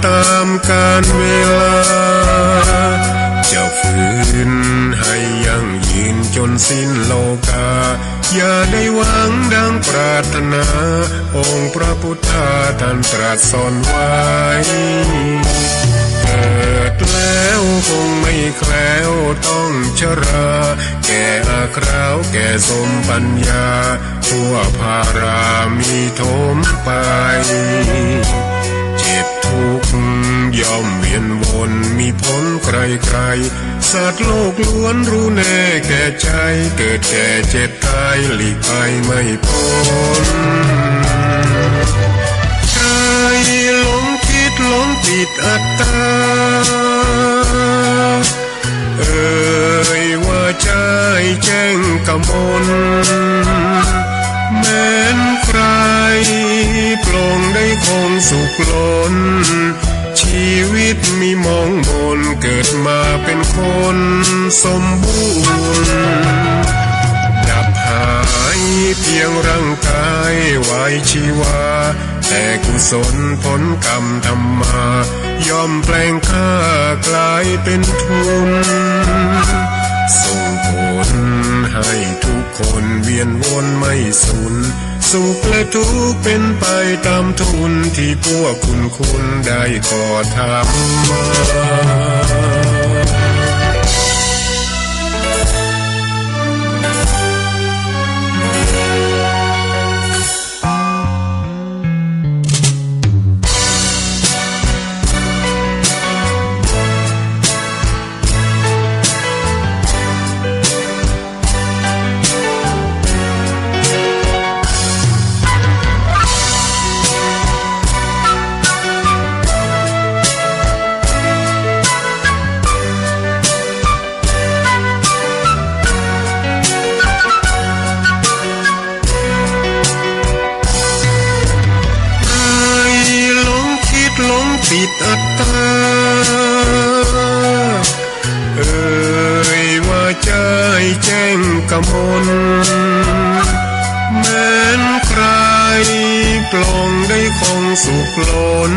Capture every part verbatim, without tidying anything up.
ตามกาลเวลา จะฟื้นให้ยั่งยืนจนสิ้นโลกา อย่าได้หวังดังปรารถนา องค์พระพุทธาท่านตรัสสอนไว้ เกิดแล้วคงไม่แคล้วต้องชรา แก่อาคราวแก่สมปัญญา ทั่วพารามีโถมไป เจ็บทุกข์ย่อมเวียนวนมีผลใครๆ สัตว์โลกล้วนรู้แน่แก่ใจ เกิดแก่เจ็บตายหลีกไปไม่พ้น ใจหลงคิดหลงติดอัตตา เอ่ยว่าใจแจ้งกมล แม้นใครปลงได้คงสุขล้น ชีวิตมีมองมน เกิดมาเป็นคนสมบูรณ์ ดับหายเพียงร่างกายไว้ชีวา แต่กุศลผลกรรมทำมา ย่อมแปลงค่ากลายเป็นทุน ส่งผลให้ทุกคนเวียนวนไม่สูญ สุขและทุกข์เป็นไปตามทุน ที่พวกคุณคุณได้ก่อทำมา ใครหลงคิดหลงติดอัตตา เอ่ยว่าใจแจ้งกมล แม้นใครปลงได้คงสุขล้น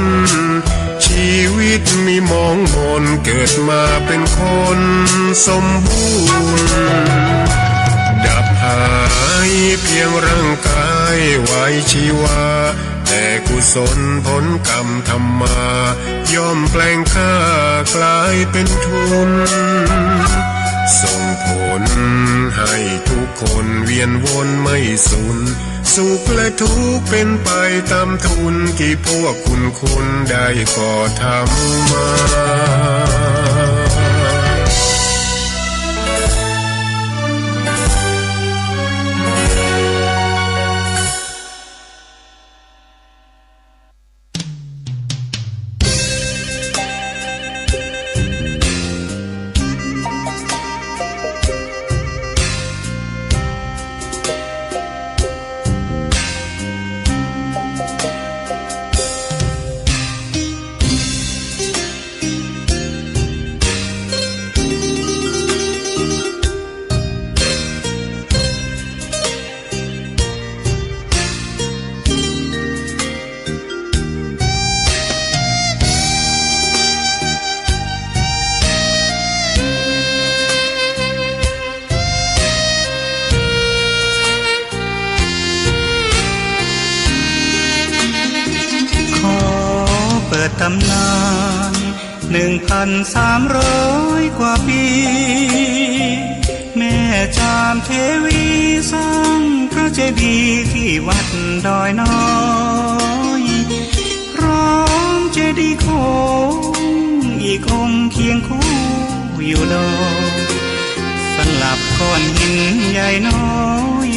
ชีวิตมีมองมน เกิดมาเป็นคนสมบูรณ์ ดับหายเพียงร่างกายไว้ชีวา แต่กุศลผลกรรมทำมา ย่อมแปลงค่ากลายเป็นทุน ส่งผลให้ทุกคนเวียนวนไม่สูญ สุขและทุกข์เป็นไปตามทุน ที่พวกคุณคุณได้ก่อทำมา ขอเปิดตำนาน หนึ่งพันสามร้อยกว่าปี แม่จามเทวีสร้างพระเจดีย์ที่วัดดอยน้อย พร้อมเจดีย์โค้งอีกองค์เคียงคู่อยู่ดอย สลับก้อนหินใหญ่น้อย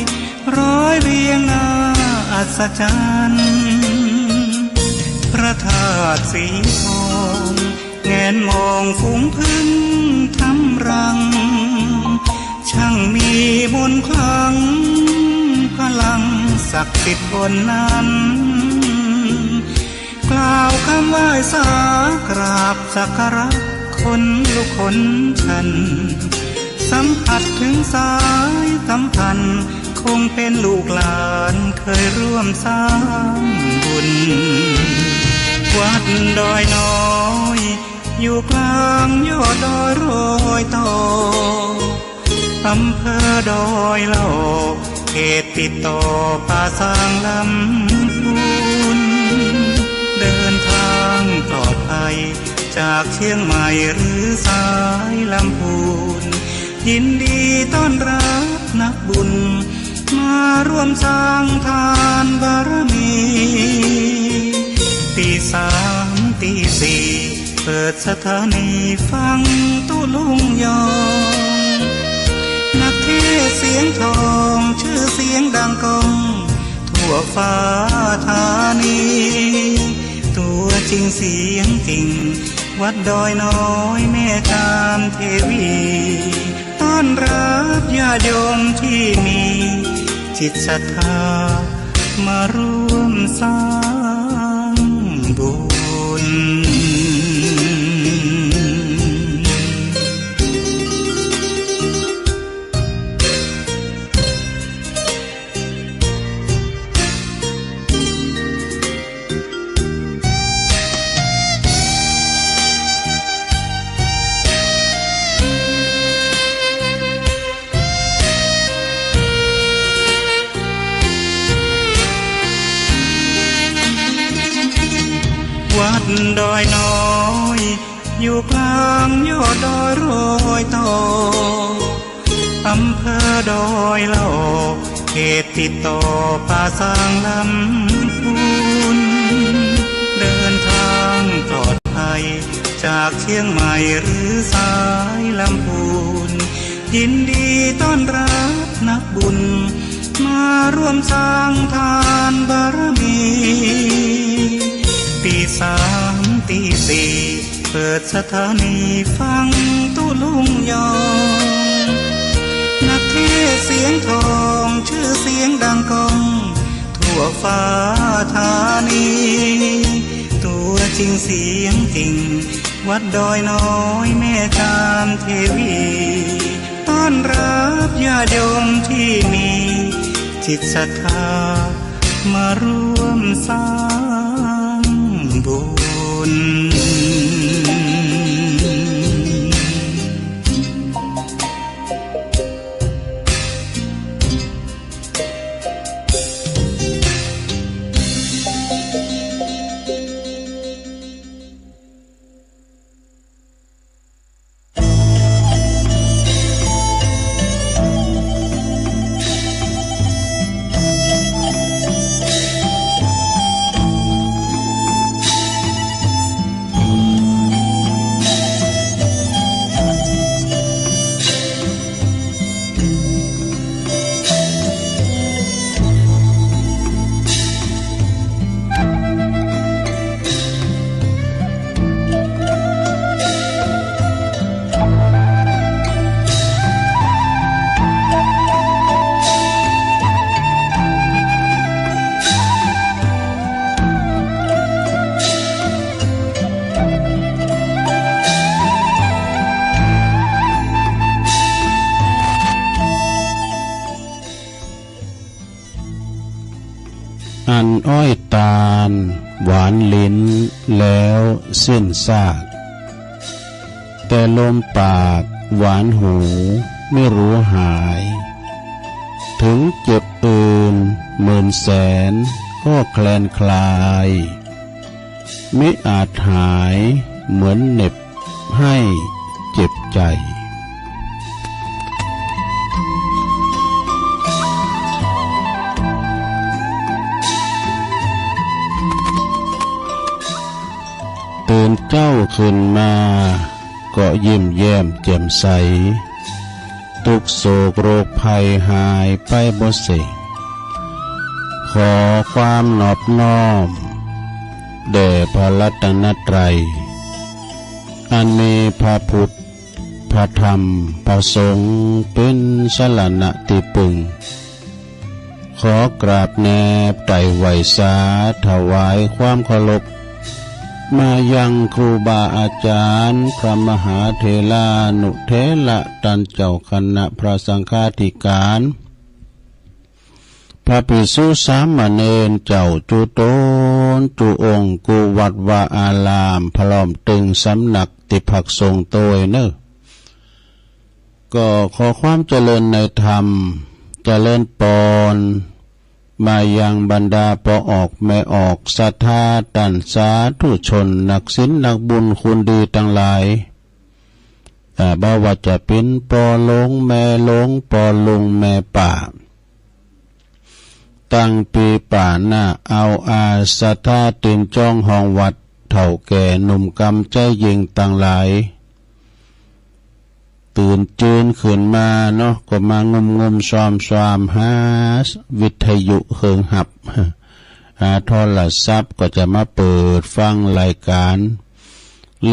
ร้อยเรียงน่าอัศจรรย์ พระธาตุสีทอง แงนมองฝูงผึ้งทำรัง ช่างมีมนต์ขลัง พลังศักดิ์สิทธิ์บนนั้น กล่าวคำไหว้สากราบสักการะ ขนลุกขนชัน สัมผัสถึงสายสัมพันธ์ คงเป็นลูกหลานเคยร่วมสร้างบุญ วัดดอยน้อย อยู่กลางยอดดอยรอยต่อ อำเภอดอยหล่อ เขตติดต่อป่าซางลำพูน เดินทางปลอดภัย จากเชียงใหม่หรือสายลำพูน ยินดีต้อนรับนักบุญ มาร่วมสร้างทานบารมี ตีสามตีสี่ เปิดสถานีฟังตุ๊ลุงยอง นักเทศน์เสียงทอง ชื่อเสียงดังก้อง ทั่วฟ้าธานี ตัวจริงเสียงจริง วัดดอยน้อยแม่จามเทวี ต้อนรับญาติโยมที่มีจิตศรัทธา มาร่วมสร้างบุญ วัดดอยน้อย อยู่กลางยอดดอยรอยต่อ อำเภอดอยหล่อ เขตติดต่อป่าซางลำพูน เดินทางปลอดภัย จากเชียงใหม่หรือสายลำพูน ยินดีต้อนรับนักบุญ มาร่วมสร้างทานบารมี ตีสามตีสี่ เปิดสถานีฟังตุ๊ลุงยอง นักเทศน์เสียงทอง ชื่อเสียงดังก้อง ทั่วฟ้าธานี ตัวจริงเสียงจริง วัดดอยน้อยแม่จามเทวี ต้อนรับญาติโยมที่มีจิตศรัทธา มาร่วมสร้างบุญ อันอ้อยตาลหวานลิ้นแล้วสิ้นซาก แต่ลมปากหวานหูไม่รู้หาย ถึงเจ็บอื่นหมื่นแสนก็แคลนคลาย มิอาจหายเหมือนเหน็บให้เจ็บใจ ตื่นเจ๊าขึ้นมาก็ยิ้มแย้มแจ่มใส ทุกข์โศกโรคภัยหายไปบ่เสก ขอความนอบน้อมแด่พระรัตนตรัย อันมีพระพุทธ พระธรรม พระสงฆ์เป็นสรณะที่พึ่ง ขอกราบแนบไต่ไหว้สาถวายความเคารพ มายังครูบาอาจารย์ พระมหาเถรานุเถระ ต้านเจ้าคณะพระสังฆาธิการ พระภิกษุสามเณรเจ้าจุตนจุองค์ กู้วัดวาอาราม พร้อมตึงสำนักตี้พักสงฆ์โตยเนอ ก็ขอความเจริญในธรรม เจริญปอน มายังบรรดาป้อออกแม่ออก ศรัทธาต้านสาธุชน นักศีลนักบุญคุณดีตังหลาย อ่า บ่ว่าจะเป๋นป้อหลวงแม่หลวง ป้อลุงแม่ป้า ตังปีป้าน้าอาวอา ศรัทธาตื่นจ้องห้องวัด เฒ่าแก่หนุ่มกำใจ๊ยิงตังหลาย ตื่นจืนขึ้นมาเนาะ ก็มางุมงุมซอมซอมหาวิทยุเคิงหับ หาโทรศัพท์ก็จะมาเปิดฟังรายการ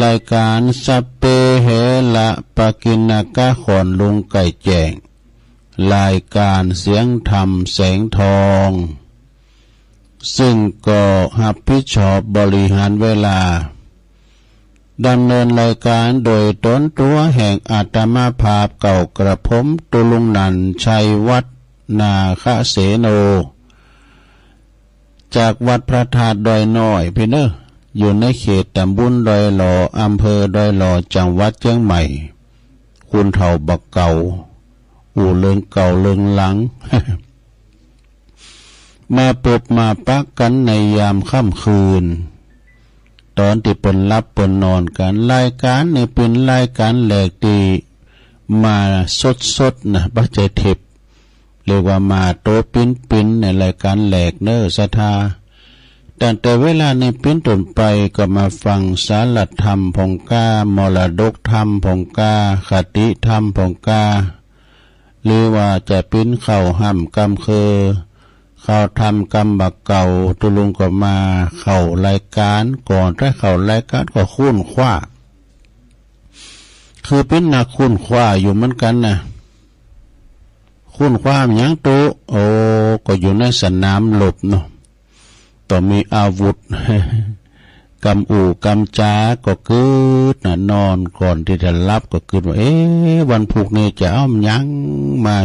รายการสัพเพเหระปกิณณกะ ขอนลุงไก่แจ้ง รายการเสียงธรรมแสงทอง ซึ่งก็รับผิดชอบบริหารเวลา ดำเนินรายการโดยตนตั๋วแห่งอาตมาภาพเก่ากระผม ตุลุงนันท์ ชัยวัฒน์ นาคเสโน จากวัดพระธาตุดอยน้อย พี่เนอ อยู่ในเขตตำบลดอยหล่อ อำเภอดอยหล่อ จังหวัดเชียงใหม่ คุณเฒ่าบักเก่า อู้เรื่องเก่าเรื่องหลัง มาปบมาปะกันในยามค่ำคืน ตอนตี้เปิ้นหลับเปิ้นนอนกัน รายการนี้เป๋นรายการแรกตี้มาสดๆ นะ บ่ใจ้เทป เรียกว่ามาตั๋วเป๋นๆ ในรายการแรกเนอ ศรัทธา ตั้งแต่เวลานี้เป๋นต้นไปก็มาฟังสาระธรรมพ่องก้า มรดกธรรมพ่องก้า คติธรรมพ่องก้า หรือว่าจะเป๋นข้าวห้ำกำเคิง ข้าวธรรมกำบักเก่า ตุลุงก็มาเข้ารายการ ก่อนจะเข้ารายการก็ค้นคว้า คือเป๋นนักค้นคว้าอยู่เหมือนกันนะ ค้นคว้าหยังตุ๊ โอ้ ก็อยู่ในสนามรบเนาะ ต้องมีอาวุธ กำอู้กำจาก็กึ๊ดนะ นอนก่อนตี้จะหลับก็กึ๊ดว่า เอ๊ะ วันพุธนี้จะเอาหยังมา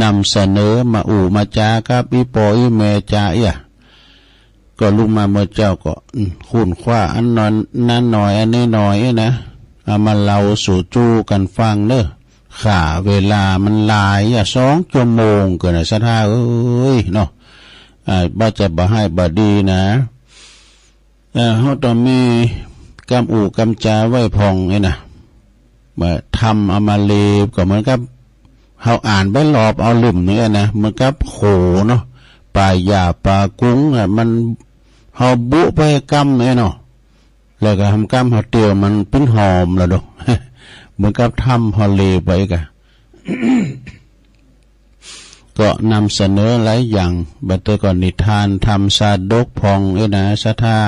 นำเสนอ มาอู้มาจากับอีป้ออีแม่จาเอี้ย ก็ลุกมาเมื่อเจ๊าก็ อืม ค้นคว้าอันนั้นหน่อย อันนี้หน่อยนะ เอามาเล่าสู่จู้กันฟังเนอ ข้าเวลามันหลายอะ สองชั่วโมงเกินนะ ศรัทธาเอ้ยเนาะ อ่า บ่ใจ้บ่ฮ้ายบ่ดีนะ เอ่อ เฮาต้องมีกำอู้กำจาไว้พ่องไอ้นะ ว่าธรรมอมฤตก็เหมือนกับเฮาอ่านไปรอบเอาเล่มนี้นะ เหมือนกับโขเนาะ ปลาหญ้าปลากุ้งอะ มัน เฮาบุไปกำไอ้เนาะ แล้วก็ทำกำเฮาเตียวมันปิ้นหอมแล้วเนาะ เหมือนกับธรรมเฮาเลไปกะ ก็นำเสนอหลายอย่าง บัดเตอก่อนนิทานธรรมชาดกพ่องเอ้ยนะ ศรัทธา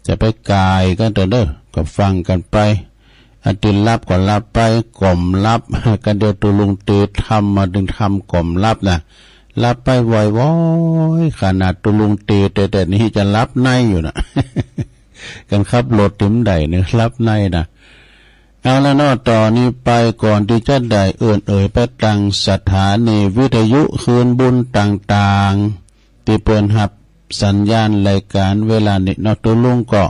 จะไปกายกันเถอะเด้อ ก็ฟังกันไป อันตี้หลับก็หลับไป ก่อมหลับ กันเดียวตุลุงเตธรรมมาดึงธรรมก่อมหลับนะ หลับไปวอยๆ ขนาดตุลุงเตแต่แต่นี้จะหลับในอยู่นะ กันขับรถถึงใดเนี่ยหลับในนะ เอาละเนาะ ต่อนี้ไปก่อนตี้จะได้เอิ้นเอ่ยไปตังสถานีวิทยุคืนบุญต่างๆ ตี้เปิ้นฮับสัญญาณรายการเวลานี้เนาะ ตุลุงก็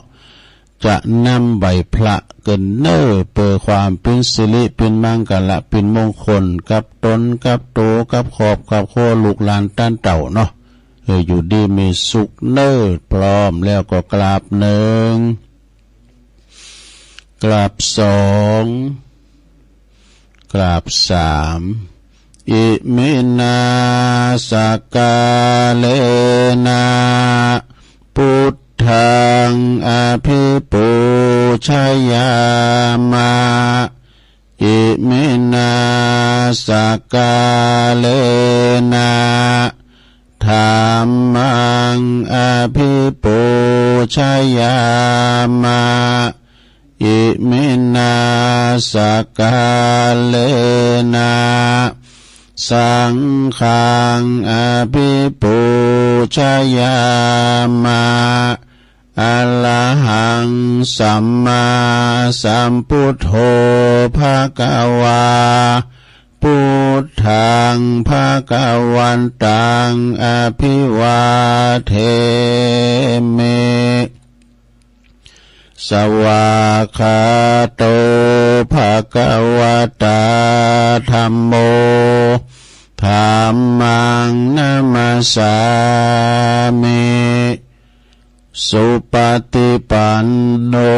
จะนำไหว้พระเกินเน้อ เปื้อความเป๋นสิริเป๋นมังคละเป๋นมงคลกับตนกับโตกับครอบกับครัวลูกหลานต้านเต้าเนาะ เออ อยู่ดีมีสุขเน้อ พร้อมแล้วก็กราบหนึ่ง กราบสอง กราบสาม อิมินา สักกาเลนะ พุทธัง อภิปูชยามะ อิมินา สักกาเลนะ ธัมมัง อภิปูชยามะ อิมินา สักกาเลนะ สังฆัง อภิปูชยามะ อะระหัง สัมมาสัมพุทโธ ภะคะวา Buddhaṃ bhagavantaṃ abhivādemi. Svākkhāto bhagavatā dhammo, dhammaṃ namassāmi. Supaṭipanno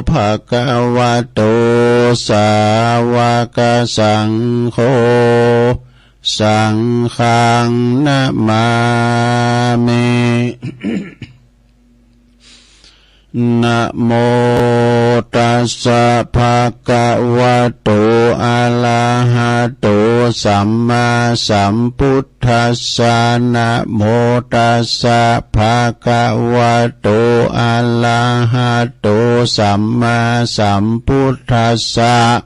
bhagavato sāvakasaṅgho, saṅghaṃ namāmi. Namo tassa bhagavato arahato sammāsambuddhassa. Namo tassa bhagavato arahato sammāsambuddhassa.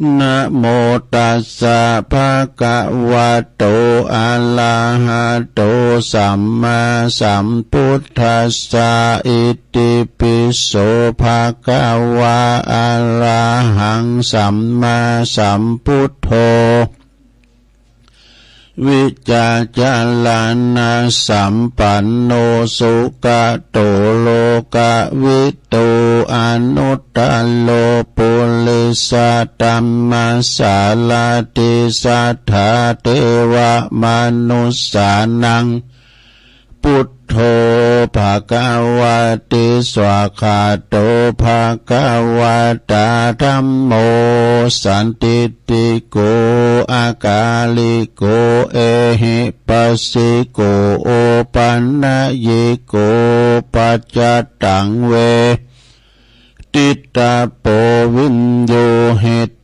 Namo tassa bhagavato arahato sammāsambuddhassa. Itipi so bhagavā arahaṃ sammāsambuddho vijjācaraṇasampanno sugato lokavidū anuttaro purisadammasārathi satthā devamanussānaṃ buddho bhagavāti. Svākkhāto bhagavatā dhammo sandiṭṭhiko akāliko ehipassiko opanayiko paccattaṃ veditabbo viññūhīti.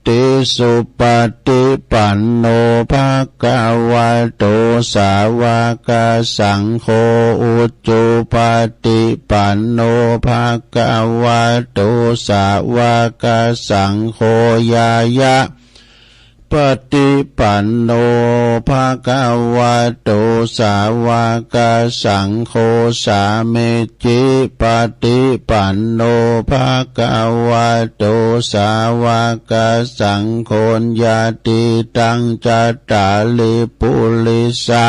Supaṭipanno bhagavato sāvakasaṅgho, ujupaṭipanno bhagavato sāvakasaṅgho, ñāya paṭipanno bhagavato sāvakasaṅgho, sāmīcipaṭipanno bhagavato sāvakasaṅgho, yadidaṃ cattāri purisa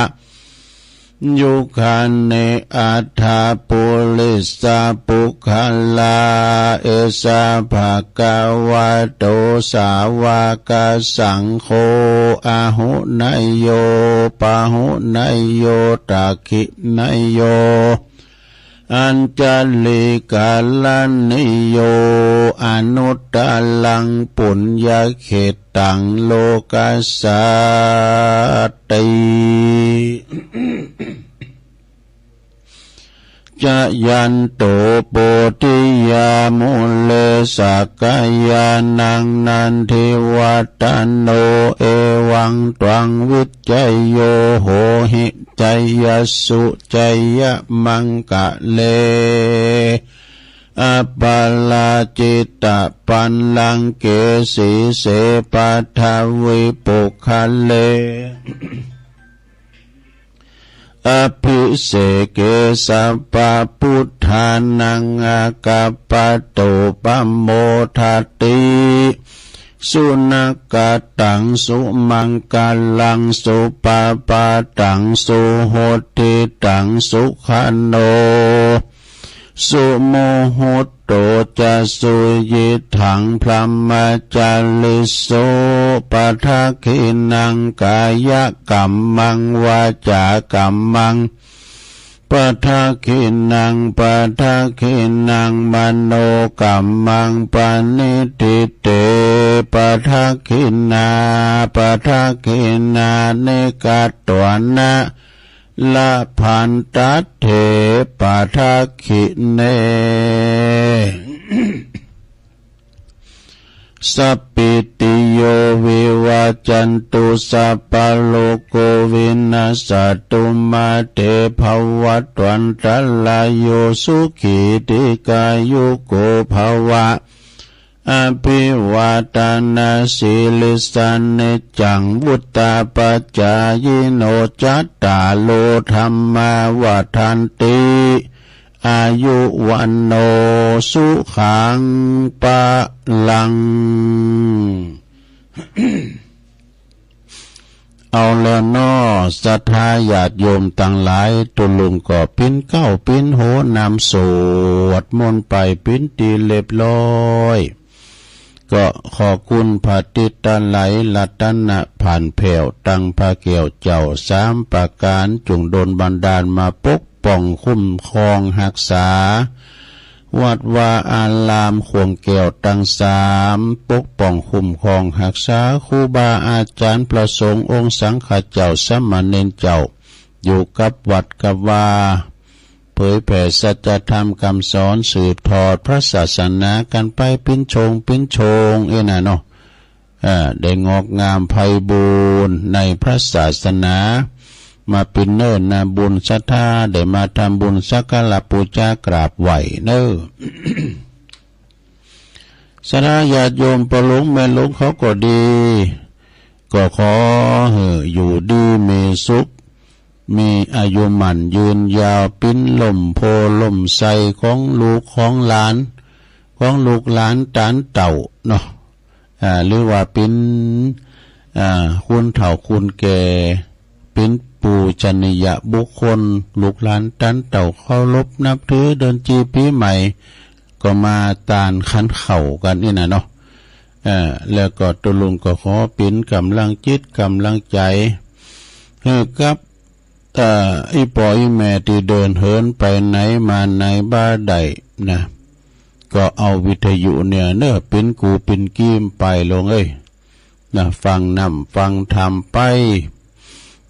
yugāni aṭṭha purisapuggalā, esa bhagavato sāvakasaṅgho, āhuneyyo pāhuneyyo dakkhiṇeyyo añjalikaraṇīyo, anuttaraṃ puññakkhettaṃ lokassāti. Jayanto bodhiyā mūle sakyānaṃ nandivaḍḍhano, evaṃ tvaṃ vijayo hohi jayassu jayamaṅgale. Aparājitapallaṅke sīse paṭhavipokkhare, abhiseke sabbabuddhānaṃ aggappatto pamodati. Sunakkhattaṃ sumaṅgalaṃ supabhātaṃ suhuṭṭhitaṃ, sukhaṇo sumuhutto ca suyiṭṭhaṃ brahmacārisu. Padakkhiṇaṃ kāyakammaṃ vācākammaṃ padakkhiṇaṃ, padakkhiṇaṃ manokammaṃ paṇidhī te padakkhiṇā. Padakkhiṇāni katvāna labhantatthe padakkhiṇe. Sabbītiyo vivajjantu, sabbarogo vinassatu, mā te bhavatvantarāyo, sukhī dīghāyuko bhava. Abhivādanasīlissa niccaṃ vuḍḍhāpacāyino, cattāro dhammā vaḍḍhanti, āyu vaṇṇo sukhaṃ balaṃ. เอาแล้วเนาะ ศรัทธาญาติโยมตังหลาย ตุ๊ลุงก็ปิ้นเก๊าปิ้นโหนำสวดมนต์ไปปิ้นตี้เรียบร้อย ก็ขอคุณพระติตะไลรัตนะผ่านแผ้วตังพระแก้วเจ้าสามประก๋าน จุ่งดลบันดาลมาปกป้องคุ้มครองฮักษา วัดวาอารามข่วงแก้วตังสาม ปกป้องคุ้มครองฮักษาครูบาอาจ๋ารย์พระสงฆ์องค์สังฆะเจ้าสามเณรเจ้า อยู่กับวัดกับวา เผยแผ่สัจธรรมกำสอนสืบทอดพระศาสนากั๋นไปปิ้นโชงปิ้นโชงเอ้ยนะเนาะ เอ่อ ได้งอกงามไพบูลย์ในพระศาสนา มาปิ้นเนิ่นนาบุญศรัทธา ได้มาทำบุญสักการะปู๋จากราบไหว้เน่อ ศรัทธาญาติโยมป้อหลวงแม่หลวงเขาก็ดี ก็ขอหื้ออยู่ดีมีสุข มีอายุหมั้นยืนยาว ปิ้นล่มโพธิ์ล่มไทรของลูกของหลาน ของลูกหลานตานเต้าเนาะ อ่า หรือว่าปิ้น อ่า คุณเฒ่าคุณแก่ ปิ้นปูชนียบุคคล ลูกหลานตานเต้าเคารพนับถือ เดือนจีปีใหม่ ก็มาตานขันข้าวกั๋นนี่นะเนาะ เอ่อ แล้วก็ตุ๊ลุงก็ขอปิ้นก๋ำลังจิตก๋ำลังใจ๋ หื้อกับ เอ่อ อี่ป้ออี่แม่ตี้เดินเหินไปไหนมาไหนบ่ได้นะ ก็เอาวิทยุเนี่ยเน่อ ปิ้นกู้ปิ้นกีมไปหลวงเอ้ย นะ ฟังนำฟังธรรมไป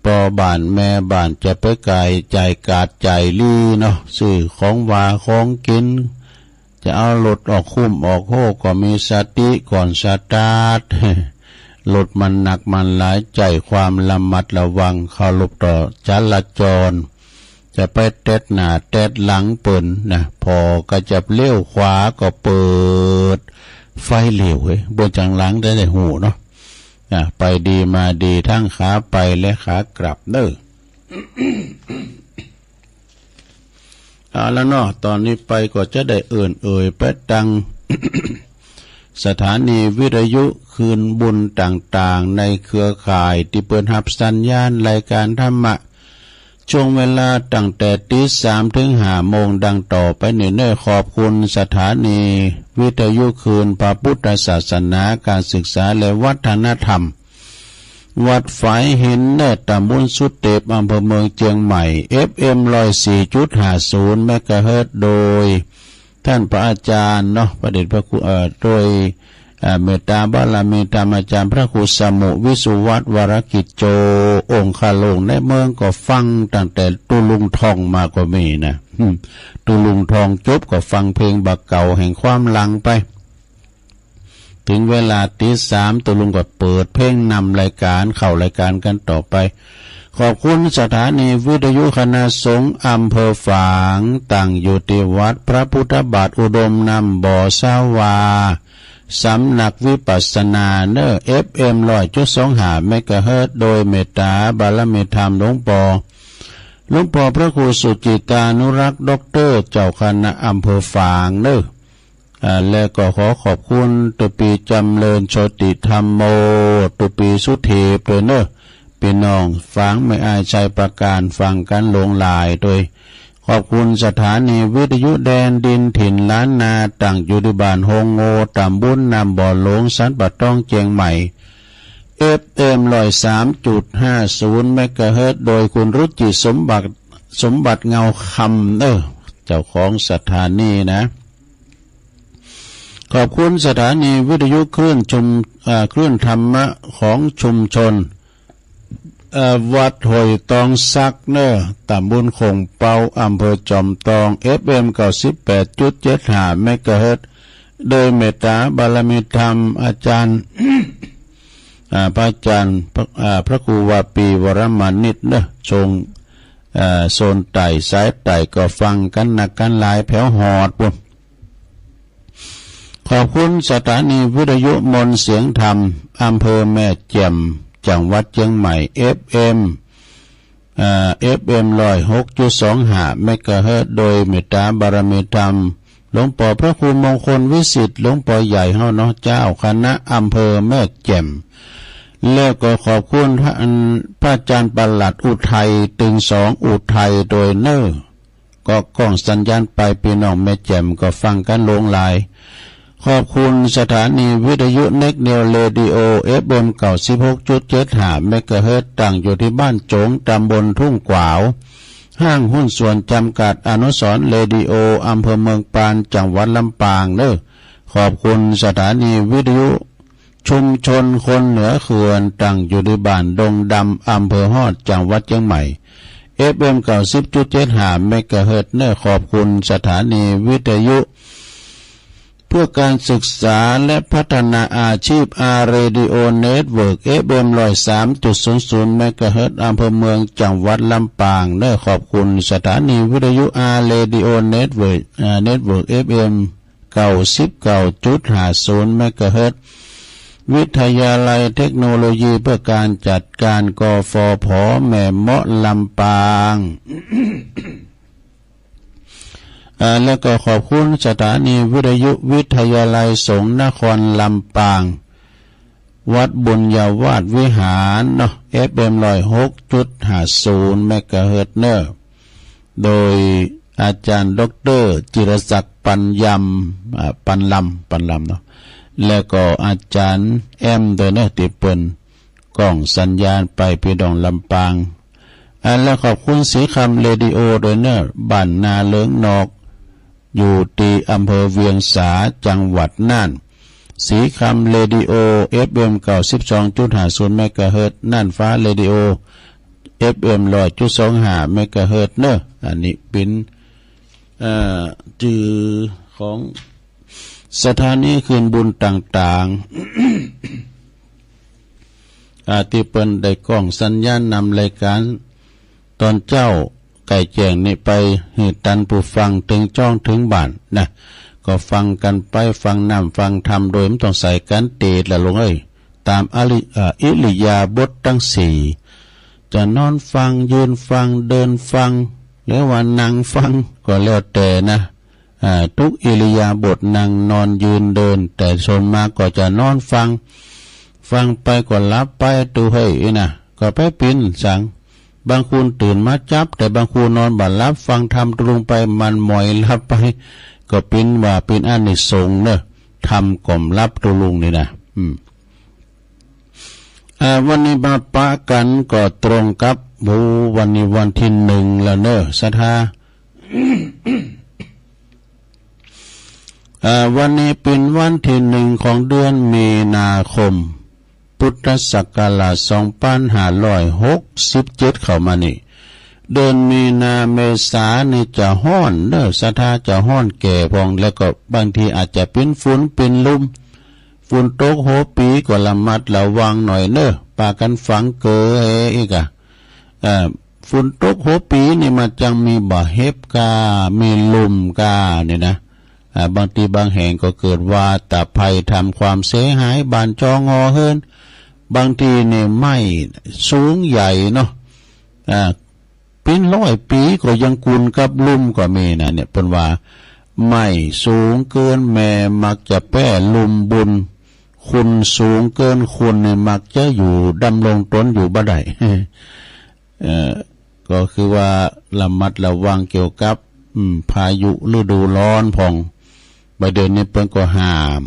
ป้อบ้านแม่บ้านจะไปก๋ายจ่ายกาดจ่ายหนี้เนาะ ซื้อของหวาของกิ๋น จะเอารถออกคุ้มออกโฮก็มีสติก่อนสตาร์ท รถมันหนักมันหลาย ใจ๊ความระมัดระวัง เคารพต่อจราจร จะไปแต๊ดหน้าแต๊ดหลังเปิ้นนะ ผ่อก็จะเลี้ยวขวาก็เปิดไฟเลี้ยวเฮ้ย บ่จั่งหลังได้ได้ฮู้เนาะ อ่ะ ไปดีมาดีทั้งขาไปและขากลับเน่อ เอาละเนาะ ตอนนี้ไปก็จะได้เอิ้นเอ่ยไปตัง สถานีวิทยุคืนบุญต่างๆ ในเครือข่ายตี้เปิ้นฮับสัญญาณรายการธรรมะ ช่วงเวลาตั้งแต่ตีสามถึงห้าโมงดังต่อไปนี้เน่อ ขอบคุณสถานีวิทยุคืนพระพุทธศาสนา การศึกษาและวัฒนธรรม วัดฝายหินเน่อ ตำบลสุเตป อำเภอเมืองเจียงใหม่ เอฟเอ็ม ร้อยสี่จุดห้าศูนย์ เมกะเฮิรตซ์ โดย ท่านพระอาจารย์เนาะ พระเดชพระคุณ เอ่อ โดย เอ่อ เมตตาบารมีธรรมอาจารย์พระครูสมุวิสุวัฒน์ วรกิจโจ องคาโลงในเมืองก็ฟังตั้งแต่ตุ๊ลุงท่องมาก็มีนะ อืม ตุ๊ลุงท่องจบก็ฟังเพลงบ่าเก่าแห่งความหลังไป ถึงเวลาตีสามตุ๊ลุงก็เปิดเพลงนำรายการ เข้ารายการกั๋นต่อไป ขอบคุณสถานีวิทยุคณะสงฆ์อำเภอฝาง ตั้งอยู่ตี้วัดพระพุทธบาทอุดมน้ำบ่อสาวา สำนักวิปัสสนาเน่อ เอฟเอ็ม ร้อยจุดสองห้า เมกะเฮิรตซ์ โดยเมตตาบารมีธรรมหลวงป้อ หลวงป้อพระครูสุจิตานุรักษ์ ด็อกเตอร์ เจ้าคณะอำเภอฝางเน่อ อ่า และก็ขอขอบคุณตุ๊ปี๋จำเริญโชติธัมโม ตุ๊ปี๋สุเทพด้วยเน่อ ปี้น้องฝางแม่อายชัยประการ ฟังกั๋นหลวงหลายด้วย ขอบคุณสถานีวิทยุแดนดินถิ่นล้านนา ตั้งอยู่ตี้บ้านโฮงโง่ ตำบลน้ำบ่อหลวง สันป่าตอง เจียงใหม่ เอฟเอ็ม ร้อยสามจุดห้าศูนย์ เมกะเฮิรตซ์ โดยคุณรุจิสมบัติ สมบัติเงาคำเน่อ เจ้าของสถานีนะ ขอบคุณสถานีวิทยุคลื่นชุม เอ่อ คลื่นธรรมะของชุมชน เอ่อ วัดห้วยตองสักเน่อ ตำบลโข่งเปา อำเภอจอมตอง เอฟเอ็ม เก้าสิบแปดจุดเจ็ดห้า เมกะเฮิรตซ์ โดยเมตตาบารมีธรรมอาจารย์ อ่า พระอาจารย์ พระ อ่า พระครูวาปีวรมานิตเน่อ โซน เอ่อ โซนใต้ สายใต้ก็ฟังกั๋นนักกั๋นหลาย แผวฮอดปู้น ขอบคุณสถานีวิทยุมนต์เสียงธรรม อำเภอแม่แจ่ม จังหวัดเชียงใหม่ เอฟเอ็ม เอ่อ เอฟเอ็ม ร้อยหกจุดสองห้า เมกะเฮิรตซ์ โดยเมตตาบารมีธรรม หลวงป้อพระครูมงคลวิสิทธิ์ หลวงป้อใหญ่เฮาเนาะ เจ้าคณะอำเภอแม่แจ่ม แล้วก็ขอบคุณท่านพระอาจารย์ประหลัดอุทัย ตึงสองอุทัยโดยเนอ ก็กล้องสัญญาณไป พี่น้องแม่แจ่มก็ฟังกันหลวงหลาย ขอบคุณสถานีวิทยุเน็กเดียวเรดิโอ เอฟเอ็ม เก้าสิบหกจุดเจ็ดห้า เมกะเฮิรตซ์ ตั้งอยู่ที่บ้านโจ๋ง ตำบลทุ่งขวาว ห้างหุ้นส่วนจำกัดอนุสรณ์เรดิโอ อำเภอเมืองปาน จังหวัดลำปางเนอ ขอบคุณสถานีวิทยุชุมชนคนเหนือเขื่อน ตั้งอยู่ที่บ้านดงดำ อำเภอฮอด จังหวัดเชียงใหม่ เอฟเอ็ม เก้าสิบจุดเจ็ดห้า เมกะเฮิรตซ์เนอ ขอบคุณสถานีวิทยุ เพื่อการศึกษาและพัฒนาอาชีพ อาร์ เรดิโอ เน็ตเวิร์ก เอฟเอ็ม ร้อยสามจุดศูนย์ศูนย์ เมกะเฮิรตซ์ อำเภอเมือง จังหวัดลำปางเนอ ขอบคุณสถานีวิทยุ อาร์ เรดิโอ เน็ตเวิร์ก อ่า เน็ตเวิร์ก เอฟเอ็ม เก้าสิบเก้าจุดห้าศูนย์ เมกะเฮิรตซ์ วิทยาลัยเทคโนโลยีเพื่อการจัดการ กฟผ แม่เมาะ ลำปาง อ่า แล้วก็ขอบคุณสถานีวิทยุวิทยาลัยสงฆ์นครลำปาง วัดบุญญาวาสวิหารเนาะ เอฟเอ็ม ร้อยหกจุดห้าศูนย์ เมกะเฮิรตซ์เนอ โดยอาจารย์ด็อกเตอร์จิรศักดิ์ ปัญญำ อ่า ปัญลำ ปัญลำเนาะ แล้วก็อาจารย์แอมด้วยเนอะ ที่เปิ้นกล้องสัญญาณไปพี่น้องลำปาง อ่า แล้วขอบคุณสีคำเรดิโอด้วยเนอะ บ้านนาเลิงนอก อยู่ที่อำเภอเวียงสา จังหวัดน่าน สีคำเรดิโอ เอฟเอ็ม เก้าสิบสองจุดห้าศูนย์ เมกะเฮิรตซ์ น่านฟ้าเรดิโอ เอฟเอ็ม ร้อยจุดสองห้า เมกะเฮิรตซ์เนอะ อันนี้เปิ้น เอ่อ จื่อของสถานีคลื่นบุญต่างๆ อ่า ที่เปิ้นได้กล้องสัญญาณนำรายการตอนเจ๊าไก่แจ้งนี้ไปหื้อตันผู้ฟังเถิงจ้องเถิงบ้านนะ ก็ฟังกันไป ฟังน้ำฟังธรรมโดยบ่ต้องใส่กันเตดละลงเอ้ย ตามอริ เอ่อ อิริยาบถทั้งสี่ จะนอนฟัง ยืนฟัง เดินฟัง หรือว่านั่งฟัง ก็แล้วแต่นะ อ่า ทุกอิริยาบถ นั่ง นอน ยืน เดิน แต่ส่วนมากก็จะนอนฟัง ฟังไปก็หลับไป ตูเฮ้ย อีนะ ก็ไปปิ้นสัง บางคนตื่นมาจับ แต่บางคนนอนบ่หลับ ฟังธรรมตะลุงไป มันหมอยหลับไป ก็ปิ้นว่าปิ้นอานิสงส์เนอะ ธรรมก็บ่หลับตะลุงนี่นะ อืม อ่า วันนี้มาปะกันก็ตรงกับ โอ้ วันนี้วันที่หนึ่งแล้วเนอะ ศรัทธา อ่า วันนี้เป็นวันที่หนึ่งของเดือนมีนาคม พุทธศักราชสองพันห้าร้อยหกสิบเจ็ดเข้ามานี่ เดือนมีนาเมษานี่จะฮ้อนเนอะ ศรัทธา จะฮ้อนแก่พอง แล้วก็บางทีอาจจะเป็นฝนเป็นลม ฝนตกหัวปีก็ระมัดระวังหน่อยเนอะ ปากันฝังเกลือเฮอีกอะ เอ่อ ฝนตกหัวปีนี่มันจังมีบ่าเห็บกา มีลมกานี่นะ อ่า บางทีบางแห่งก็เกิดวาตภัยทำความเสียหายบ้านจองหอเฮือน บางทีนี่ไม้สูงใหญ่เนาะ อ่า เป็นร้อยปีก็ยังกุนกับลมก็มีนะ เนี่ย เปิ้นว่าไม้สูงเกินแม่มักจะแป้ลมบุญ คนสูงเกินคนนี่มักจะอยู่ดำรงตนอยู่บ่ได้ เอ่อ ก็คือว่าระมัดระวังเกี่ยวกับ อืม พายุฤดูร้อนพอง บ่าเดี๋ยวนี้เปิ้นก็ห้าม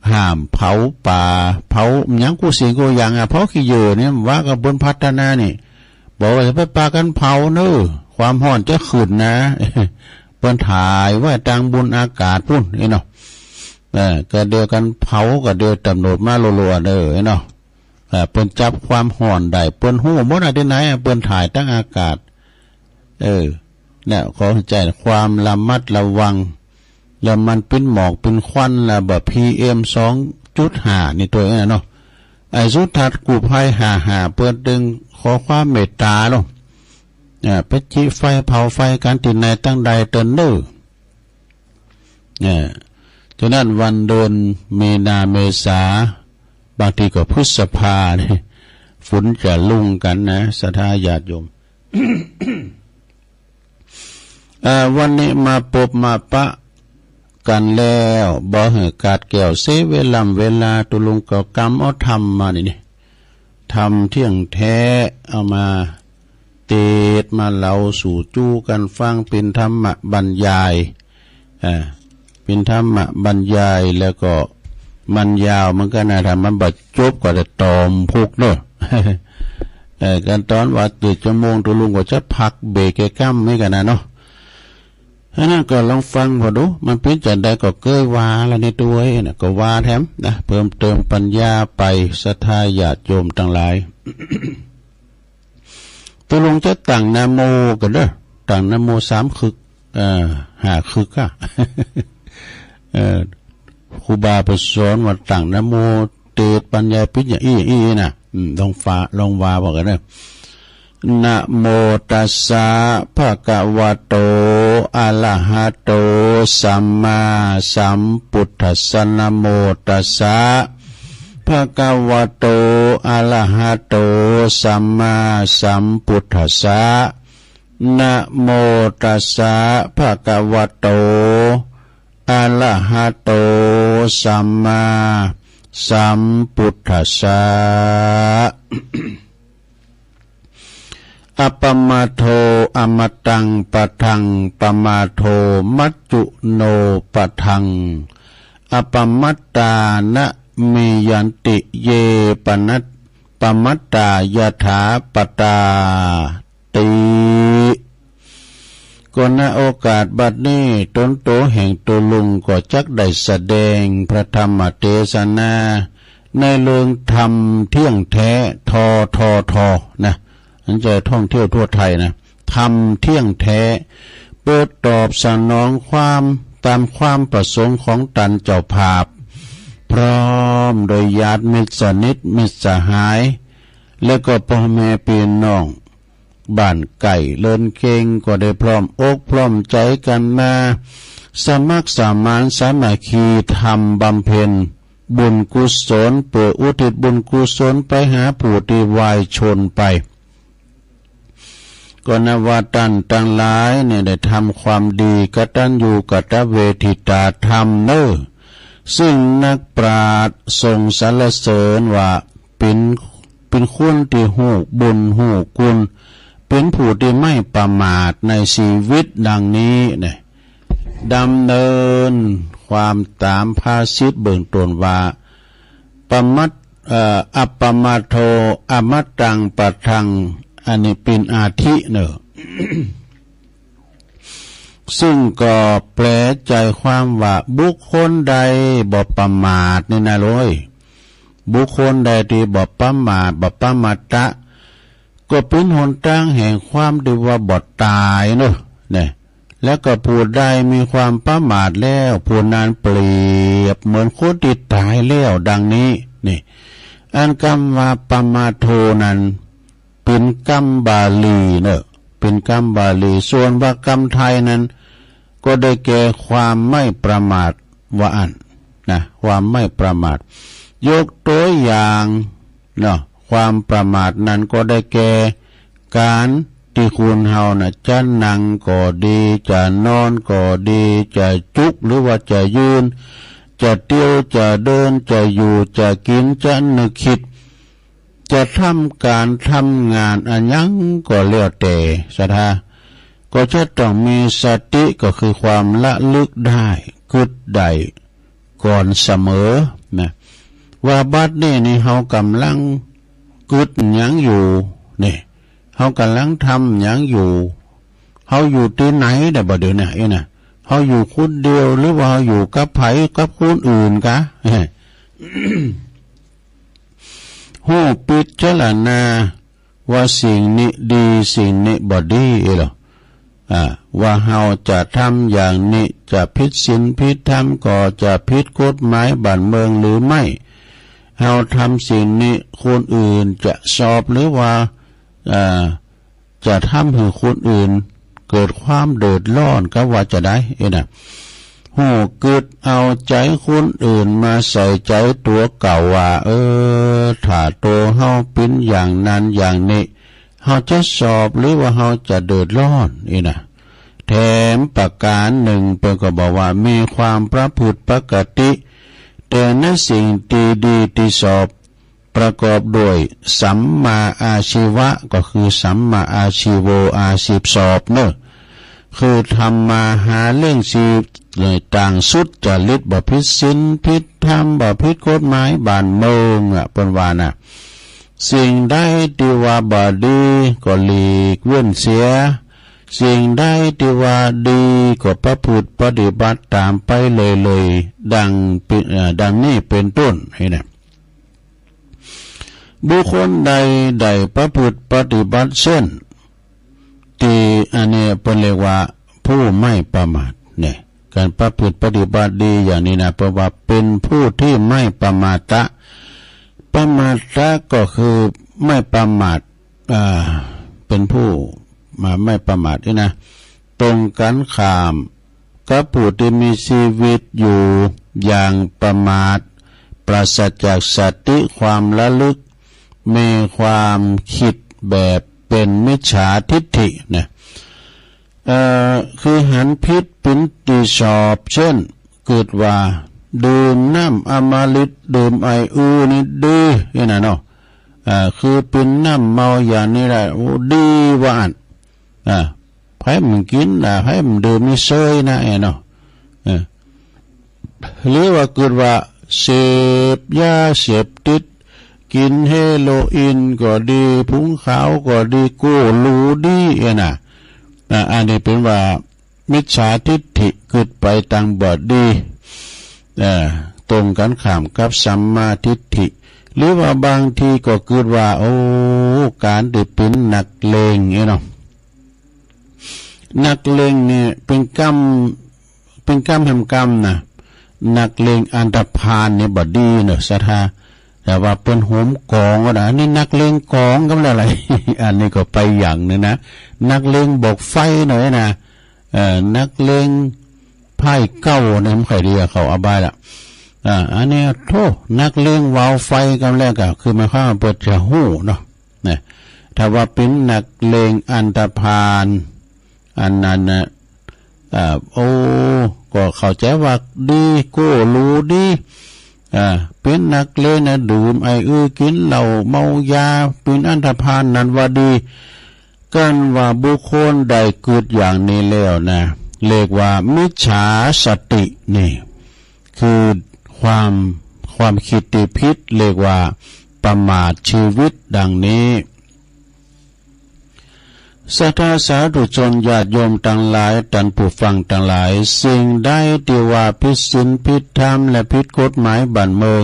ห้ามเผาป่า เผาหยังกู้สิ่งกู้อย่างอะ เผาขี้เยื่อเนี่ย ว่ากับเปิ้นพัฒนานี่ บอกว่าอย่าไปปากันเผาเนอะ ความฮ้อนจะขึ้นนะ เปิ้นถ่ายไว้ตางบนอากาศพู้นนี่เนาะ เออ ก็เดียวกันเผา ก็เดียวตำรวจมารัวๆ เด้อเนาะ เออ เปิ้นจับความฮ้อนได้ เปิ้นฮู้หมดอะ ที่ไหนอะ เปิ้นถ่ายตางอากาศ เออ เนี่ย ขอให้ใจความระมัดระวัง แล้วมันเป็นหมอกเป็นควัน แล้วแบบ พีเอ็ม สองจุดห้า นี่ตัวเองนะเนาะ ไอ้สุทัศน์กู้ภัยห้าห้า เปิ้นตึงขอความเมตตาเนาะ อ่า ไปจิไฟเผาไฟกันที่ไหนตางใดเตินเนอ เนี่ย ฉะนั้นวันเดือนมีนาเมษา บางทีก็พฤษภาเนี่ย ฝนจะลงกันนะ ศรัทธาญาติโยม อ่า วันนี้มาปบมาปะกันแล้ว บ่หื้อขาดแคลนเสียเวลา เวลา ตุลุงก็กำเอาธรรมมานี่นี่ ธรรมเที่ยงแท้ เอามาเตสน์มาเล่าสู่จู้กั๋นฟัง เป๋นธรรมะบรรยาย เอ่อ เป๋นธรรมะบรรยาย แล้วก็มันยาวเหมือนกั๋นนะ ถ้ามันบ่จบก็จะต๋อมพุกเนาะ เอ่อ กันต๋อนว่าเกือบชั่วโมง ตุ๊ลุงก็จะพักเบรกแค่กำเหมือนกั๋นนะเนาะ อันนั้นก็ลองฟังผ่อดู มันเป๋นจั่งใดก็เกยว่าละในตัวเองนะ ก็ว่าแถมนะ เพิ่มเติมปัญญาไป ศรัทธาญาติโยมตังหลาย ตุ๊ลุงจะตั้งนะโมก่อนเด้อ ตั้งนะโมสามคึก เอ่อ ห้าคึกอะ เอ่อ ครูบาเปิ้นสอนว่าตั้งนะโม เตสน์บรรยายเป๋นอย่างอี้อย่างอี้นะ อืม ลองฟ้า ลองว่าว่ากั๋นเด้อ นะโมตัสสะ ภะคะวะโต อะระหะโต สัมมาสัมพุทธัสสะ นะโมตัสสะ ภะคะวะโต อะระหะโต สัมมาสัมพุทธัสสะ นะโมตัสสะ ภะคะวะโต อะระหะโต สัมมาสัมพุทธัสสะ อัปปะมาโท อะมะตัง ปะทัง ปะมาโท มัจจุโน ปะทัง อัปปะมาตา นะ เม ยันติ เย ปะนะ ปะมาตา ยะถา ปะตา ติ ก็ณโอกาสบัดนี้ ตนโตแห่งตุ๊ลุงก็จักได้แสดงพระธรรมเตสนา ในเรื่องธรรมเที่ยงแท้ ท ท ท นะ อันจะท่องเที่ยวทั่วไทยนะ ธรรมเที่ยงแท้ เปิดตอบสนองความตามความประสงค์ของตันเจ้าภาพ พร้อมโดยญาติมิตรสนิทมิตรสหาย และก็พ่อแม่พี่น้อง บ้านใกล้เรือนเคียงก็ได้พร้อมอกพร้อมใจกันมา สมัครสมานสามัคคีทำบำเพ็ญบุญกุศล เพื่ออุทิศบุญกุศลไปหาผู้ที่วายชนไป ก็นับว่าตันตังหลายเนี่ยได้ทำความดี กตัญญูกตเวทิตาธรรมเนอ ซึ่งนักปราชญ์ทรงสรรเสริญว่า เป๋น เป๋นคนตี้ฮู้บุญฮู้คุณ เป๋นผู้ตี้ไม่ประมาทในชีวิตดังนี้เนี่ย ดำเนินความต๋ามภาษิตเบื้องต้นว่า ปะมัต เอ่อ อัปปะมาโท อะมะตัง ปะทัง อันนี้เป๋นอาทิเนอ ซึ่งก็แปลใจความว่าบุคคลใดบ่ประมาทนี่นะโลย บุคคลใดตี้บ่ประมาท บ่ประมาทะ ก็เป๋นหนตางแห่งความตี้ว่าบ่ตายเนอะ เนี่ย แล้วก็ผู้ใดมีความประมาทแล้ว ผู้นั้นเปรียบเหมือนคนตี้ต๋ายแล้ว ดังนี้ นี่ อันกำว่าปะมาโทนั้น เป๋นกำบาลีเนอะ เป๋นกำบาลี ส่วนว่ากำไทยนั้น ก็ได้แก่ความไม่ประมาท ว่าอั้นนะ ความไม่ประมาท ยกตัวอย่างเนาะ ความประมาทนั้นก็ได้แก่ ก๋านตี้คนเฮานะ จะนั่งก็ดี จะนอนก็ดี จะจุกหรือว่าจะยืน จะเตียว จะเดิน จะอยู่ จะกิ๋น จะนึกคิด จะทำก๋านทำงานอะหยังก็แล้วแต่ศรัทธา ก็จะต้องมีสติ ก็คือความระลึกได้ กึ๊ดได้ก่อนเสมอนะ ว่าบัดนี้นี่เฮากำลังกึ๊ดหยังอยู่ นี่ เฮากำลังทำหยังอยู่ เฮาอยู่ตี้ไหนเด้อบ่าเดี๋ยวนี้ เอ้ยนะ เฮาอยู่คนเดียว หรือว่าเฮาอยู่กับไผ กับคนอื่นกะ ฮู้พิจารณาว่าสิ่งนี้ดี สิ่งนี้บ่ดี เอ้ยเหรอ อ่า ว่าเฮาจะทำอย่างนี้ จะผิดศีลผิดธรรม ก็จะผิดกฎหมายบ้านเมืองหรือไม่ เฮาทำสิ่งนี้ คนอื่นจะสอบหรือว่า อ่า จะทำหื้อคนอื่นเกิดความเดือดร้อน ก็ว่าจะได้ เอ้ยนะ ฮู้กึ๊ดเอาใจ๋คนอื่นมาใส่ใจ๋ตั๋วเก่าว่า เออ ถ้าตั๋วเฮาเป๋นอย่างนั้นอย่างนี้ เฮาจะสอบหรือว่าเฮาจะเดือดร้อน เอ้ยนะ แถมประก๋านนึ่งเปิ้นก็บอกว่ามีความประพฤติปกติ แต่ในสิ่งตี้ดีตี้สอบ ประกอบด้วยสัมมาอาชีวะ ก็คือสัมมาอาชีโว อาชีพสอบเนอะ คือทำมาหาเลี้ยงชีพ ต่างสุจริต บ่ผิดศีลผิดธรรม บ่ผิดกฎหมายบ้านเมืองอะ เปิ้นว่านะ สิ่งใดที่ว่าบ่ดีก็หลีกเว้นเสีย สิ่งใดที่ว่าดีก็ประพฤติปฏิบัติตามไปเลยๆ ดังเป็น เอ่อ ดังนี้เป็นต้น นี่นะ บุคคลใดได้ประพฤติปฏิบัติเช่น ที่อันนี้เปิ้นเรียกว่าผู้ไม่ประมาทเนี่ย การประพฤติปฏิบัติดีอย่างนี้นะ เปิ้นว่าเป็นผู้ที่ไม่ประมาทะ ประมาทะก็คือไม่ประมาท อ่า เป็นผู้มาไม่ประมาทนี่นะ ตรงกันข้ามกับผู้ที่มีชีวิตอยู่อย่างประมาท ปราศจากสติความระลึก มีความคิดแบบเป็นมิจฉาทิฏฐินะ เอ่อ คือหันผิดเป็นตี้ชอบ เช่น เกิดว่าดื่มน้ำอมฤต ดื่มไออื้อนี่ดี นี่นะเนาะ เอ่อ คือเป็นน้ำเมาอย่างนี้แหละ โอ้ ดีว่าอั้น อ่า ไผบ่กิน อ่า ไผบ่ดื่มนี่เซยนะ เอ้เนาะ เออ หรือว่าเกิดว่าเสพยาเสพติด กินเฮโรอีนก็ดี ผงขาวก็ดี โก้หรูดี เอ้นะ อ่า อันนี้เปิ้นว่ามิจฉาทิฏฐิ เกิดไปตางบ่ดี เอ่อ ตรงกันข้ามกับสัมมาทิฏฐิ หรือว่าบางทีก็เกิดว่า โอ้ การได้เป็นนักเลง เอ้เนาะ นักเลงนี่เป็นกรรม เป็นกรรมแหมกรรมนะ นักเลงอันธพาลนี่บ่ดีเนอะ ศรัทธา แต่ว่าเปิ้นโหมก๋องก็ได้ อันนี้นักเลงก๋องก็บ่ได้อะไร อันนี้ก็ไปอย่างหนึ่งนะ นักเลงบอกไฟหน่อยนะ เอ่อ นักเลงไพ่เก้าเนี่ย มันใครดีอะ เขาเอาบายละ อ่า อันนี้โธ่ นักเลงวาวไฟกำแรกอะ คือหมายความว่าเปิ้นจะฮู้เนาะ นะ ถ้าว่าเป็นนักเลงอันธพาล อันนั้นนะ อ่า โอ้ ก็เข้าใจว่าดี โก้หรูดี อ่า เป็นนักเลงนะ ดื่มไออื้อ กินเหล้า เมายา เป็นอันธพาล นั้นว่าดี กันว่าบุคคลได้กึ๊ดอย่างนี้แล้วนะ เรียกว่ามิจฉาสตินี่ คือความ ความคิดที่ผิด เรียกว่าประมาทชีวิตดังนี้ ศรัทธาสาธุชนญาติโยมตังหลาย ท่านผู้ฟังตังหลาย สิ่งใดที่ว่าผิดศีลผิดธรรมและผิดกฎหมายบ้านเมือง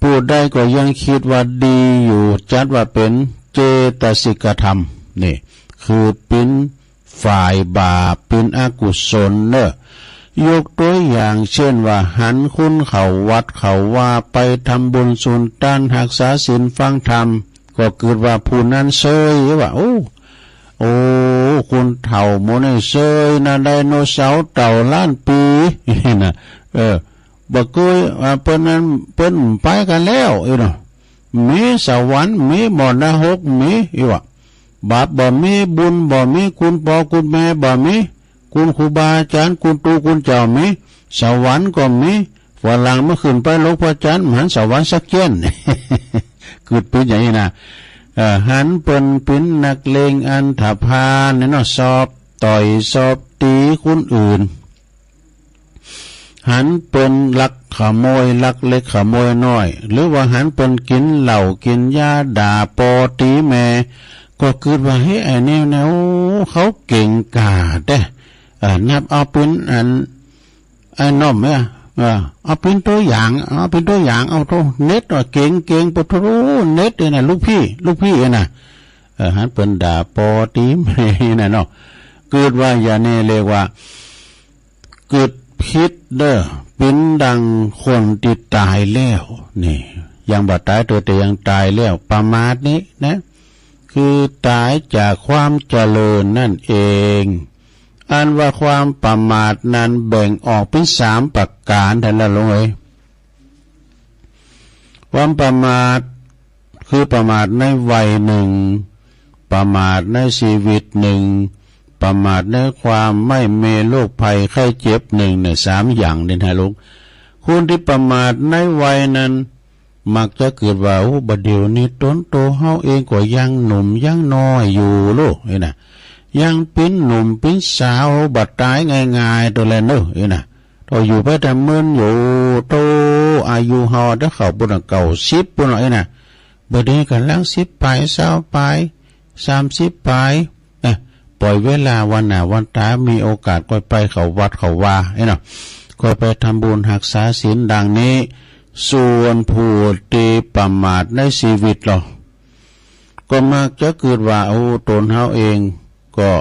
ผู้ใดก็ยังคิดว่าดีอยู่ จัดว่าเป็นเจตสิกธรรม นี่ คือเป็นฝ่ายบาป เป็นอกุศลเนอะ ยกตัวอย่างเช่นว่า หันคนเข้าวัดเข้าวา ไปทำบุญสุนทาน ฮักษาศีลฟังธรรม ก็กึ๊ดว่าผู้นั้นเซยว่า โอ้ โอ้ คนเฒ่าหมู่นี้เซยนะ ไดโนเสาร์เต่าล้านปี นะ เออ บ่เกยว่าเปิ้นนั้น เปิ้นไปกันแล้ว เอ้เนาะ มีสวรรค์ มีบ่อนรก มี อีว่า บาปบ่มี บุญบ่มี คุณพ่อคุณแม่บ่มี คุณครูบาอาจารย์ คุณปู่คุณเจ้ามี สวรรค์ก็มี ฝรั่งมาขึ้นไปโลกพระจันทร์ บ่หันสวรรค์สักเจ๊ยน กึ๊ดเป็นอย่างนี้นะ เอ่อ หันเปิ้นเป็นนักเลงอันธพาลเนี่ยเนาะ ชอบต่อยชอบตีคนอื่น หันเปิ้นลักขโมย ลักเล็กขโมยน้อย หรือว่าหันเปิ้นกินเหล้ากินยา ด่าปอตีแม่ ก็กึ๊ดว่า เฮ้ย ไอ้นี่นะ โอ้ เขาเก่งกล้าแต๊ เอ่อ นับเอาเป็นอัน ไอ้น้อมเนี่ย เอ่อ เอาเป็นตัวอย่าง เอาเป็นตัวอย่าง เอาโธ่ เน็ตว่าเก่ง เก่ง ปะโธ่ เน็ตเนี่ยนะ ลูกพี่ ลูกพี่เนี่ยนะ เอ่อ หันเปิ้นด่าปอตีแม่น่ะเนาะ กึ๊ดว่าอย่างนี้เรียกว่า กึ๊ดผิดเด้อ เป็นดังคนที่ตายแล้ว นี่ ยังบ่ตายเตื้อ แต่ยังตายแล้ว ประมาทนี้นะ คือตายจากความเจริญนั่นเอง อันว่าความประมาทนั้นแบ่งออกเป็นสามประการ ท่านละหลวงเอ๋ย ความประมาท คือประมาทในวัยหนึ่ง ประมาทในชีวิตหนึ่ง ประมาทในความไม่มีโรคภัยไข้เจ็บหนึ่ง เนี่ย สามอย่างนี่นะลูก คนที่ประมาทในวัยนั้น มักจะกึ๊ดว่า โอ้ บ่าเดี่ยวนี้ตนโตเฮาเองก็ยังหนุ่มยังน้อยอยู่โล เอ้ยนะ ยังเป๋นหนุ่มเป๋นสาว บ่ตายง่ายๆ โตแลเนอะ เอ้ยนะ โตอยู่ไปแต่เมินอยู่ โตอายุเฮาเด้อเข้าปุ้นน่ะ เก้าสิบปุ้นน่ะ เอ้ยนะ บ่าเดี่ยวนี้กำลังสิบปลาย ซาวปลาย สามสิบปลาย เอ้อ ปล่อยเวลาวันหน้าวันต๋า มีโอกาสค่อยไปเข้าวัดเข้าวา เอ้ยเนาะ ค่อยไปทำบุญฮักษาศีลดังนี้ ส่วนผู้ตี้ประมาทในชีวิตลอ ก็มักจะกึ๊ดว่า โอ้ ตนเฮาเองก็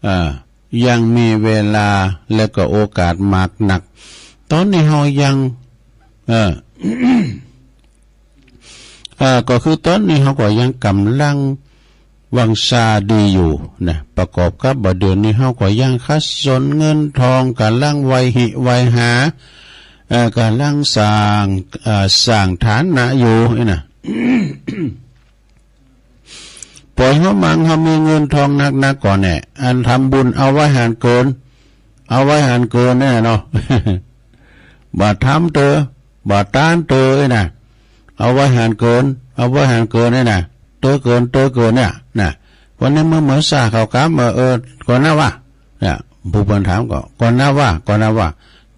เอ่อ ยังมีเวลาและก็โอกาสมากนัก ต๋อนนี้เฮายัง เอ่อ เอ่อ ก็คือต๋อนนี้เฮาก็ยังกำลังวังชาดีอยู่นะ ประกอบกับบ่าเดี่ยวนี้เฮาก็ยังขัดสนเงินทอง กำลังไหว้หิไหว้หา เอ่อ กำลังสร้าง เอ่อ สร้างฐานะอยู่ เอ้ยนะ ปล่อยเฮามั่งเฮามีเงินทองนักๆ ก่อนแน่ อันทำบุญเอาไว้หั้นเกิน เอาไว้หั้นเกินแน่เนาะ บ่าทำเตอ บ่าตานเตอ เอ้ยนะ เอาไว้หั้นเกิน เอาไว้หั้นเกิน เอ้ยนะ เตอเกิน เตอเกินเนี่ยนะ วันนี้เมื่อเมื่อซ่าเข้ากรรม เออ เออ ก่อนนะว่า เนี่ย ผู้เปิ้นถามก็ ก่อนนะว่า ก่อนนะว่า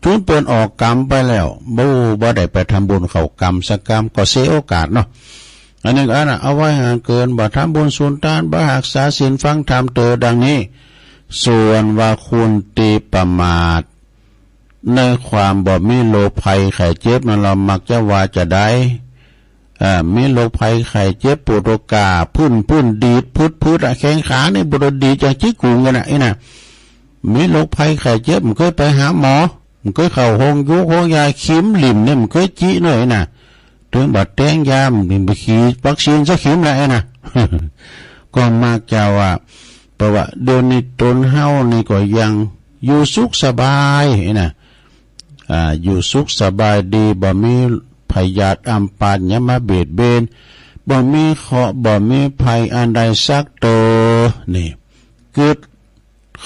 จุ่นเปิ้นออกกรรมไปแล้ว บ่ บ่ได้ไปทำบุญเข้ากรรมสักกรรม ก็เสียโอกาสเนาะ อันนี้ก็อันน่ะ เอาไว้หั้นเกิน บ่าทำบุญสุนตาน บ่าฮักษาศีลฟังธรรมเตอดังนี้ ส่วนว่าคนตี้ประมาทในความบ่มีโรคภัยไข้เจ็บนั้น ลาวมักจะว่าจะใด เอ่อ มีโรคภัยไข้เจ็บ ปวดโอกา พื้น พื้นดีด พืดๆ อะ แข้งขานี่บ่ได้ดีดอย่างจิกกุ่งกันน่ะ เอ้ยนะ มีโรคภัยไข้เจ็บ บ่เคยไปหาหมอ บ่เคยเข้าโฮงยูกโฮงยา เข็มหลิ่มเนี่ย บ่เคยจิเนาะ เอ้ยนะ ถึงบ่าแตงยา บ่ได้ไปฉีดวัคซีนสักเข็มละ เอ้ยนะ ก็มักจะว่า เพราะว่าเดี๋ยวนี้ตนเฮานี่ก็ยังอยู่สุขสบาย เอ้ยนะ อ่า อยู่สุขสบายดี บ่มีพยาธิอัมพาตหยังมาเบียดเบียน บ่มีเคราะห์ บ่มีภัยอันใดสักเตอ นี่ กึ๊ด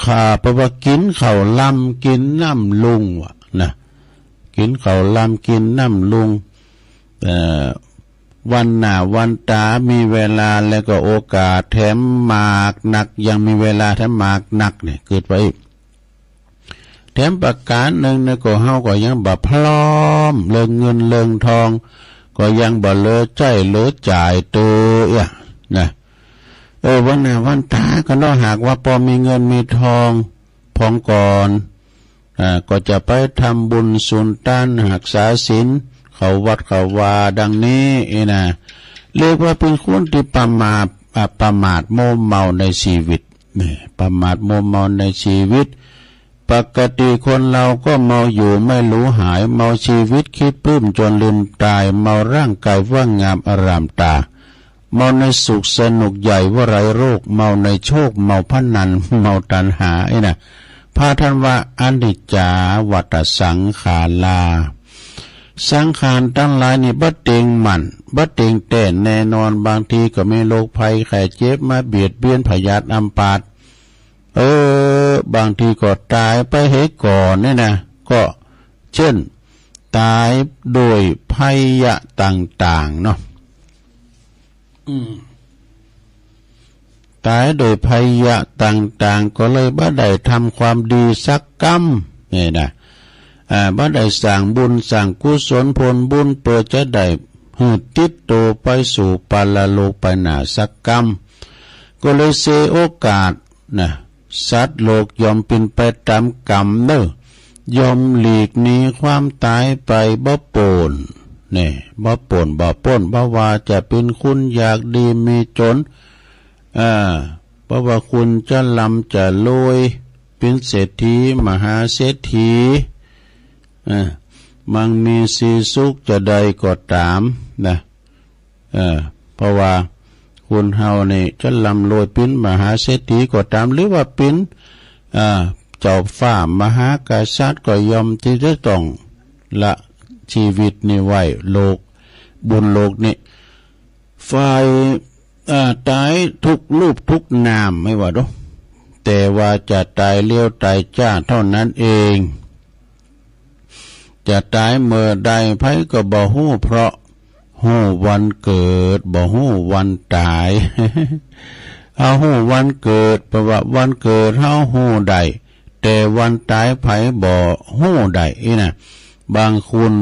ข้า เพราะว่ากินข้าวลำกินน้ำลุงว่ะนะ กินข้าวลำกินน้ำลุง เอ่อ วันหน้าวันต๋ามีเวลาแล้วก็โอกาสแถมมากนัก ยังมีเวลาแถมมากนักเนี่ย กึ๊ดไว้ แถมประก๋านนึ่งเนี่ยก็เฮาก็ยังบ่พร้อมเรื่องเงินเรื่องทอง ก็ยังบ่เหลือใจ๊เหลือจ่ายเตอเอี้ยนะ เออ วันหน้าวันต๋าก็เนาะ หากว่าปอมีเงินมีทองพองก่อน อ่า ก็จะไปทำบุญสุนตานฮักษาศีล เข้าวัดเข้าวาดังนี้ เอี้ยนะ เรียกว่าเป๋นคนตี้ประมาท อ่า ประมาทมัวเมาในชีวิต นี่ ประมาทมัวเมาในชีวิต ปกติคนเราก็เมาอยู่ไม่รู้หาย เมาชีวิตคิดปลื้มจนลืมตาย เมาร่างกายว่างงามอร่ามต๋า เมาในสุขสนุกใหญ่ว่าไร้โรค เมาในโชค เมาพนัน เมาตัณหา เอี้ยนะ พระท่านว่า อนิจจา วัฏฏะ สังขารา สังขารตังหลายนี่บ่เต็งมั่น บ่เต็งแต๊แน่นอน บางทีก็มีโรคภัยไข้เจ็บมาเบียดเบียน พยาธิอัมพาต เออ บางทีก็ต๋ายไปเหียก่อนเนี่ยนะ ก็เช่น ต๋ายโดยภัยยะต่างๆ เนาะ อืม ต๋ายโดยภัยยะต่างๆ ก็เลยบ่ได้ทำความดีสักกำ นี่นะ อ่า บ่ได้สร้างบุญสร้างกุศลผลบุญ เปื้อจะได้หื้อติดโตไปสู่ปรโลกไปหน้าสักกำ ก็เลยเสียโอกาสนะ สัตว์โลกย่อมเป๋นไปต๋ามกรรมเนอะ ย่อมหลีกหนีความต๋ายไปบ่ป๊น นี่ บ่ป๊น บ่ป๊น บ่ว่าจะเป๋นคนยากดีมีจน อ่า บ่ว่าคนจะร่ำจะรวย เป๋นเศรษฐี มหาเศรษฐี อ่า มั่งมีสีสุขจะใดก็ต๋าม นะ เออ เพราะว่าคนเฮานี่จะร่ำรวยเป๋นมหาเศรษฐีก็ต๋าม หรือว่าเป๋น อ่า เจ้าฟ้ามหากษัตริย์ก็ย่อมตี้จะต้องละชีวิตนี้ไว้ โลก บนโลกนี้ ฝ่าย อ่า ต๋ายทุกรูปทุกนามไม่ว่าดอก แต่ว่าจะต๋ายเร็วต๋ายจ๊าเท่านั้นเอง จะต๋ายเมื่อใดไผก็บ่ฮู้ เพราะ ฮู้วันเกิด บ่ฮู้วันตาย เฮาฮู้วันเกิด เพราะว่าวันเกิดเฮาฮู้ได้ แต่วันตายไผบ่ฮู้ได้อี้นะ บางคน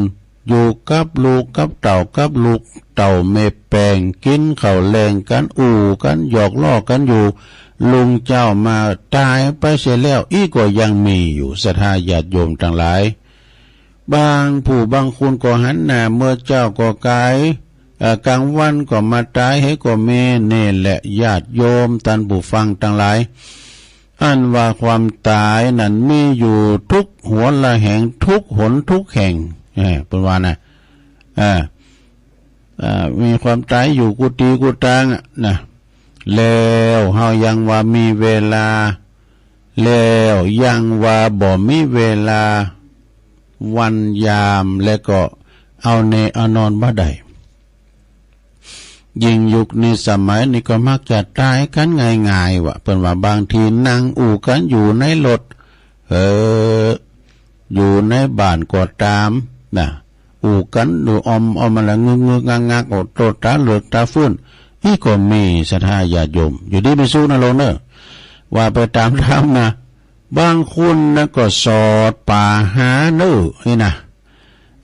อยู่กับลูกกับเต้า กับลูกเต้าแม่แป้ง กินข้าวแลงกัน อู้กัน หยอกล้อกันอยู่ รุ่งเจ๊ามาตายไปเสียแล้ว อี้ก็ยังมีอยู่ ศรัทธาญาติโยมทั้งหลาย บางผู้บางคนก็หันหน้าเมือเจ๊าก็กาย เอ่อ กลางวันก็มาตายเฮก็มี นี่แหละญาติโยมท่านผู้ฟังทั้งหลาย อันว่าความตายนั้นมีอยู่ทุกหัวละแห่ง ทุกหนทุกแห่ง เออ เปิ้นว่านะ เออ เอ่อ มีความตายอยู่กู้ตี้กู้ตางอะนะ แล้วเฮายังว่ามีเวลา แล้วยังว่าบ่มีเวลา วันยาม และก็เอาแน่เอานอนบ่ได้ ยิ่งยุคนี้สมัยนี้ก็มักจะตายกันง่ายๆ ว่า เปิ้นว่าบางทีนั่งอู้กันอยู่ในรถ เออ อยู่ในบ้านก็ตามนะ อู้กันอยู่ออมๆ มาละงึกๆ งักๆ โอ้ โตตาเหลือกตาฟื้น อี้ก็มี ศรัทธาญาติโยม อยู่ดีมีสุขนะโลกเนอะ ว่าไปตามธรรมนะ บางคนนะก็สอดป่าหาเนอะ อี้นะ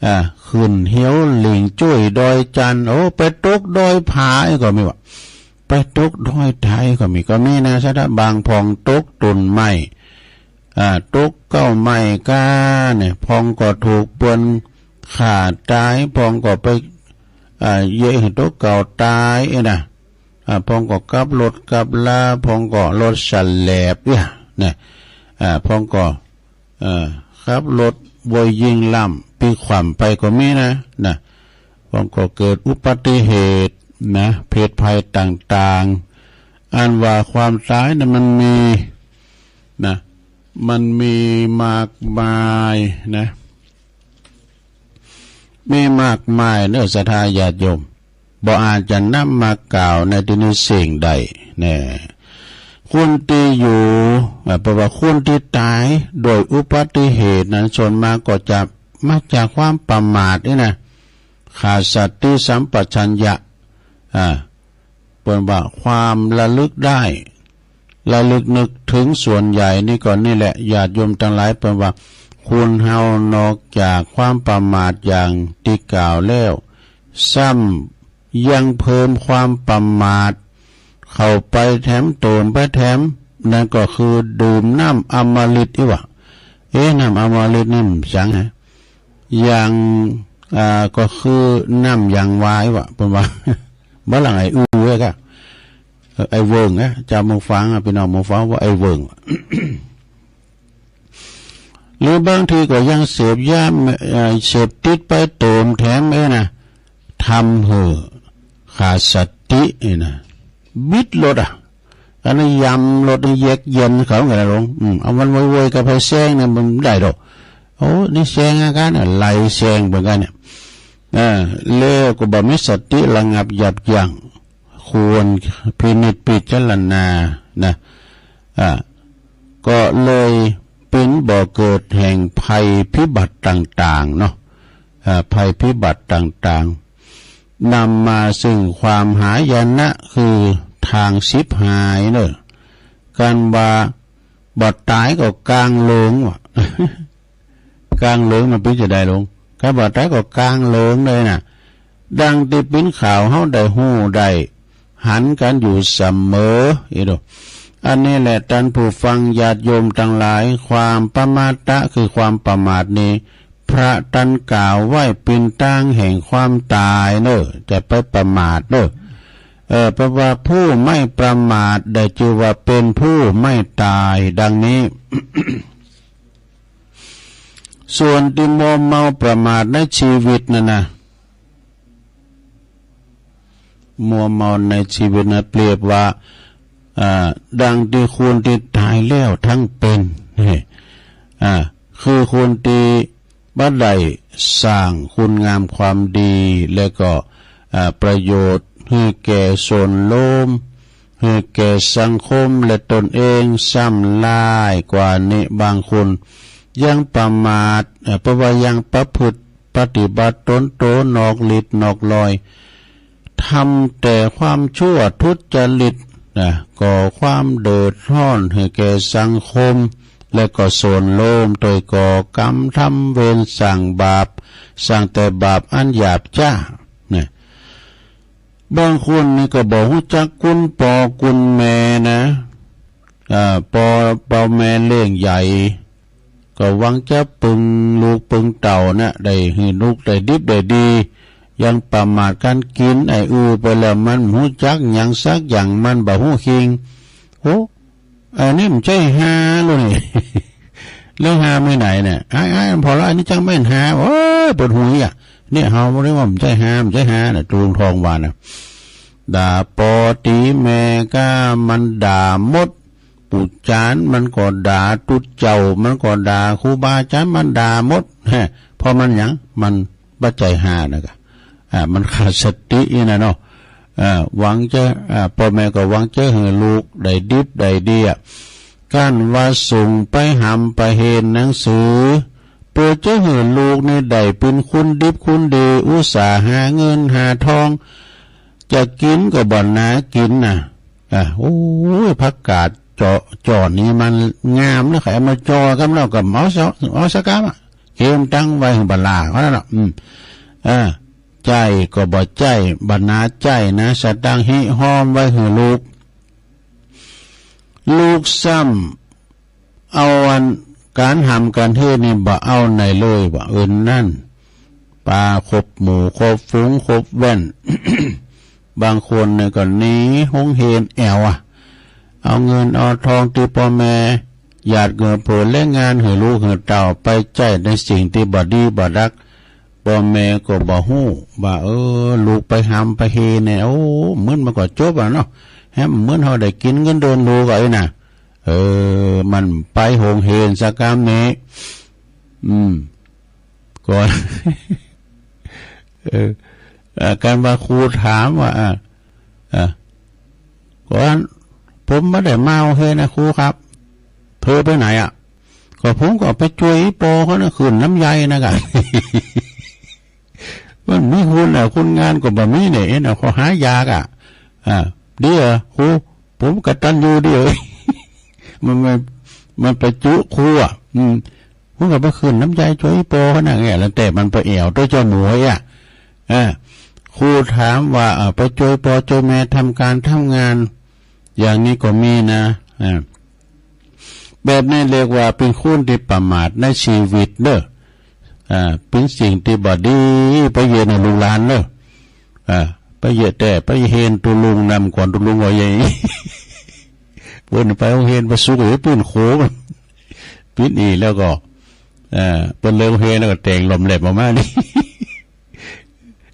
อ่า ขึ้นเฮียวหลิงจุ้ยดอยจันทน์ โอ้ ไปตกดอยผาอี้ก็มีวะ ไปตกดอยไทยก็มี ก็มีนะ ศรัทธา บางพ่องตกต้นไม้ อ่า ตกเก๊าไม้ก้าเนี่ย พ่องก็ถูกเปิ้นฆ่าตาย พ่องก็ไป อ่า เยะหื้อตกเก๊าตายเอ้ยนะ อ่า พ่องก็กับรถกับลา พ่องก็รถสแลบเนี่ยนะ อ่า พ่องก็ เอ่อ ขับรถบ่ยิงล้ำ พลิกคว่ำไปก็มีนะ นะ พ่องก็เกิดอุบัติเหตุนะ เพศภัยต่างๆ อันว่าความตายนั้นมันมีนะ มันมีมากมายนะ มีมากมายเนอะ ศรัทธาญาติโยม บ่อาจจะนำมากล่าวในที่นี้สิ่งใดแน่ คนที่อยู่ เอ่อ เพราะว่าคนที่ตายโดยอุบัติเหตุนั้น ส่วนมากก็จะมาจากความประมาทนี่นะ ขาดสติสัมปชัญญะ อ่า เปิ้นว่าความระลึกได้ ระลึกนึกถึงส่วนใหญ่นี่ก็นี่แหละ ญาติโยมทั้งหลาย เปิ้นว่าคนเฮานอกจากความประมาทอย่างที่กล่าวแล้ว ซ้ำยังเพิ่มความประมาทเข้าไปแถม เติมไปแถม นั่นก็คือดื่มน้ำอมฤตอีกว่า เอ๊ะ น้ำอมฤตนี่มันหยังฮะ อย่าง อ่า ก็คือน้ำยางวายวะ เปิ้นว่า บ่หลังไอ้อื้อเว้ยกะ เอ่อ ไอ้เวิงนะ เจ้าหมู่ฟังอะ พี่น้องหมู่ฟังว่าไอ้เวิง หรือบางทีก็ยังเสพยา เอ่อ เสพติดไปเติมแถมเอ้ยนะ ทำให้ขาดสติเอ้ยนะ บิดรถอะ อันนี้ยำรถนี่เยือกเย็นเขาไงล่ะหลวง อืม เอามันโวยๆ กับไผแซงเนี่ยมันได้ดอก โอ้ นี่แซงอาการอะไรแซงเหมือนกันเนี่ย เออ แล้วก็บ่มีสติระงับยับยั้ง ควรพินิจพิจารณานะ อ่า ก็เลยเป็นบ่อเกิดแห่งภัยพิบัติต่างๆ เนาะ อ่า ภัยพิบัติต่างๆ นำมาซึ่งความหายนะคือทางฉิบหายเนอะ กันว่าบ่ตายก็กางเหลิงวะ กางเหลิงมันเป็นจะได้หลวง กันบ่ตายก็กางเหลิงเลยนะ ดังที่ปิ้นข่าวเฮาได้ฮู้ได้หันกันอยู่เสมอ อีโด อันนี้แหละท่านผู้ฟังญาติโยมทั้งหลาย ความประมาทะคือความประมาทนี้ พระตันกล่าวไว้เป็นตางแห่งความตายเนอะ จะไปประมาทเนอะ เออ เพราะว่าผู้ไม่ประมาทได้ชื่อว่าเป็นผู้ไม่ตาย ดังนี้ ส่วนที่มัวเมาประมาทในชีวิตนั่นนะ มัวเมาในชีวิตนะ เปรียบว่า อ่า ดังที่คนที่ตายแล้วทั้งเป็น นี่ อ่า คือคนที่บ่ได้สร้างคุณงามความดี และก็ อ่า ประโยชน์ให้แก่ส่วนรวม ให้แก่สังคมและตนเอง ซ้ำร้ายกว่านี้ บางคนยังประมาท เอ่อ เพราะว่ายังประพฤติ ปฏิบัติตนโตนอกลีดนอกลอย ทำแต่ความชั่วทุจริตนะ ก่อความเดือดร้อนให้แก่สังคม และก็ส่วนรวม โดยก่อกรรมทำเวรสร้างบาป สร้างแต่บาปอันหยาบช้านะ บางคนนี่ก็บ่ฮู้จักคุณพ่อคุณแม่นะ อ่า พ่อ พ่อแม่เลี้ยงใหญ่ ก็หวังจะปึงลูกปึงเต้านะ ได้หื้อลูกได้ดิบได้ดี ยังประมาทการกิน ไอ้อื้อไปแล้ว มันบ่ฮู้จักหยังสักอย่าง มันบ่ฮู้คิง โอ้ อันนี้มันใจ้ฮาลูกนี่ เรื่องฮาไม่ไหนเนี่ย ไอ้ ไอ้ พอแล้ว อันนี้จังแม่นฮา โอ้ย ปวดหัวอ่ะ เนี่ย เฮาเรียกว่ามันใจ้ฮา มันใจ้ฮาน่ะ ลุงทองว่านะ ด่าปอตีแม่ก็มันด่าหมด ปู่จารย์มันก็ด่า ตุ๊เจ้ามันก็ด่า ครูบาอาจารย์มันด่าหมด ฮะ เพราะมันหยัง มันบ่ใจ้ฮานะกะ อ่า มันขาดสตินี่นะเนาะ อ่า หวังจะ อ่า พ่อแม่ก็หวังจะหื้อลูกได้ดิบได้ดีอะ การว่าส่งไปหำไปเฮียนหนังสือ เปื้อจะหื้อลูกนี่ได้เป็นคนดิบคนดี อุตส่าห์หาเงินหาทอง จะกินก็บ่หนากินนะ อ่า โอ้ย ผักกาดเจาะ จ่อนี่มันงามนะ ใครเอามาจ่อกันแล้วก็เอาซะ เอาซะกำอะ เกมตั้งไว้หื้อบ่าลาเขานั่นน่ะ อืม อ่า ใจ้ก็บ่ใจ้ บ่หนาใจ้นะ สตางค์ฮิฮ้อมไว้หื้อลูก ลูกซ้ำเอาอันการหำการเฮียนนี่บ่เอาไหนเลยว่า เอิ้นนั่น ปาคบหมู่คบฝูงคบแว่น บางคนเนี่ยก็หนีโฮงเฮียนแอ่วอะ เอาเงินเอาทองตี้พ่อแม่หยาดเหงื่อเผื่อแรงงานหื้อลูกหื้อเต้าไปใจ๊ในสิ่งตี้บ่ดีบ่ดัก พ่อแม่ก็บ่ฮู้ว่า เออ ลูกไปหำไปเฮียนเนี่ย โอ้ มื้อมันก็จบอะเนาะ แฮมมื้อเฮาได้กินเงินเดือนลูกอะ ไอ้น่ะ เออ มันไปโฮงเฮียนสักกำนี้ อืม ก่อน เออ เอ่อ การว่าครูถามว่า อ่ะ อ่ะ ก่อน ผมบ่ได้มาโฮงเฮียนนะครูครับ เธอไปไหนอะ ก็ผมก็ไปจ้วยอีปอเขานะ ขึ้นลำไยนะกะ มันมีคนน่ะ คนงานก็บ่มีเนี่ย เห็นน่ะ เขาหายากอะ อ่า เดี๋ยวครู ผมกตัญญูเดี๋ยว มัน มัน มันไปจุครูอะ อืม ผมก็ไปขึ้นลำไยจ้วยอีปอเขานะ เนี่ย แล้วแต่มันไปแอ่วตัวเจ้าหมูไว้อะ อ่า ครูถามว่า อ่า ไปจ้วยปอจ้วยแม่ทำการทำงาน อย่างนี้ก็มีนะ อ่า แบบนี้เรียกว่าเป็นคนที่ประมาทในชีวิตเด้อ อ่า เป็นสิ่งที่บ่ดี ไปเยียะในลูกหลานเด้อ อ่า ไปเยียะแต่ ไปเฮียนตุลุงนำก่อน ตุลุงว่าอย่างนี้ เปิ้นไปโฮงเฮียนบ่สุก เอ้ย ปื้นโข ปิ้นอีกแล้วก็ อ่า เปิ้นเลิกโฮงเฮียนแล้วก็แต่งหล่อมแหลมออกมานี่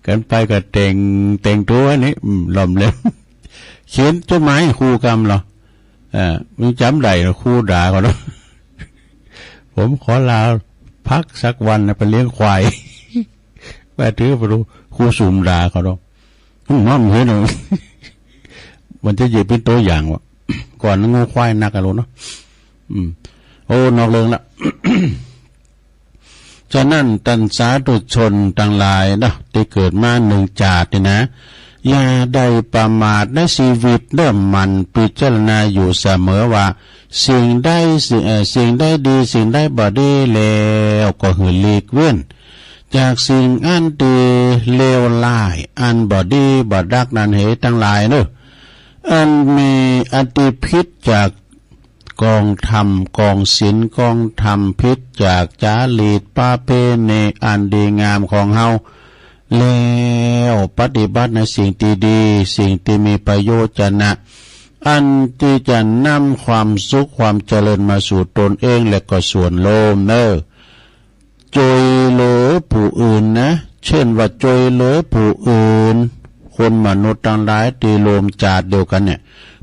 กันไปก็แต่ง แต่งตัวนี่ อืม หล่อมแหลม เขียนจดหมายให้ครูกำเหรอ อ่า มึงจำได้เหรอ ครูด่าเขาเนาะ ผมขอลาพักสักวันนะ ไปเลี้ยงควาย ว่าถือไปดู ครูสุมด่าเขาเนาะ อืม มันเห็นเหรอ มันจะหยิบเป็นตัวอย่างวะ ก่อนงูควายนักอะลูกเนาะ อืม โอ้ นอกเรื่องละ ฉะนั้นท่านสาธุชนทั้งหลายเนาะ ที่เกิดมาหนึ่งชาตินี่นะ อย่าได้ประมาทในชีวิตเด้อ หมั่นพิจารณาอยู่เสมอว่า สิ่งใด สิ่ง เอ่อ สิ่งใดดี สิ่งใดบ่ดีแล้วก็หื้อหลีกเว้น จากสิ่งอันตี้เลวร้าย อันบ่ดีบ่ดักนั้นเฮทั้งหลายเนาะ อันมี อันตี้ผิดจาก กองธรรม กองศีล กองธรรม ผิดจากจารีตประเพณีอันดีงามของเฮา แล้วปฏิบัติในสิ่งที่ดี สิ่งที่มีประโยชน์นะ อันที่จะนำความสุขความเจริญมาสู่ตนเองและก็ส่วนรวมเนอะ ช่วยเหลือผู้อื่นนะ เช่นว่าช่วยเหลือผู้อื่น คนมนุษย์ทั้งหลายที่ร่วมชาติเดียวกันเนี่ย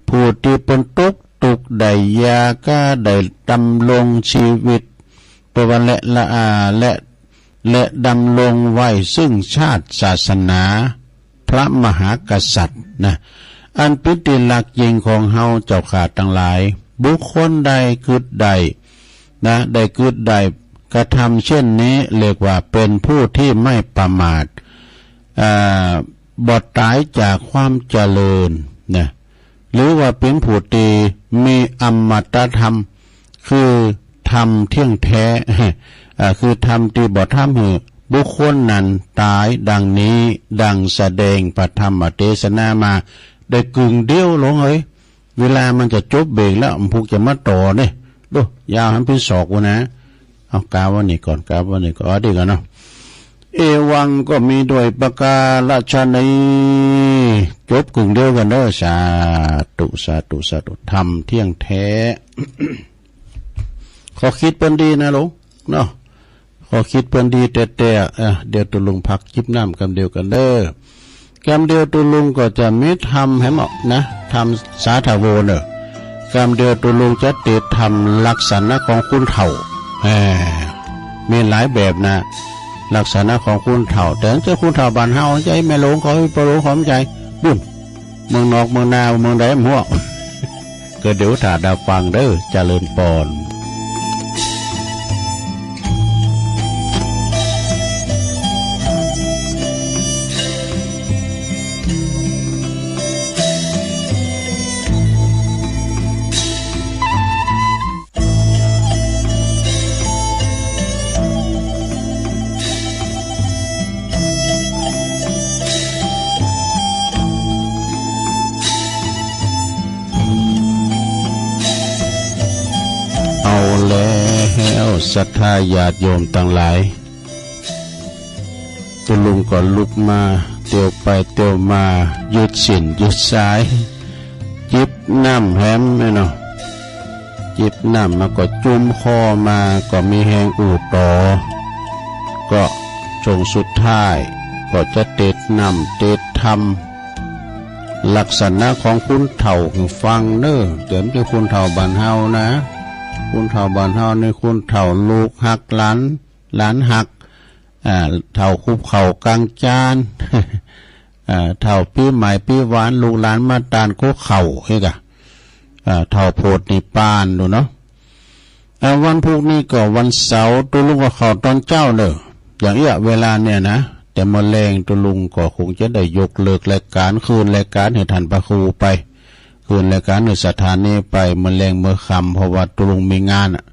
ผู้ที่เปิ้นตกทุกข์ได้ยากก็ได้ดำรงชีวิต เพราะว่าและละอา และ และดำรงไว้ซึ่งชาติศาสนา พระมหากษัตริย์นะ อันเป็นที่รักยิ่งของเฮาเจ้าข้าทั้งหลาย บุคคลใดกึ๊ดได้นะ ได้กึ๊ดได้ กระทำเช่นนี้เรียกว่าเป็นผู้ที่ไม่ประมาท อ่า บ่ตายจากความเจริญนะ หรือว่าเป็นผู้ที่มีอมตะธรรม คือธรรมเที่ยงแท้ อ่า คือธรรมที่บ่ทำหื้อบุคคลนั้นตายดังนี้ ดังแสดงพระธรรมเทศนามา ได้กึ่งเดียวหลวงเอ๋ย เวลามันจะจบเบรกแล้ว ผมพูกจะมาต่อเนี่ย ดู ยาวหันเป็นศอกกูนะ เอากาวันนี้ก่อน กาวันนี้ก่อน เอาดีก่อนเนาะ เอวังก็มีด้วยประการฉะนี้ จบกึ่งเดียวกันเด้อ สาธุ สาธุ สาธุ ธรรมเที่ยงแท้ ข้อคิดเปิ้นดีนะหลวง เนาะ ข้อคิดเปิ้นดีแต๊ๆ เออ เดี๋ยวตุลุงพักจิบน้ำกำเดียวกันเด้อ กำเดียวตุลุงก็จะมีธรรมแหมเนาะนะ ธรรมสาธโวเนอะ กำเดียวตุลุงจะเตะธรรมลักษณะของคนเฒ่า แหม มีหลายแบบนะ ลักษณะของคนเฒ่า แต่เจ้าคนเฒ่าบ้านเฮา ใจ้แม่หลวงเขา พ่อหลวงเขา ใจ้บุ่น เมืองนอกเมืองนาเมืองใดบ่ฮู้ ก็เดี๋ยวถ้าได้ฟังเด้อ เจริญปอน เอาแล้วศรัทธาญาติโยมตังหลาย ตุลุงก็ลุกมา เตียวไปเตียวมา ยืดเส้นยืดสาย จิบน้ำแหมแม่เนาะ จิบน้ำมาก็จุ่มคอมา ก็มีแฮงอู้ต่อ ก็ช่วงสุดท้าย ก็จะเตะน้ำเตะธรรม ลักษณะของคนเฒ่าหื้อฟังเนอะ แต่บ่ใจ้คนเฒ่าบ้านเฮานะ คนเฒ่าบ้านเฮานี่คนเฒ่าลูกฮักหลาน หลานฮัก อ่า เฒ่าคุบเข่ากลางจาน อ่า เฒ่าปีใหม่ปีหวาน ลูกหลานมาต้านคุกเข่า เฮ้ยกะ อ่า เฒ่าโพธินิพพานดูเนาะ อ่า วันพุธนี้ก็วันเสาร์ ตุลุงก็เข้าตอนเจ๊าเนอะ อย่างเอี้ยเวลาเนี่ยนะ แต่มื้อแลงตุลุงก็คงจะได้ยกเลิกรายการ คืนรายการหื้อท่านพระครูไป คืนรายการหื้อสถานีไป มื้อแลงมื้อค่ำ เพราะว่าตุลุงมีงานอะ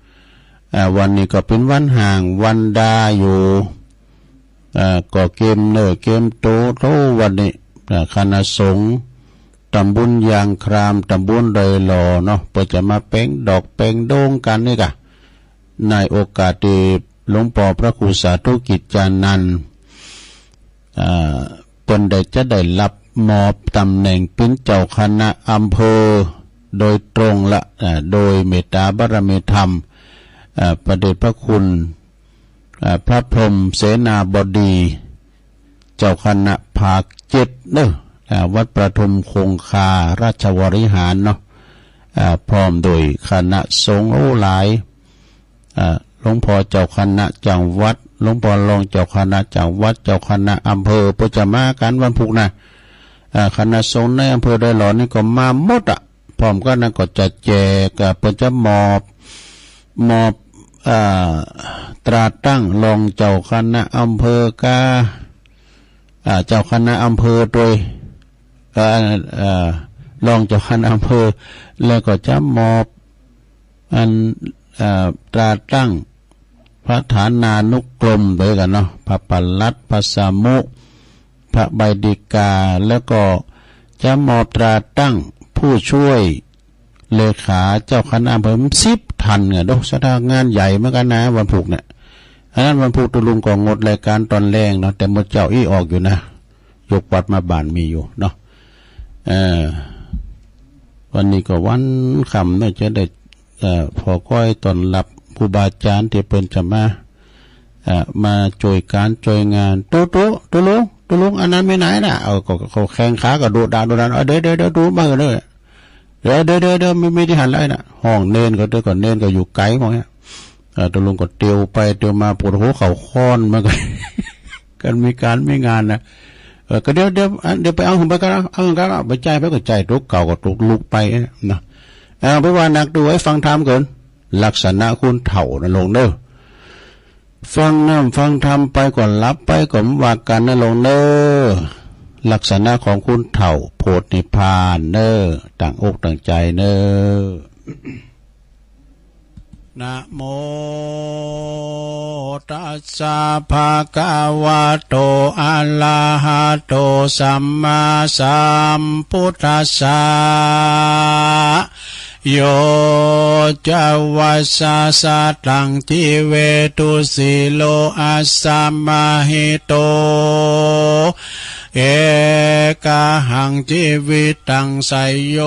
อ่า วันนี้ก็เป๋นวันฮ้างวันดาอยู่ อ่า ก็เกียมเนื้อเกียมโต โธ่ วันนี้ อ่า คณะสงฆ์ตำบลยางคราม ตำบลดอยหล่อเนาะ เปิ้นจะมาแป๋งดอกแป๋งโด่งกั๋นนี่กะ ในโอกาสตี้หลวงป้อพระครูสาธุกิจจานันท์ อ่า เปิ้นได้จะได้รับมอบตำแหน่งเป๋นเจ้าคณะอำเภอโดยตรงละ อ่า โดยเมตตาบารมีธรรม อ่า พระเดชพระคุณ อ่า พระพรหมเสนาบดี เจ้าคณะภาคเจ็ดเนอะ อ่า วัดประทุมคงคาราชวริหารเนาะ อ่า พร้อมโดยคณะสงฆ์ โอ้ หลาย อ่า หลวงพ่อเจ้าคณะจังหวัด หลวงพ่อรองเจ้าคณะจังหวัด เจ้าคณะอำเภอ เปิ้นจะมากั๋นวันพุธนะ อ่า คณะสงฆ์ในอำเภอดอยหล่อนี่ก็มาหมดอะ พร้อมกั๋นนั้นก็จะแจก อ่า เปิ้นจะมอบ มอบ อ่า ตราตั้งรองเจ้าคณะอำเภอก้า อ่า เจ้าคณะอำเภอโดย เอ่อ เอ่อ รองเจ้าคณะอำเภอ แล้วก็จะมอบอัน เอ่อ ตราตั้งพระฐานานุกรมด้วยกั๋นเนาะ พระปลัด พระสมุ พระใบดิกา แล้วก็จะมอบตราตั้งผู้ช่วยเลขาเจ้าคณะอำเภอสิบท่านเนี่ย โด สถานงานใหญ่เหมือนกั๋นนะ วันพุธเนี่ย อันนั้นวันพุธตุลุงก็งดรายการตอนแลงเนาะ แต่มื้อเจ๊าอี้ออกอยู่นะ ยกวัดมาบ้านมีอยู่เนาะ เอ่อ วันนี้ก็วันค่ำเนาะ จะได้ เอ่อ ผ่อก้อยต้อนรับครูบาอาจารย์ตี้เปิ้นจะมา เอ่อ มาจ้วยก๋านจ้วยงาน โต โต โตลุง โตลุง อันนั้นไปไหนน่ะ เอา ก็ ก็แข้งขาก็โดดดาโดดดา เอา เดี๋ยว เดี๋ยว เดี๋ยว ดูมาเถอะ เดี๋ยว เดี๋ยว เดี๋ยว เดี๋ยว ไม่ ไม่ได้หันแล้วน่ะ ห้องเณรก็ เดี๋ยวก่อน เณรก็อยู่ไกลหมดเนี่ย เอ่อ ตกลงก็เตียวไปเตียวมา ปวดหัวเข่าค้อน มันก็ กันมีการมีงานนะ เออ ก็เดี๋ยว เดี๋ยว อ่ะ เดี๋ยวไปเอาของไปกันนะ เอาของกันนะ ไปจ่ายไปก็จ่าย ตัวเก่าก็ตกลุกไปนะ เออ ไปว่านักดู ให้ฟังธรรมก่อน ลักษณะคนเฒ่านะลงเด้อ ฟังน้ำฟังธรรมไปก็หลับไปก็ว่ากันนะโลมเน่อ ลักษณะของคนเฒ่าโพธินิพพานเน่อ ตั้งอกตั้งใจเน่อ นะโมตัสสะ ภะคะวะโต อะระหะโต สัมมาสัมพุทธัสสะ โย จะวัสสะ สะตัง จีเวตุ สีโล อัสสะ มะหิโต เอ กะหัง จีวิตัง สะโย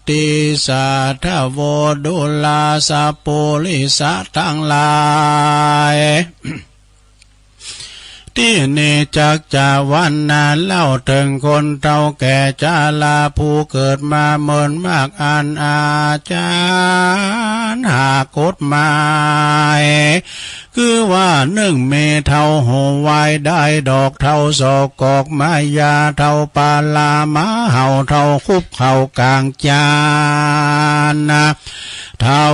ติสสะ ทะโว ดูราสะ ปุริสะตังหลาย ตี้นี้จักจะวรรณนาเล่าเถิงคนเฒ่าแก่ชราผู้เกิดมาเมินมาก อันอาจารย์หากกฎหมาย คือว่านึ่งเมเฒ่าโหวายได้ดอก เฒ่าสอกกอกมายา เฒ่าปาลาหมาเห่า เฒ่าคุบเข่ากลางจาน เฒ่า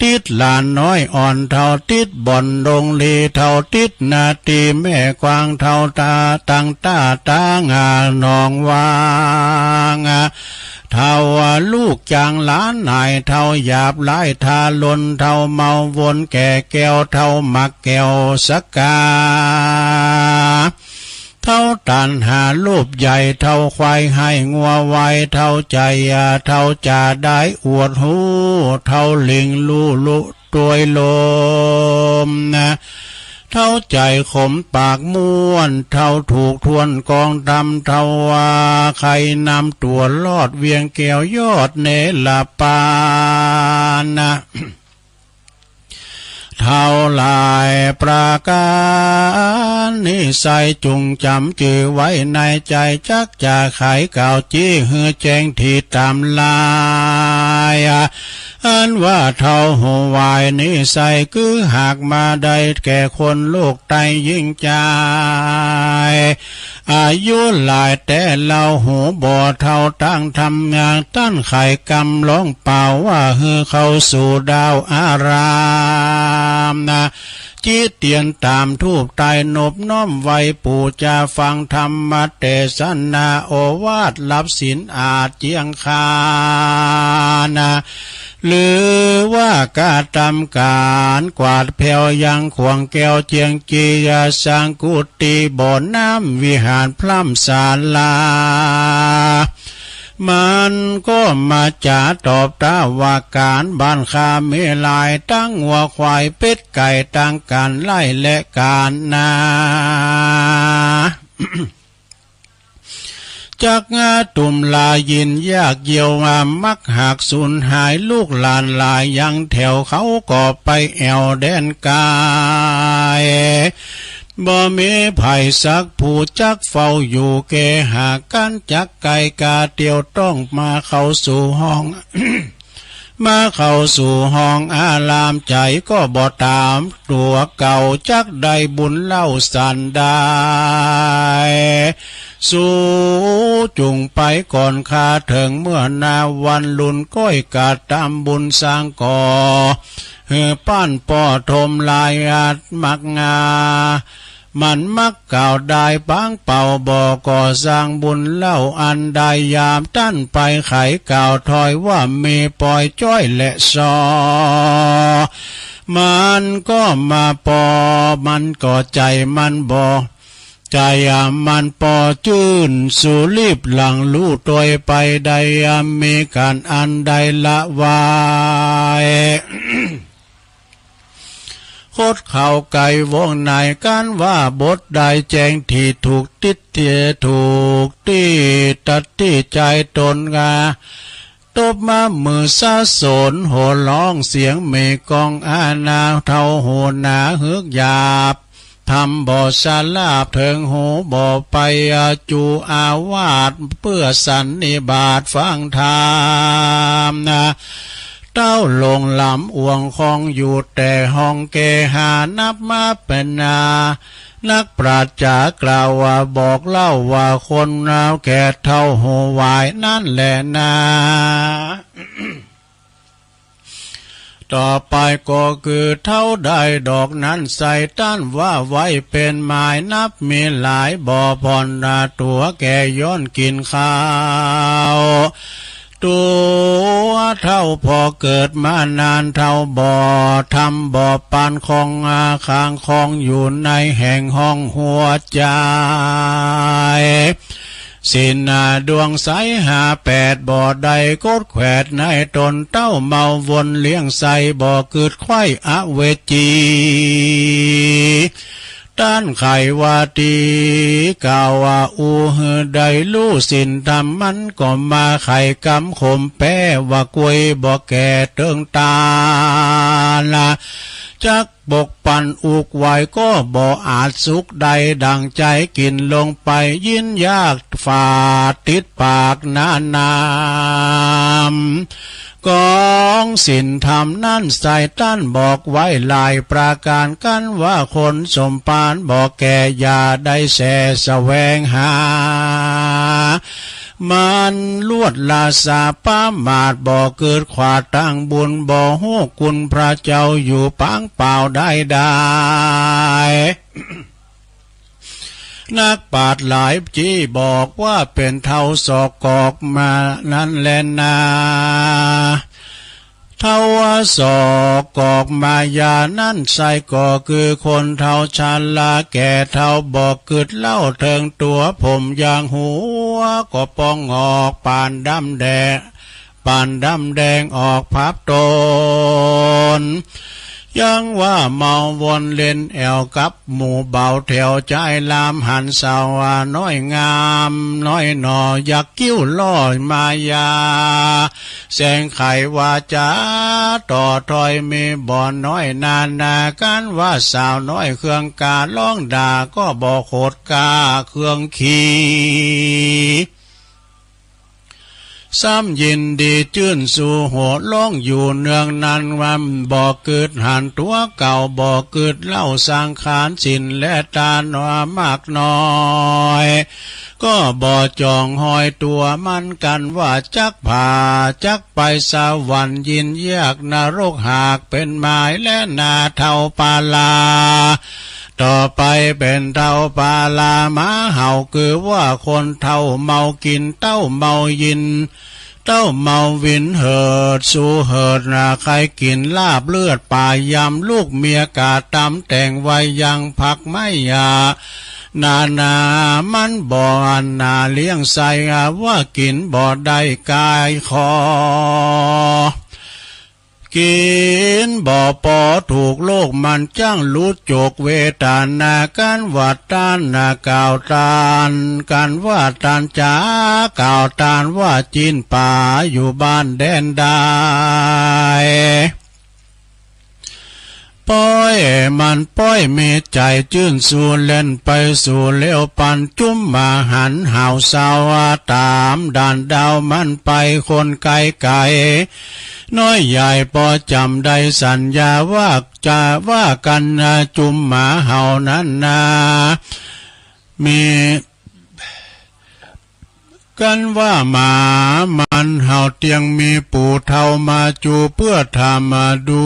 ติดหลานน้อยอ่อน เฒ่าติดบ่อนดงลี เฒ่าติดนาตีแม่กวาง เฒ่าตาตังตาตางาหนองวาง เฒ่าลูกจางหลานนาย เฒ่าหยาบหลายทารุณ เฒ่าเมาวนแก่แก้ว เฒ่ามักแก้วสกา เฒ่าตัณหาโลภใหญ่ เฒ่าควายไห้งัววาย เฒ่าใจ เฒ่าจะได้อวดฮู้ เฒ่าลิงลู่ลุตวยลม เฒ่าใจขมปากม้วน เฒ่าถูกทวนกองธรรม เฒ่าว่าใครนำตั๋วรอด เวียงแก้วยอดเนรปาน เฒ่าหลายประการ นิสัยจุ่งจ๋ำจื้อไว้ในใจ จักจะไขกล่าวจี้หื้อแจ้งทีต๋ามลาย อันว่าเฒ่าโหวายนิสัย คือหากมาได้แก่คนลูกไต้หญิงจาย อายุหลายแต่เล่าหูบ่เฒ่า ตั้งธรรมะต้านไขกำลองเป่า ว่าหื้อเข้าสู่ดาวอารามนะ จิตเตียนต๋ามธูปไต้ นบน้อมไหว้ปู่จา ฟังธรรมเตสนา โอวาทรับศีลอาจเจียงคานะ หรือว่ากระทำก๋านกวาดแผ้วยังขวางแก้วเจียงจียา สร้างกุฏิบ่อน้ำวิหารพร่ำศาลา มันก็มาจ๋าตอบตาว่า ก๋านบ้านข้ามีหลาย ตังงัวควายเป็ดไก่ ตังก๋านไร่และก๋านนา จักงาตุ่มลายินยากเยียว ว่ามักหากสูญหาย ลูกหลานหลายยังแถว เขาก็ไปแอ่วแดนไกล บ่มีไผสักผู้จักเฝ้าอยู่ แก่หากกั๋นจักไกล ก๋าเตียวต้องมาเข้าสู่ห้อง มาเข้าสู่ห้องอาราม ใจ๋ก็บ่ต๋ามตั๋วเก่า จักได้บุญเล่าสันใด สูจุ่งไปก่อนข้าเถิง เมื่อนาวันลุนก้อยกระทำบุญสร้างก่อ หื้อป้านป้อทมลายอัดมักงา มันมักกล่าวได้ปางเป่า บ่ก่อสร้างบุญเล่าอันใด ยามต้านไปไขกล่าวถอย ว่ามีปอยจ้อยและซอ มันก็มาปอ มันก็ใจ๋มันบ่ ใจ๋มันปอจื้น สูรีบหลังลู่ตวยไป ได้มีก๋านอันใดละวาย คดเข่าไกลวงใน กั๋นว่าบทใดแจ้งที่ถูกติดเตียถูกตี้ตัดตี้ใจ๋ต๋นกา ตบมามือสะสน โห่ร้องเสียงมีก้องอาณา เฒ่าโหนาฮึกหยาบ ธรรมบ่สลาบเถิงหู บ่ไปอาจูอาวาส เปื้อสันนิบาตฟังธรรมนะ เต้าหลงหลำอ่วงคองอยู่แต่ห้องเกหา นับมาเป็นนา นักปราชญ์จ๋ากล่าวว่า บอกเล่าว่าคนเอาแก่เฒ่าโหวายนั่นแหละนา ต่อไปก็คือเฒ่าได้ดอกนั้นใส่ต้านว่าไว้เป็นหมายนับมีหลายบ่ผ่อนตัวแก่ย้อนกินข้าว ตัวเฒ่าพอเกิดมานานเฒ่าบ่ทำบ่ปานของอาคางของอยู่ในแห่งห้องหัวใจ ศีลดวงใสห้าแปดบ่ได้กดแขวดในตนเต้าเมาวนเลี้ยงใสบ่กึดไขว้อเวจี ต้านไขว่าตีกล่าวว่าอู้หือได้รู้ศีลธรรมมันก็มาไขกำขมแปว่ากุยบ่แก่เติงตาละ จักปกปันอุกไหวก็บ่อาจสุขได้ดังใจกินลงไปยินยากฝาดติดปากนานาม กองศีลธรรมนั้นใส่ต้านบอกไว้หลายประการกันว่าคนสมภารบ่แก่อย่าได้แสแสวงหา มันลวดลาสาประมาทบ่เกิดขวาดตั้งบุญบ่ฮู้คุณพระเจ้าอยู่ปางเปล่าได้ได้ นักปราชญ์หลายจี้บอกว่าเป็นเฒ่าสอกกอกมานั้นแลนา เฒ่าสอกกอกมายานั้นใส่ก็คือคนเฒ่าชราแก่เฒ่าบ่กึดเหล้าเถิงตัวผมยางหัวก็ปองออกปานดำแดง ปานดำแดงออกพับตน ยังว่าเมาวนเล่นแอวกับหมู่เบาแถวจ้ายลามหันสาวน้อยงามน้อยหน่อยักษ์คิ้วล่อมายา แสงไขวาจาต่อถ้อยมีบ่น้อยนานากันว่าสาวน้อยเครื่องการ้องด่าก็บ่โขดกาเครื่องขี ซ้ำยินดีจื้นสู่หัวร้องอยู่เนืองนั้นว่าบ่กึดหันตัวเก่าบ่กึดเหล้าสังขารศีลและตานว่ามากน้อย ก็บ่จ่องหอยตัวมันกันว่าจักผ่าจักไปสวรรค์ยินยากนรกหากเป็นหมายและนาเฒ่าปาลา ต่อไปเป็นเฒ่าปาลามาเห่าคือว่าคนเฒ่าเมากินเต้าเมายิน เต้าเมาวินเหิดสู่เหิดนาใครกินลาบเลือดป่ายำลูกเมียกาตำแต่งไว้ยังผักไม้ยา นานามันบ่อันนาเลี้ยงใส่ว่ากินบ่ได้กายคอ กินบ่ปอถูกโลกมันจ้างรู้จกเวทนากันว่าต้านนะกล่าวต้านกันว่าต้านจ๋ากล่าวต้านว่าจีนป่าอยู่บ้านแดนได้ ป้อยมันป้อยมีใจจื้นสู่เล่นไปสู่เลี้ยวปันจุ้มมาหันหาวสาวตามด่านดาวมันไปคนไกลไกล น้อยใหญ่ปอจำได้สัญญาว่าจะว่ากันนะจุมหมาเห่านั้นนา มีกันว่าหมามันเห่าเตียงมีปู่เฒ่ามาจูเพื่อทำมาดู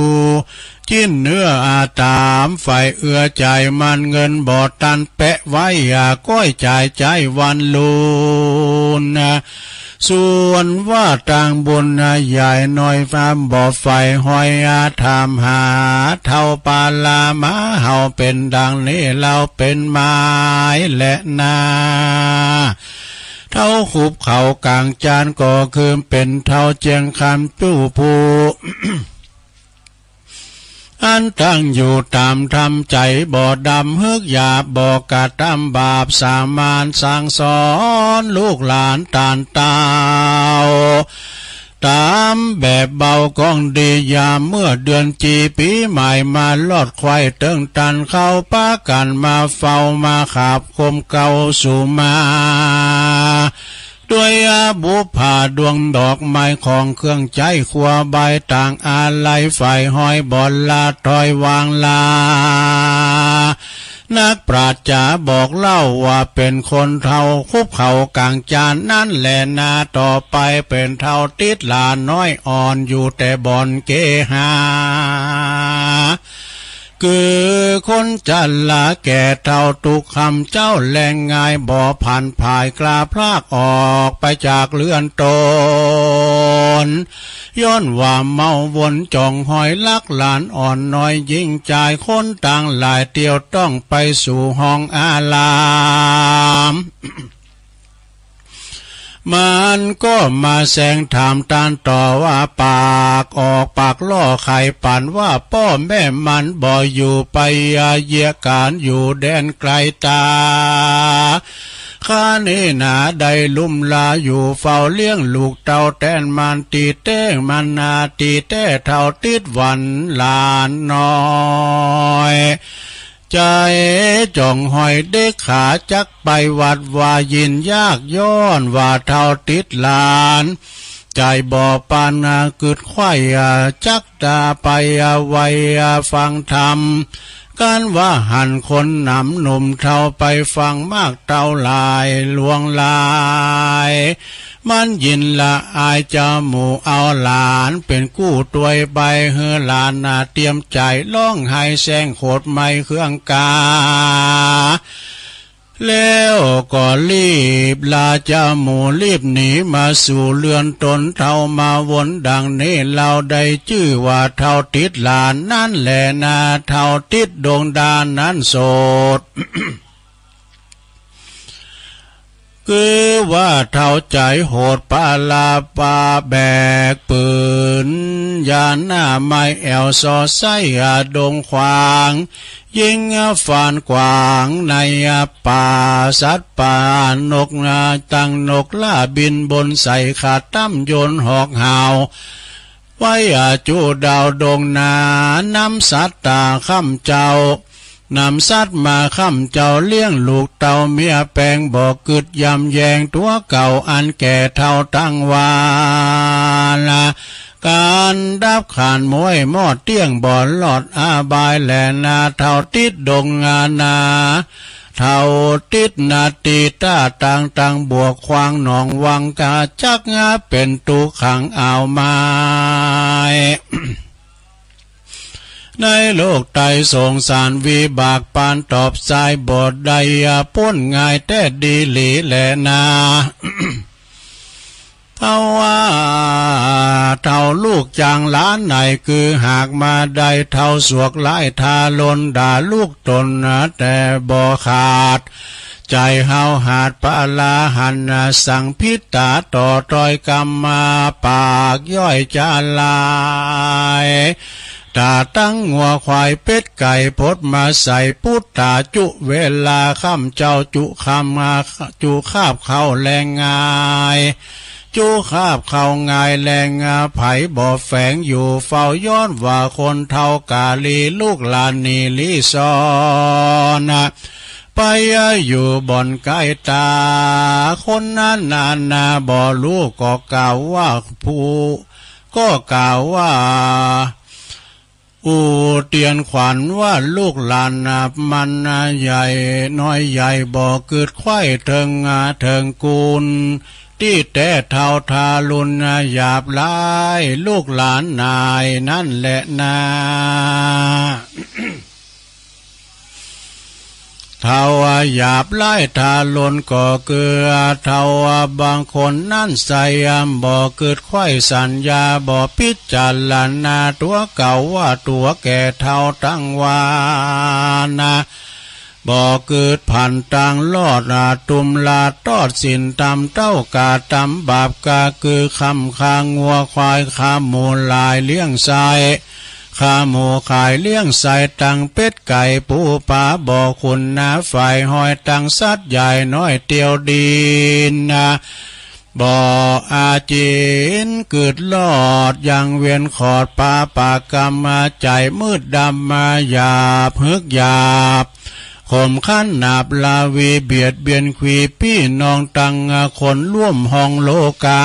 จิ้นเนื้ออาตามฝ่ายเอื้อใจมันเงินบ่ตันแปะไว้อย่าก้อยจ่ายใจวันลูน ส่วนว่าตางบุญใหญ่น้อยฟ้าบ่ไฟห้อยอาถามหาเฒ่าปาลามาเฮาเป็นดังนี้เราเป็นไม้และนา เฒ่าขุบเขากลางจานก็คือเป็นเฒ่าเจียงคำตู้ผู้ อันตั้งอยู่ตามธรรมใจบ่ดำเฮือกหยาบบ่กระทำบาปสามานสั่งสอนลูกหลานตานเต้า ตามแบบเบากองดียามเมื่อเดือนจีปีใหม่มาลอดควายเติงตันเข้าปากันมาเฝ้ามาขาบคมเก่าสู่มา ด้วยอาบุพผาดวงดอกไม้ของเครื่องใช้ครัวใบต่างอาลัยฝ่ายห้อยบอลลาถอยวางลา นักปราชญ์บอกเล่าว่าเป๋นคนเฒ่าคุกเข่ากลางจานนั้นแลนา ต่อไปเป๋นเฒ่าติดหลานน้อยอ่อนอยู่แต่บ่อนเกหา คือคนชราแก่เฒ่าทุกข์คำเจ้าแลงง่าย บ่ผันผายกล้าพรากออกไปจากเฮือนตน ย้อนว่าเมาวนจ้องฮอยลักหลานอ่อนน้อยหญิงจาย คนต่างหลายเตียวต้องไปสู่ห้องอาราม มันก็มาแซงถามต้านต่อว่า ปากออกปากล่อไขปันว่า ป้อแม่มันบ่อยู่ไปเยียะก๋านอยู่แดนไกลต๋า ข้านี้นาได้ลุ่มลาอยู่เฝ้าเลี้ยงลูกเต้าแตนมัน ตี้แต๊มันนาตี้แต๊เฒ่าติดหวันหลานน้อย ใจ๋จ้องฮอยเด็กขาจักไปวัดวายินยาก ย้อนว่าเฒ่าติดหลาน ใจ๋บ่ปานนา กึ๊ดไขว่จักต๋าไปไวฟังธรรม กันว่าหันคนหนำหนุ่มเฒ่าไปฟังมากเต้าหลายลวงหลาย มันยินละอายจาหมู่เอาหลานเป๋นกู้ตวยไป หื้อหลานนาเตรียมใจ๋ร้องไห้แซงโขดไม้เครื่องกา แล้วก็รีบลาจาหมู่รีบหนีมาสู่เฮือนตน เฒ่ามาวนดังนี้ เฮาได้จื้อว่าเฒ่าติดหลานนั้นแลนา เฒ่าติดดงดานั้นโสด คือว่าเฒ่าใจ๋โหดปาลาปาแบกปืน ยาหน้าไม้แอวซอไส้อาดงขวาง ยิงฟานกวางในป่าสัตว์ป่านกนา ตังนกล่าบินบนใส่ขาตั้มโยนหอกเห่า ไว้อาจุดาวดงนา นำสัตว์ตาค่ำเจ้า นำสัตว์มาค่ำเจ้า เลี้ยงลูกเต้าเมียแปง บ่กึ๊ดยำแยงตั๋วเก่าอันแก่เฒ่าตั้งวานะ ก๋านดับขานม้วยมอดเตี้ยงบ่รอดอาบายแลนา เฒ่าติดดงงานา เฒ่าติดนาตีต้าต่างต่างบวกขวางหนองวังกา จักงาเป๋นตุขังอาวไม้ ในโลกไตสงสารวิบากปานตอบสายบ่ได้ ป้นง่ายแต๊ดีหลีแลนา เฒ่าว่า เฒ่าลูกจางหลานไหน คือหากมาได้เฒ่าสวกหลายทาลนด่าลูกตน แต่บ่ขาด ใจ๋เฮาหาดปาลาหัน สังพิตาต่อต้อยกำมา ปากย่อยจาลาย ตาตั้งงัวควายเป็ดไก่พดมาใส่ปุตตาจุเวลาค่ำเจ้าจุค่ำมาจุคาบเข้าแลงง่าย จุคาบเข้าง่ายแลงง่าย ไผบ่แฝงอยู่เฝ้าย้อนว่าคนเฒ่ากาลีลูกหลานหนีลีซ่อน ไปอยู่บ่อนไกลต๋า คนนั้นนานาบ่รู้ก็กล่าวว่าผู้ ก็กล่าวว่า อู้เตียนขวัญว่าลูกหลานนับมันใหญ่น้อยใหญ่บ่กึ๊ดไขว่เถิงงาเถิงกูล ตี้แต๊เฒ่าทารุณหยาบหลายลูกหลานนายนั้นแลนา เฒ่าหยาบหลายทารุณก็คือเฒ่าบางคนนั้นใส่บ่กึ๊ดไขว่สัญญาบ่พิจารณาตั๋วเก่าว่าตั๋วแก่เฒ่าตั้งวานะ บ่กึ๊ดผันตางรอดอาตุมลาดตอดศีลธรรมเต้ากาตำบาปกาคือคำคางัวควายคาหมูหลายเลี้ยงไส้ คาหมูขายเลี้ยงไส้ตังเป็ดไก่ปูปลาบ่ขุนนาฝ่ายห้อยตังสัตว์ใหญ่น้อยเตียวดินนา บ่อาจินกึ๊ดรอดยังเวียนขอดปาปากกรรมมาใจ๋มืดดำมาหยาบฮึกหยาบ ข่มขันหนาบลาวีเบียดเบียนขีพี่น้องตังคนร่วมห้องโลกา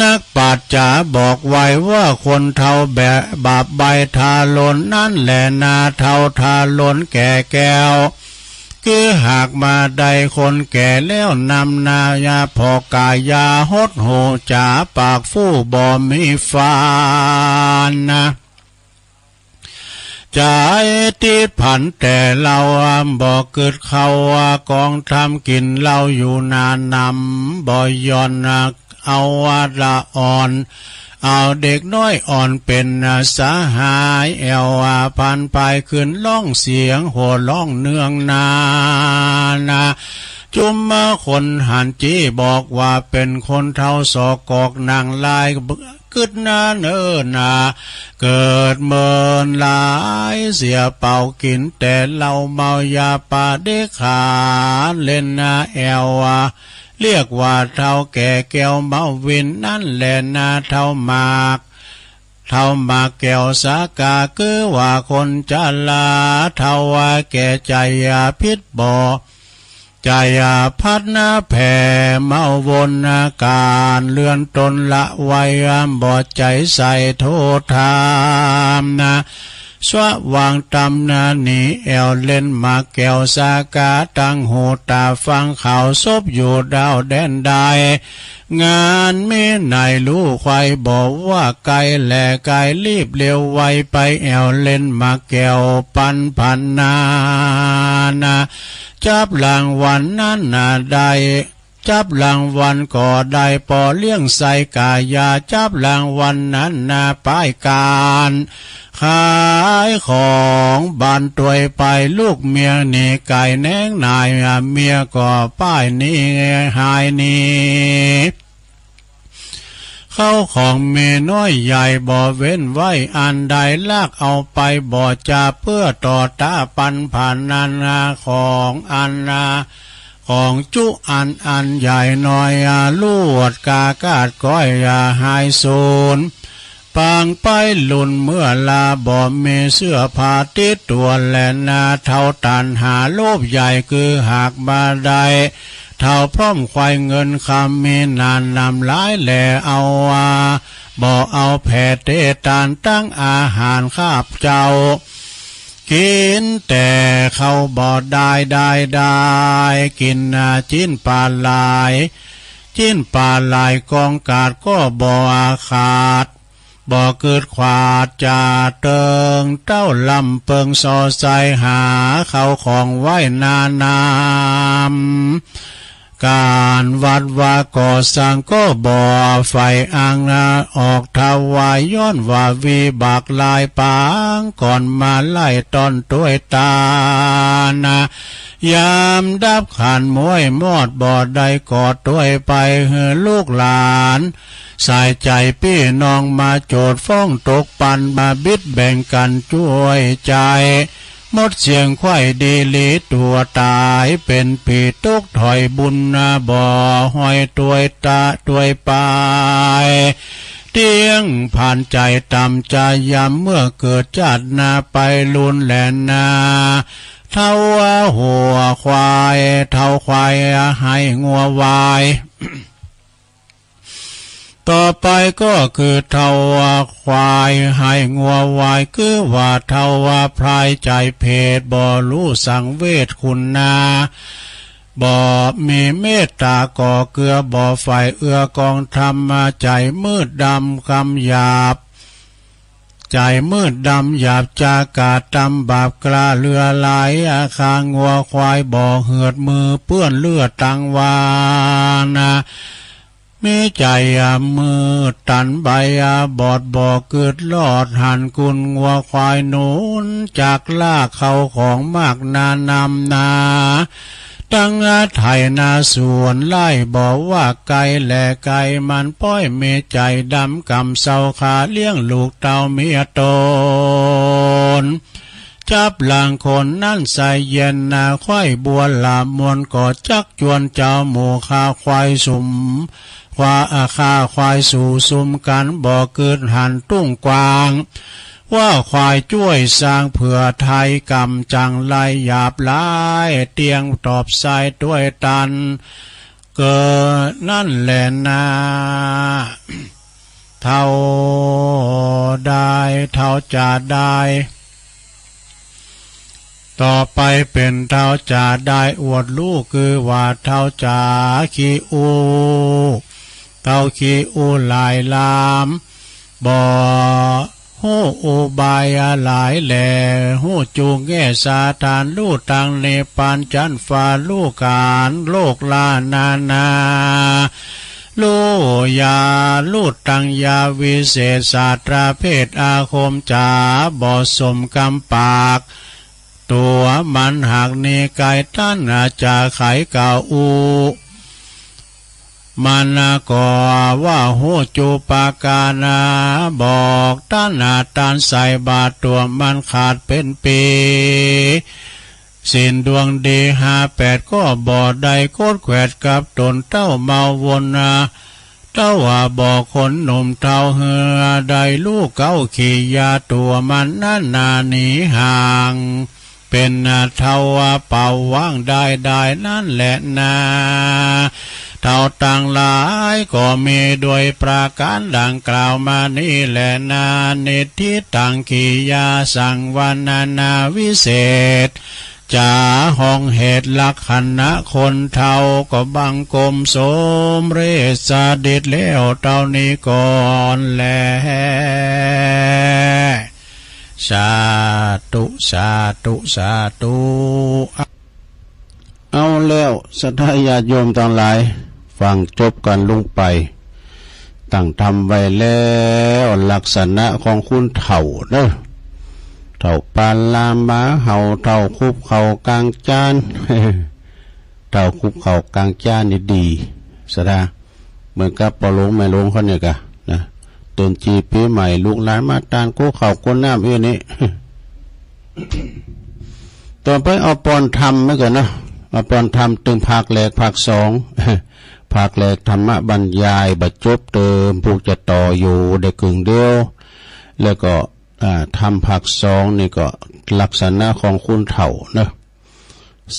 นักปราชญ์บอกไว้ว่าคนเฒ่าแบบบาปใบทารุณนั่นแหละนาเฒ่าทารุณแก่แก้ว คือหากมาได้คนแก่แล้วนำนายาพอกายาหดหูจ๋าปากฟู่บ่มีฟันนะ ใจติดพันแต่เหล้าบ่กึดเข้า กองทำกินเหล้าอยู่นานนำบ่หย่อน เอาว่าละอ่อน เอาเด็กน้อยอ่อนเป็นสหาย แอวพันไปขึ้นร้องเสียงหัวร้องเนืองนานา จุมคนหันจี้บอกว่าเป็นคนเฒ่าสอกกอกนางลาย กึดนาเนินนา เกิดเมินหลายเสียเป่ากินแต่เหล้าเมายาปาเด็กขาเล่นนาแอว เรียกว่าเฒ่าแก่แก้วเมาวินนั่นแหละนาเฒ่าหมาก เฒ่าหมากแก้วสากาคือว่าคนจะลา เฒ่าว่าแก่ใจยาพิษบ่ ใจพัดนาแผ่เมาวนนาการเลื่อนตนละไว้บ่ใจใส่โทษทามนา สว่างตำนาหนีแอวเล่นหมากแก้วสากาตั้งหูตาฟังข่าวศพอยู่ดาวแดนใด งานมีไหนรู้ใครบอกว่าไกลแหล่ไกลรีบเร็วไวไปแอวเล่นหมากแก้วปันผันนานา จับรางวัลนั้นน่ะได้ จับรางวัลก็ได้ปอเลี้ยงใส่กายา จับรางวัลนั้นน่ะป้ายการ ขายของบานตวยไปลูกเมียหนีไก่แหนงนาย เมียก็ป้ายหนีหายหนี เข้าของมีน้อยใหญ่บ่เว้นไว้อันใด ลากเอาไปบ่จ่าเพื่อต่อต้านปันผันนานา ของอันนา ของจุอันอันใหญ่น้อยอาลวดกากาดก้อยอย่าหายสูญ ปางไปลุนเมื่อลาบ่มีเสื้อผ้าติดตัวแลนา เฒ่าตันหาโลภใหญ่คือหากบ่ได้ เฒ่าพร้อมควายเงินคำมีนานนำหลายแหล่เอาว่า บ่เอาแผ่เตตานตั้งอาหารข้าพเจ้า กินแต่ข้าวบ่ได้ได้ได้ กินน่ะชิ้นปลาหลาย ชิ้นปลาหลายกองกาดก็บ่ขาด บ่กึดขวาดจ่าเติง เต้าลำเปิงซอใส่หาข้าวของไว้นานาม การวัดวาก่อสร้างก็บ่ไฟอังนาออกถวาย ย้อนว่าวิบากหลายปางก่อนมาไล่ต้อนตวยตานา ยามดับขันม้วยมอดบ่ได้กอดตวยไปหื้อลูกหลาน สายใจปี้น้องมาโจทย์ฟ้องตกปันมาบิดแบ่งกันจ้วยใจ หมดเสียงไขว้ดีหลีตัวตาย เป็นผีตกถอยบุญนาบ่ห้อยตวยตาตวยไป เตี้ยงผ่านใจต่ำใจยำเมื่อเกิดชาตินาไปลุนแหลนนา เฒ่าหัวควาย เฒ่าควายให้งัววาย ต่อไปก็คือเฒ่าควายให้งัววาย คือว่าเฒ่าพลายใจเพศบ่รู้สังเวชคุณนา บ่มีเมตตาก่อเกือบ่ใฝ่เอื้อกองธรรมใจมืดดำกำหยาบ ใจมืดดำหยาบจากาดตำบาปกล้าเลือหลายอาคางัวควายบ่เหือดมือเปื้อนเลือดตังวานา มีใจมืดตันใบาบอดบ่กึดรอดหันกุนงัวควายหนุนจากลากเข้าของมากนานำนา ตั้งไถนาสวนไร่บ่ว่าไกลแหล่ไกลมันป้อยมีใจดำกำเศร้าขาเลี้ยงลูกเต้าเมียตน จับหลังคนนั้นใส่เย็นนาไขว้บัวหลามมวลก็จักจวนเจ้าหมู่ข้าควายสุม ควาอาข้าควายสู่สุมกันบ่กึดหันตุ้งกวาง ว่าควายจ้วยสร้างเผื่อไทยกำจังไรหยาบหลาย เตียงตอบสายด้วยตัน เกิดนั่นแหละนา เฒ่าได้ เฒ่าจะได้ ต่อไปเป็นเฒ่าจะได้อวดลูก คือว่าเฒ่าจะขี้อู้ เฒ่าขี้อู้หลายลาม บ่ฮู้อุบายหลายแล ฮู้จุแง่สาทาน ลู่ตังนิพพานจั้นฟ้า ลู่ขานโลกล้านนานา ลู่ยา ลู่ตังยาวิเศษ สาตราเพศอาคมจ๋า บ่สมกำปาก ตัวมันหากนิกายตันจะไขเก่าอู้ มันก็ว่าฮู้จุปาการา บอกตันตันใส่บาตรตัวมันขาดเป็นปี ศีลดวงดีห้าแปดก็บ่ได้ โกรธแขวดกับตนเต้าเมาวนนา เต้าว่าบอกคนหนุ่มเฒ่าเหือ ได้ลูกเก้าขี้ยาตัวมันนั้นนาหนีห่าง เป็นเฒ่าว่าเป่าว่างได้ได้นั่นแหละนา เฒ่าตังหลายก็มีโดยประการดังกล่าวมานี้แหละนา นิทธิตังขี้ยาสังวรรณนาวิเศษ จ๋าห้องเหตุลักษณะคนเฒ่า ก็บังคมสมเร็จสดิจแล้วเต้านี้ก่อนแล สาธุ สาธุ สาธุ เอาแล้วศรัทธาญาติโยมตังหลาย ฟังจบกั๋นลงไป ตั้งธรรมไว้แล้วลักษณะของคนเฒ่าเนาะ เฒ่าปานลาหมาเห่า เฒ่าคุบเข่ากลางจาน เฒ่าคุบเข่ากลางจานนี่ดีศรัทธา เหมือนกับป้อหลวงแม่หลวงเขาเนี่ยกะนะ เติมจีปีใหม่ลูกหลานมาตานกู้ข้าวกู้น้ำอี้นี่ ต่อไปเอาปอนธรรมไว้ก่อนนะ เอาปอนธรรมตึงภาคแรกภาคสอง ภาคแรกธรรมบรรยายบ่จบเติม ผูกจะต่ออยู่ได้กึ่งเดียว แล้วก็ อ่า ธรรมภาคสองนี่ก็ลักษณะของคนเฒ่านะ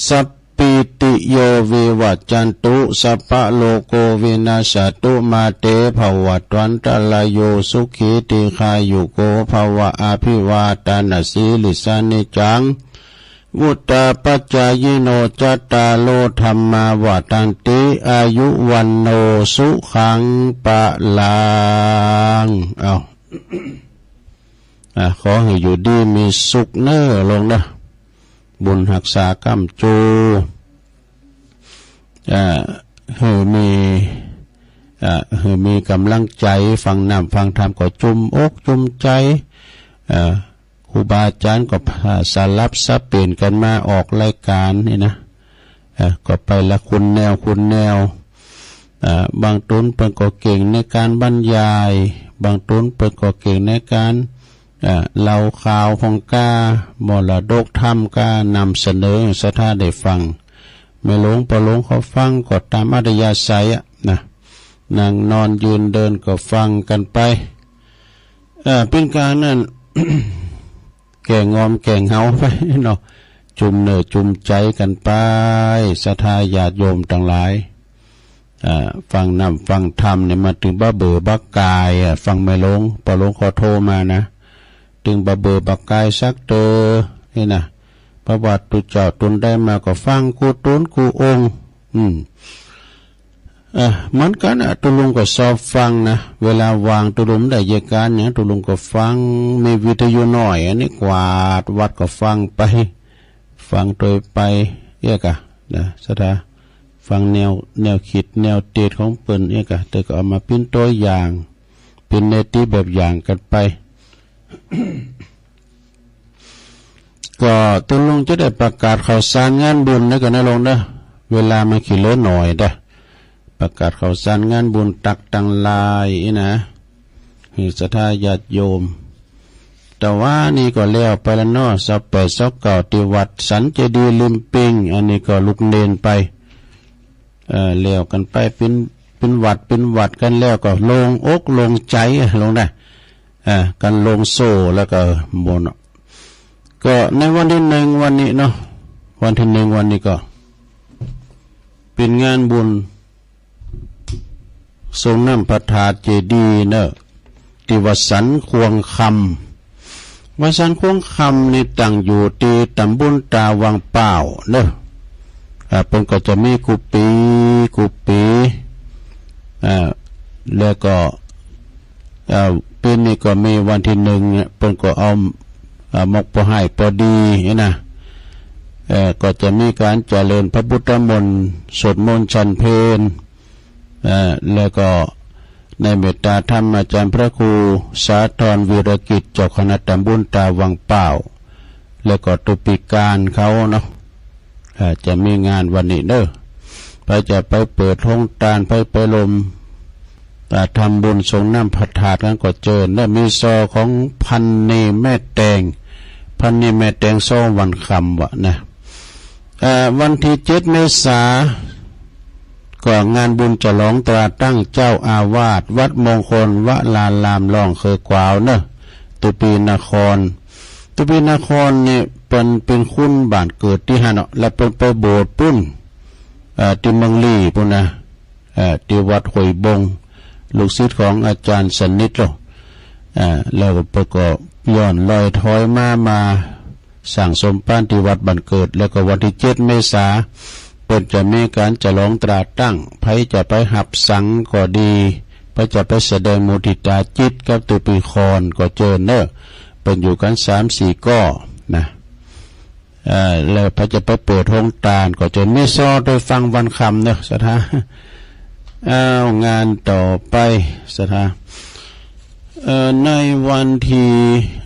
สัปปีติโยวิวัจจันตุ สัพพะโลกโกวินัสสตุ มาเตภวัตวันตรายโย สุขีทีฆายุโกภะวะ อะภิวาทานะสีลิสสะ นิจจัง วุฑฒาปะจายิโน จัตตาโร ธัมมา วัฑฒันติ อายุ วัณโณ สุขัง พะลัง เอา อ่า ขอหื้ออยู่ดีมีสุขเน่อหลวงเน่อ บุญฮักษาก้ำจู อ่า หื้อมี อ่า หื้อมีก๋ำลังใจ๋ ฟังน้ำฟังธรรมก็จุ่มอกจุ่มใจ๋ อ่า ครูบาอาจ๋ารย์ก็สลับสับเปลี่ยนกั๋นมาออกรายก๋านนี่นะ เอ่อ ก็ไปละคนแนวคนแนว เอ่อ บางตนเปิ้นก็เก่งในก๋านบรรยาย บางตนเปิ้นก็เก่งในก๋าน เอ่อ เล่าข่าวพ่องก้า มรดกธรรมก้า นำเสนอศรัทธาได้ฟัง แม่หลวงป้อหลวงเขาฟังก็ตามอัธยาศัยอะนะ นั่งนอนยืนเดินก็ฟังกั๋นไป เอ่อ เป๋นก๋านนั้น แก้งอมแก้เหงาไปเนาะ จุ่มเนื้อจุ่มใจ๋กั๋นไป ศรัทธาญาติโยมตังหลาย อ่า ฟังน้ำฟังธรรมนี่มาตึงบ่าเบื่อบ่ากายอะ ฟังแม่หลวงป้อหลวงเขาโทรมานะ ตึงบ่าเบื่อบ่ากายสักเตื้อนี่นะ ประวัติตุ๊เจ้าตนใดมาก็ฟังกู้ตนกู้องค์ อืม เออ เหมือนกั๋นอะ ตุ๊ลุงก็ชอบฟังนะ เวลาว่างตุ๊ลุงได้เยียะก๋านหยัง ตุ๊ลุงก็ฟัง มีวิทยุน้อยอันนี้ กวาดวัดก็ฟังไป ฟังโตยไป เอี้ยกะ นะ ศรัทธา ฟังแนว แนวคิด แนวเตสของเปิ้น เอี้ยกะ แต่ก็เอามาเป๋นตั๋วอย่าง เป๋นเนติแบบอย่างกั๋นไป ก็ตุ๊ลุงจะได้ประกาศข่าวสารงานบุญนะกั๋นนะหลวงเน่อ เวลามันขี้เหลือน้อยเด้อ ประกาศข่าวสารงานบุญตักตังหลายอี้นะ หื้อศรัทธาญาติโยม แต่ว่านี่ก็แล้วไปแล้วเนาะ ซาวแปด ซาวเก้า ตี้วัดสันเจดีย์ริมปิง อันนี้ก็ลูกเณรไป เอ่อ แล้วกั๋นไปเป๋น เป๋นวัด เป๋นวัดกั๋นแล้วก็โล่งอกโล่งใจ๋อะหลวงนะ อ่า กั๋นลงโซ่แล้วก็หมดเนาะ ก็ในวันตี้หนึ่งวันนี้เนาะ วันตี้หนึ่งวันนี้ก็เป๋นงานบุญ ทรงน้ำพระธาตุเจดีย์เนอะ ที่วัดสันควงคำ วัดสันควงคำนี่ตั้งอยู่ที่ตำบลตาวังเป้าเนอะ อ่า เปิ้นก็จะมีกู้ปีกู้ปี อ่า แล้วก็ อ่า ปีนี้ก็มีวันที่หนึ่งเนี่ย เปิ้นก็เอา อ่า หมอกปอไหว้ปอดีนี่นะ เอ่อ ก็จะมีการเจริญพระพุทธมนต์ สวดมนต์ฉันเพล เอ่อ แล้วก็ในเมตตาธรรมอาจารย์พระครูสาธรวีรกิจ เจ้าคณะตำบลตาวังเป้า แล้วก็ตุปีการเขาเนาะ เอ่อ จะมีงานวันนี้เนอะ ไผจะไปเปิดโฮงตาน ไผไปร่วม อ่า ทำบุญสรงน้ำพระธาตุกันก็เจิญเนอะ มีซอของพันเณแม่แตง พันเณแม่แตง ซอวันค่ำวะนะ เอ่อ วันที่เจ็ดเมษา ก็งานบุญฉลองตราตั้งเจ้าอาวาสวัดมงคลวราราม หลวงเขยกวาวเนอะ ตุปีนคร ตุปีนครนี่เปิ้นเป็นคนบ้านเกิดตี้หั้นเนาะ แล้วเปิ้นไปบวชปุ้น เอ่อ ที่เมืองลี้ปุ้นนะ เอ่อ ที่วัดห้วยบง ลูกศิษย์ของอาจารย์สนิทเนาะ เอ่อ แล้วเปิ้นก็ย้อนรอยถอยมา มาสร้างสมภารที่วัดบ้านเกิด แล้วก็วันที่เจ็ดเมษา เปิ้นจะมีการฉลองตราตั้ง ไผจะไปฮับสังก็ดี ไผจะไปแสดงมุทิตาจิตกับตุปีนครก็เจิญเนอะ เปิ้นอยู่กันสามสี่ก้อนะ เอ่อ แล้วไผจะไปเปิดโฮงตานก็จะมีซอโดยฟังวันค่ำเนอะ ศรัทธา อ้าว งานต่อไป ศรัทธา เอ่อ ในวันที่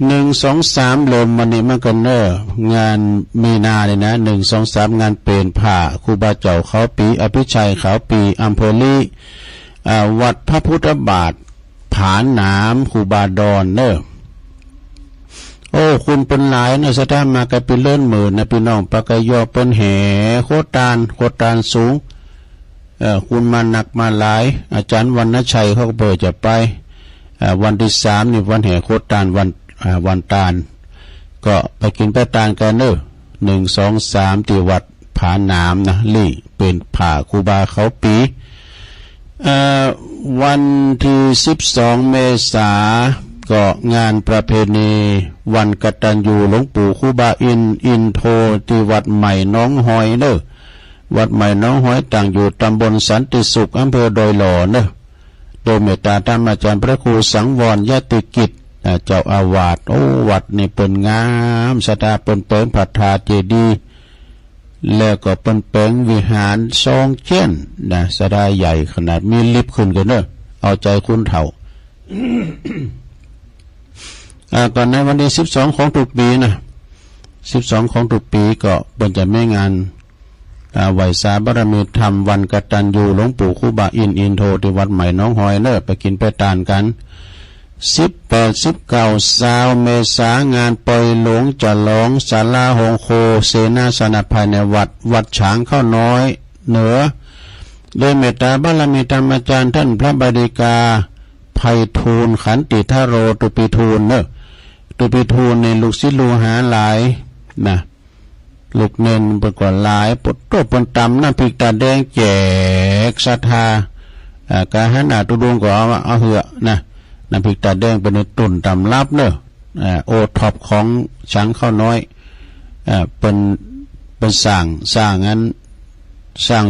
หนึ่ง สอง สาม เริ่มวันนี้มากันเนอะ งานมีนานี่นะ หนึ่ง สอง สาม งานเปลี่ยนผ้าครูบาเจ้าขาวปี อภิชัยขาวปี อำเภอลี้ อ่า วัดพระพุทธบาท ผาหนาม ครูบาดอนเนอะ โอ้ คนเปิ้นหลายเนอะ ศรัทธา มากันเป็นเลินหมื่นนะ พี่น้อง ปากกะยอเปิ้นแห่โคตาน โคตานสูง เอ่อ คนมานักมาหลาย อาจารย์วรรณชัยเขาก็เปิ้นจะไป อ่า วันที่สามนี่วันแห่โคตาน วัน อ่า วันตาน ก็ไปกินไปตานกันเนอะ หนึ่ง สอง สาม ที่วัดผาหนามนะ ลี้เปลี่ยนผ้าครูบาขาวปี เอ่อ วันที่สิบสองเมษา ก็งานประเพณีวันกตัญญูหลวงปู่ครูบาอินทร์อินโท ที่วัดใหม่หนองหอยเนอะ วัดใหม่หนองหอยตั้งอยู่ตำบลสันติสุข อำเภอดอยหล่อเนอะ โดยเมตตาธรรมอาจารย์พระครูสังวรยติกิจ อ่า เจ้าอาวาส โอ้ วัดนี่เปิ้นงาม ศรัทธา เปิ้นแปลงพระธาตุเจดีย์ แล้วก็เปิ้นแปลงวิหารซองเจี้ยนนะ ศรัทธา ใหญ่ขนาด มีลิฟต์ขึ้นกันเนอะ เอาใจคนเฒ่า อ่า ก็ในวันที่สิบสองของทุกปีนะ สิบสองของทุกปีก็เปิ้นจะมีงาน อ่า ไหว้สาบารมีธรรมวันกตัญญูหลวงปู่ครูบาอินทร์อินโท ที่วัดใหม่หนองหอยเนอะ ไปกินไปตานกัน สิบแปด สิบเก้า ซาวเมษา งานปล่อยหลวงฉลองศาลาโฮงครัวเสนาสนะภายในวัด วัดฉางข้าวน้อยเหนือ โดยเมตตาบารมีธรรมอาจารย์ท่านพระบดีกา ไพฑูรย์ ขันติทโร ตุปีทูลเนอะ ตุปีทูลนี่ลูกศิษย์ลูกหาหลายนะ ลูกเณรเปิ้นก็หลาย ปวดตัวเปิ้นตำน้ำพริกตาแดงแจกศรัทธา อ่า กาหาหน้าตุดงก็เอา เอาเหือะนะ น้ำพริกตาแดงเปิ้นในต้นตำรับเนอะ อ่า โอท็อปของฉางข้าวน้อย อ่า เปิ้น เปิ้นสร้าง สร้างอัน สร้าง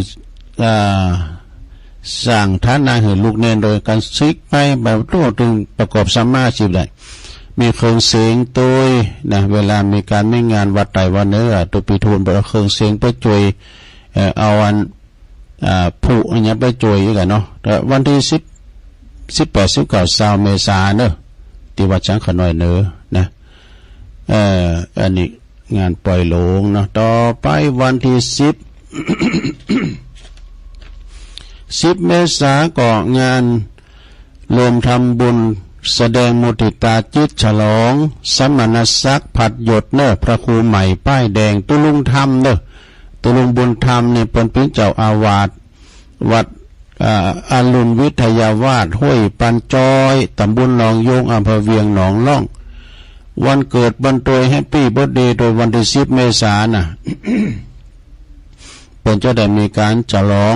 อ่า สร้างฐานะหื้อลูกเณรโดยการซิกไปแบบโลดตึงประกอบสัมมาอาชีพได้ มีเครื่องเสียงโตยนะ เวลามีการมีงานวัดใดวัดเนึ่งอะ ตุปีทูลเปิ้นเอาเครื่องเสียงไปจ่วย เอ่อ เอาอัน อ่า พลุอันเนี้ยไปจ่วยอีกอะเนาะ แต่วันที่สิบ สิบแปด สิบเก้า ซาวเมษาเนอะ ที่วัดฉางข้าวน้อยเหนือนะ เอ่อ อันนี้งานปล่อยหลวงเนาะ ต่อไปวันที่สิบ สิบเมษาก็งานรวมทำบุญแสดงมุทิตาจิตฉลองสมณศักดิ์ผัดหยดเนอะ พระครูใหม่ป้ายแดง ตุลุงธรรมเนอะ ตุลุงบุญธรรมนี่เปิ้นเป็นเจ้าอาวาสวัด อ่า อรุณวิทยาวาส ห้วยปันจ้อย ตำบลหนองโยง อำเภอเวียงหนองล่อง วันเกิดเปิ้นโดยแฮปปี้เบิร์ธเดย์โดยวันที่สิบเมษาน่ะ เปิ้นจะได้มีการฉลอง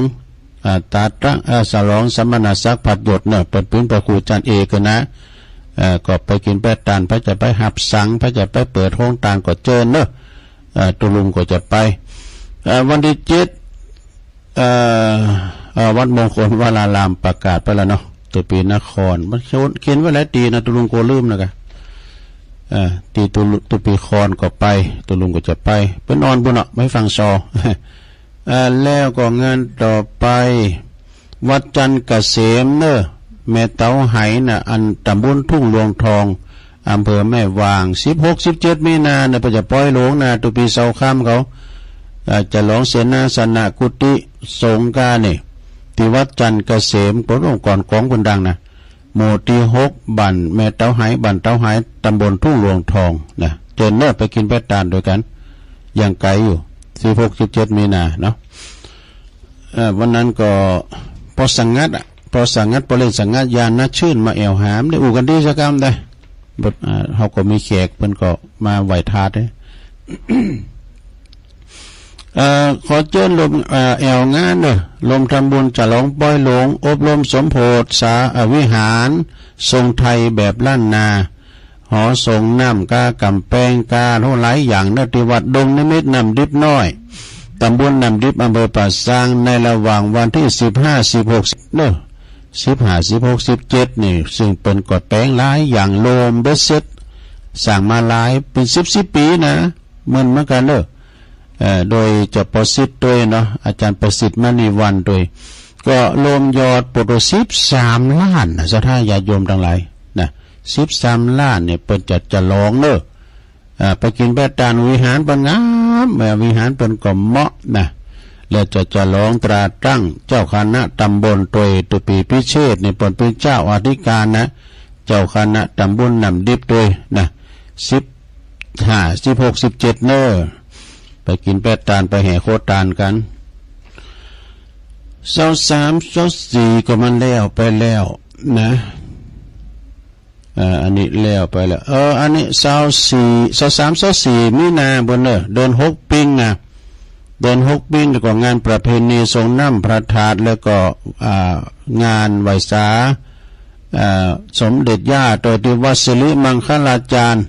อ่า ตาตั้ง อ่า ฉลองสมณศักดิ์ผัดหยดเนอะ เปิ้นปิ้นพระครูจันเอกนะ เอ่อ ก็ไปกินไปตาน ไปจะไปหับสัง ไปจะไปเปิดห้องตานก็เจิญเนอะ เอ่อ ตุลุงก็จะไป เอ่อ วันที่เจ็ด เอ่อ เอ่อ วัดมงคลวรารามประกาศไปแล้วเนาะ ตุปีนคร มันเขียน เขียนไว้หลายตีนะ ตุลุงกลัวลืมนะกะ เอ่อ ตีตุลุ ตุปีครก็ไป ตุลุงก็จะไป เปิ้นออนปุ้นเนาะ ไม่ฟังซอ เอ่อ แล้วก็งานต่อไป วัดจันทร์เกษมเนอะ แม่เต๋าไหน่ะ อันตำบลทุ่งหลวงทอง อำเภอแม่วาง สิบหก สิบเจ็ด มีนาเนอะ เปิ้นจะปล่อยหลวงนะ ตุปีเสาค่ำเขา เอ่อ จะหลองเสนาสนะกุฏิสงฆ์กานี่ ที่วัดจันทร์เกษม เปิ้นองค์กรกองเปิ้นดังนะ หมู่ที่หก บ้านแม่เต๋าไห บ้านเต๋าไห ตำบลทุ่งหลวงทองนะ เจิญเนอะ ไปกินไปตานด้วยกัน ยังไกลอยู่ สิบหก สิบเจ็ด มีนาเนาะ เอ่อ วันนั้นก็ ปอสังงัดอะ ปอสังงัด ปอเล่นสังงัด ยานะชื่นมาแอ่วหาม ได้อู้กันดีสักกำได้ บท อ่า เฮาก็มีแขก เปิ้นก็มาไหว้ทาสเด้ เอ่อ ขอเจิญรวม เอ่อ แอ่วงานเนอะ รวมทำบุญฉลองปอยหลวง อบรมสมโภชน์ สา เอ่อ วิหาร ทรงไทยแบบล้านนา หอสงฆ์น้ำกากำแพงกา โห หลายอย่างเนอะ ที่วัดดงนิมิตรน้ำดิบน้อย ตำบลน้ำดิบ อำเภอป่าซาง ในระหว่างวันที่ สิบห้า สิบหก เนอะ สิบห้า สิบหก สิบเจ็ด นี่ ซึ่งเปิ้นก็แต่งหลายอย่างรวมเบ็ดเสร็จ สร้างมาหลายเป็นสิบสิบปีนะ เหมือนเหมือนกันเนอะ เอ่อ โดยเจ้าประสิทธิ์ด้วยเนาะ อาจารย์ประสิทธิ์มณีวรรณด้วย ก็รวมยอดโปรโตสิบสามล้านนะ ศรัทธาญาติโยมทั้งหลายนะ สิบสามล้านเนี่ย เปิ้นจะฉลองเนอะ อ่า ไปกินไปตาน วิหารเปิ้นงาม เอ่อ วิหารเปิ้นก็เหมาะนะ แล้วจะฉลองตราตั้งเจ้าคณะตำบลตวย ตุปีพิเชษนี่เปิ้นเป็นเจ้าอธิการนะ เจ้าคณะตำบลน้ำดิบตวยนะ สิบห้า สิบหก สิบเจ็ด เนอะ ไปกินไปตาน ไปแห่โคตานกัน ซาวสาม ซาวสี่ ก็มันแล้วไปแล้วนะ เอ่อ อันนี้แล้วไปแล้ว เออ อันนี้ซาวสี่ ซาวสาม ซาวสี่ มีนาเปิ้นเนอะ เดือนหกปิงนะ เดือนหกปิง แล้วก็งานประเพณีสรงน้ำพระธาตุ แล้วก็ อ่า งานไหว้สา อ่า สมเด็จย่าตวยที่วัดสิริมังคลาจารย์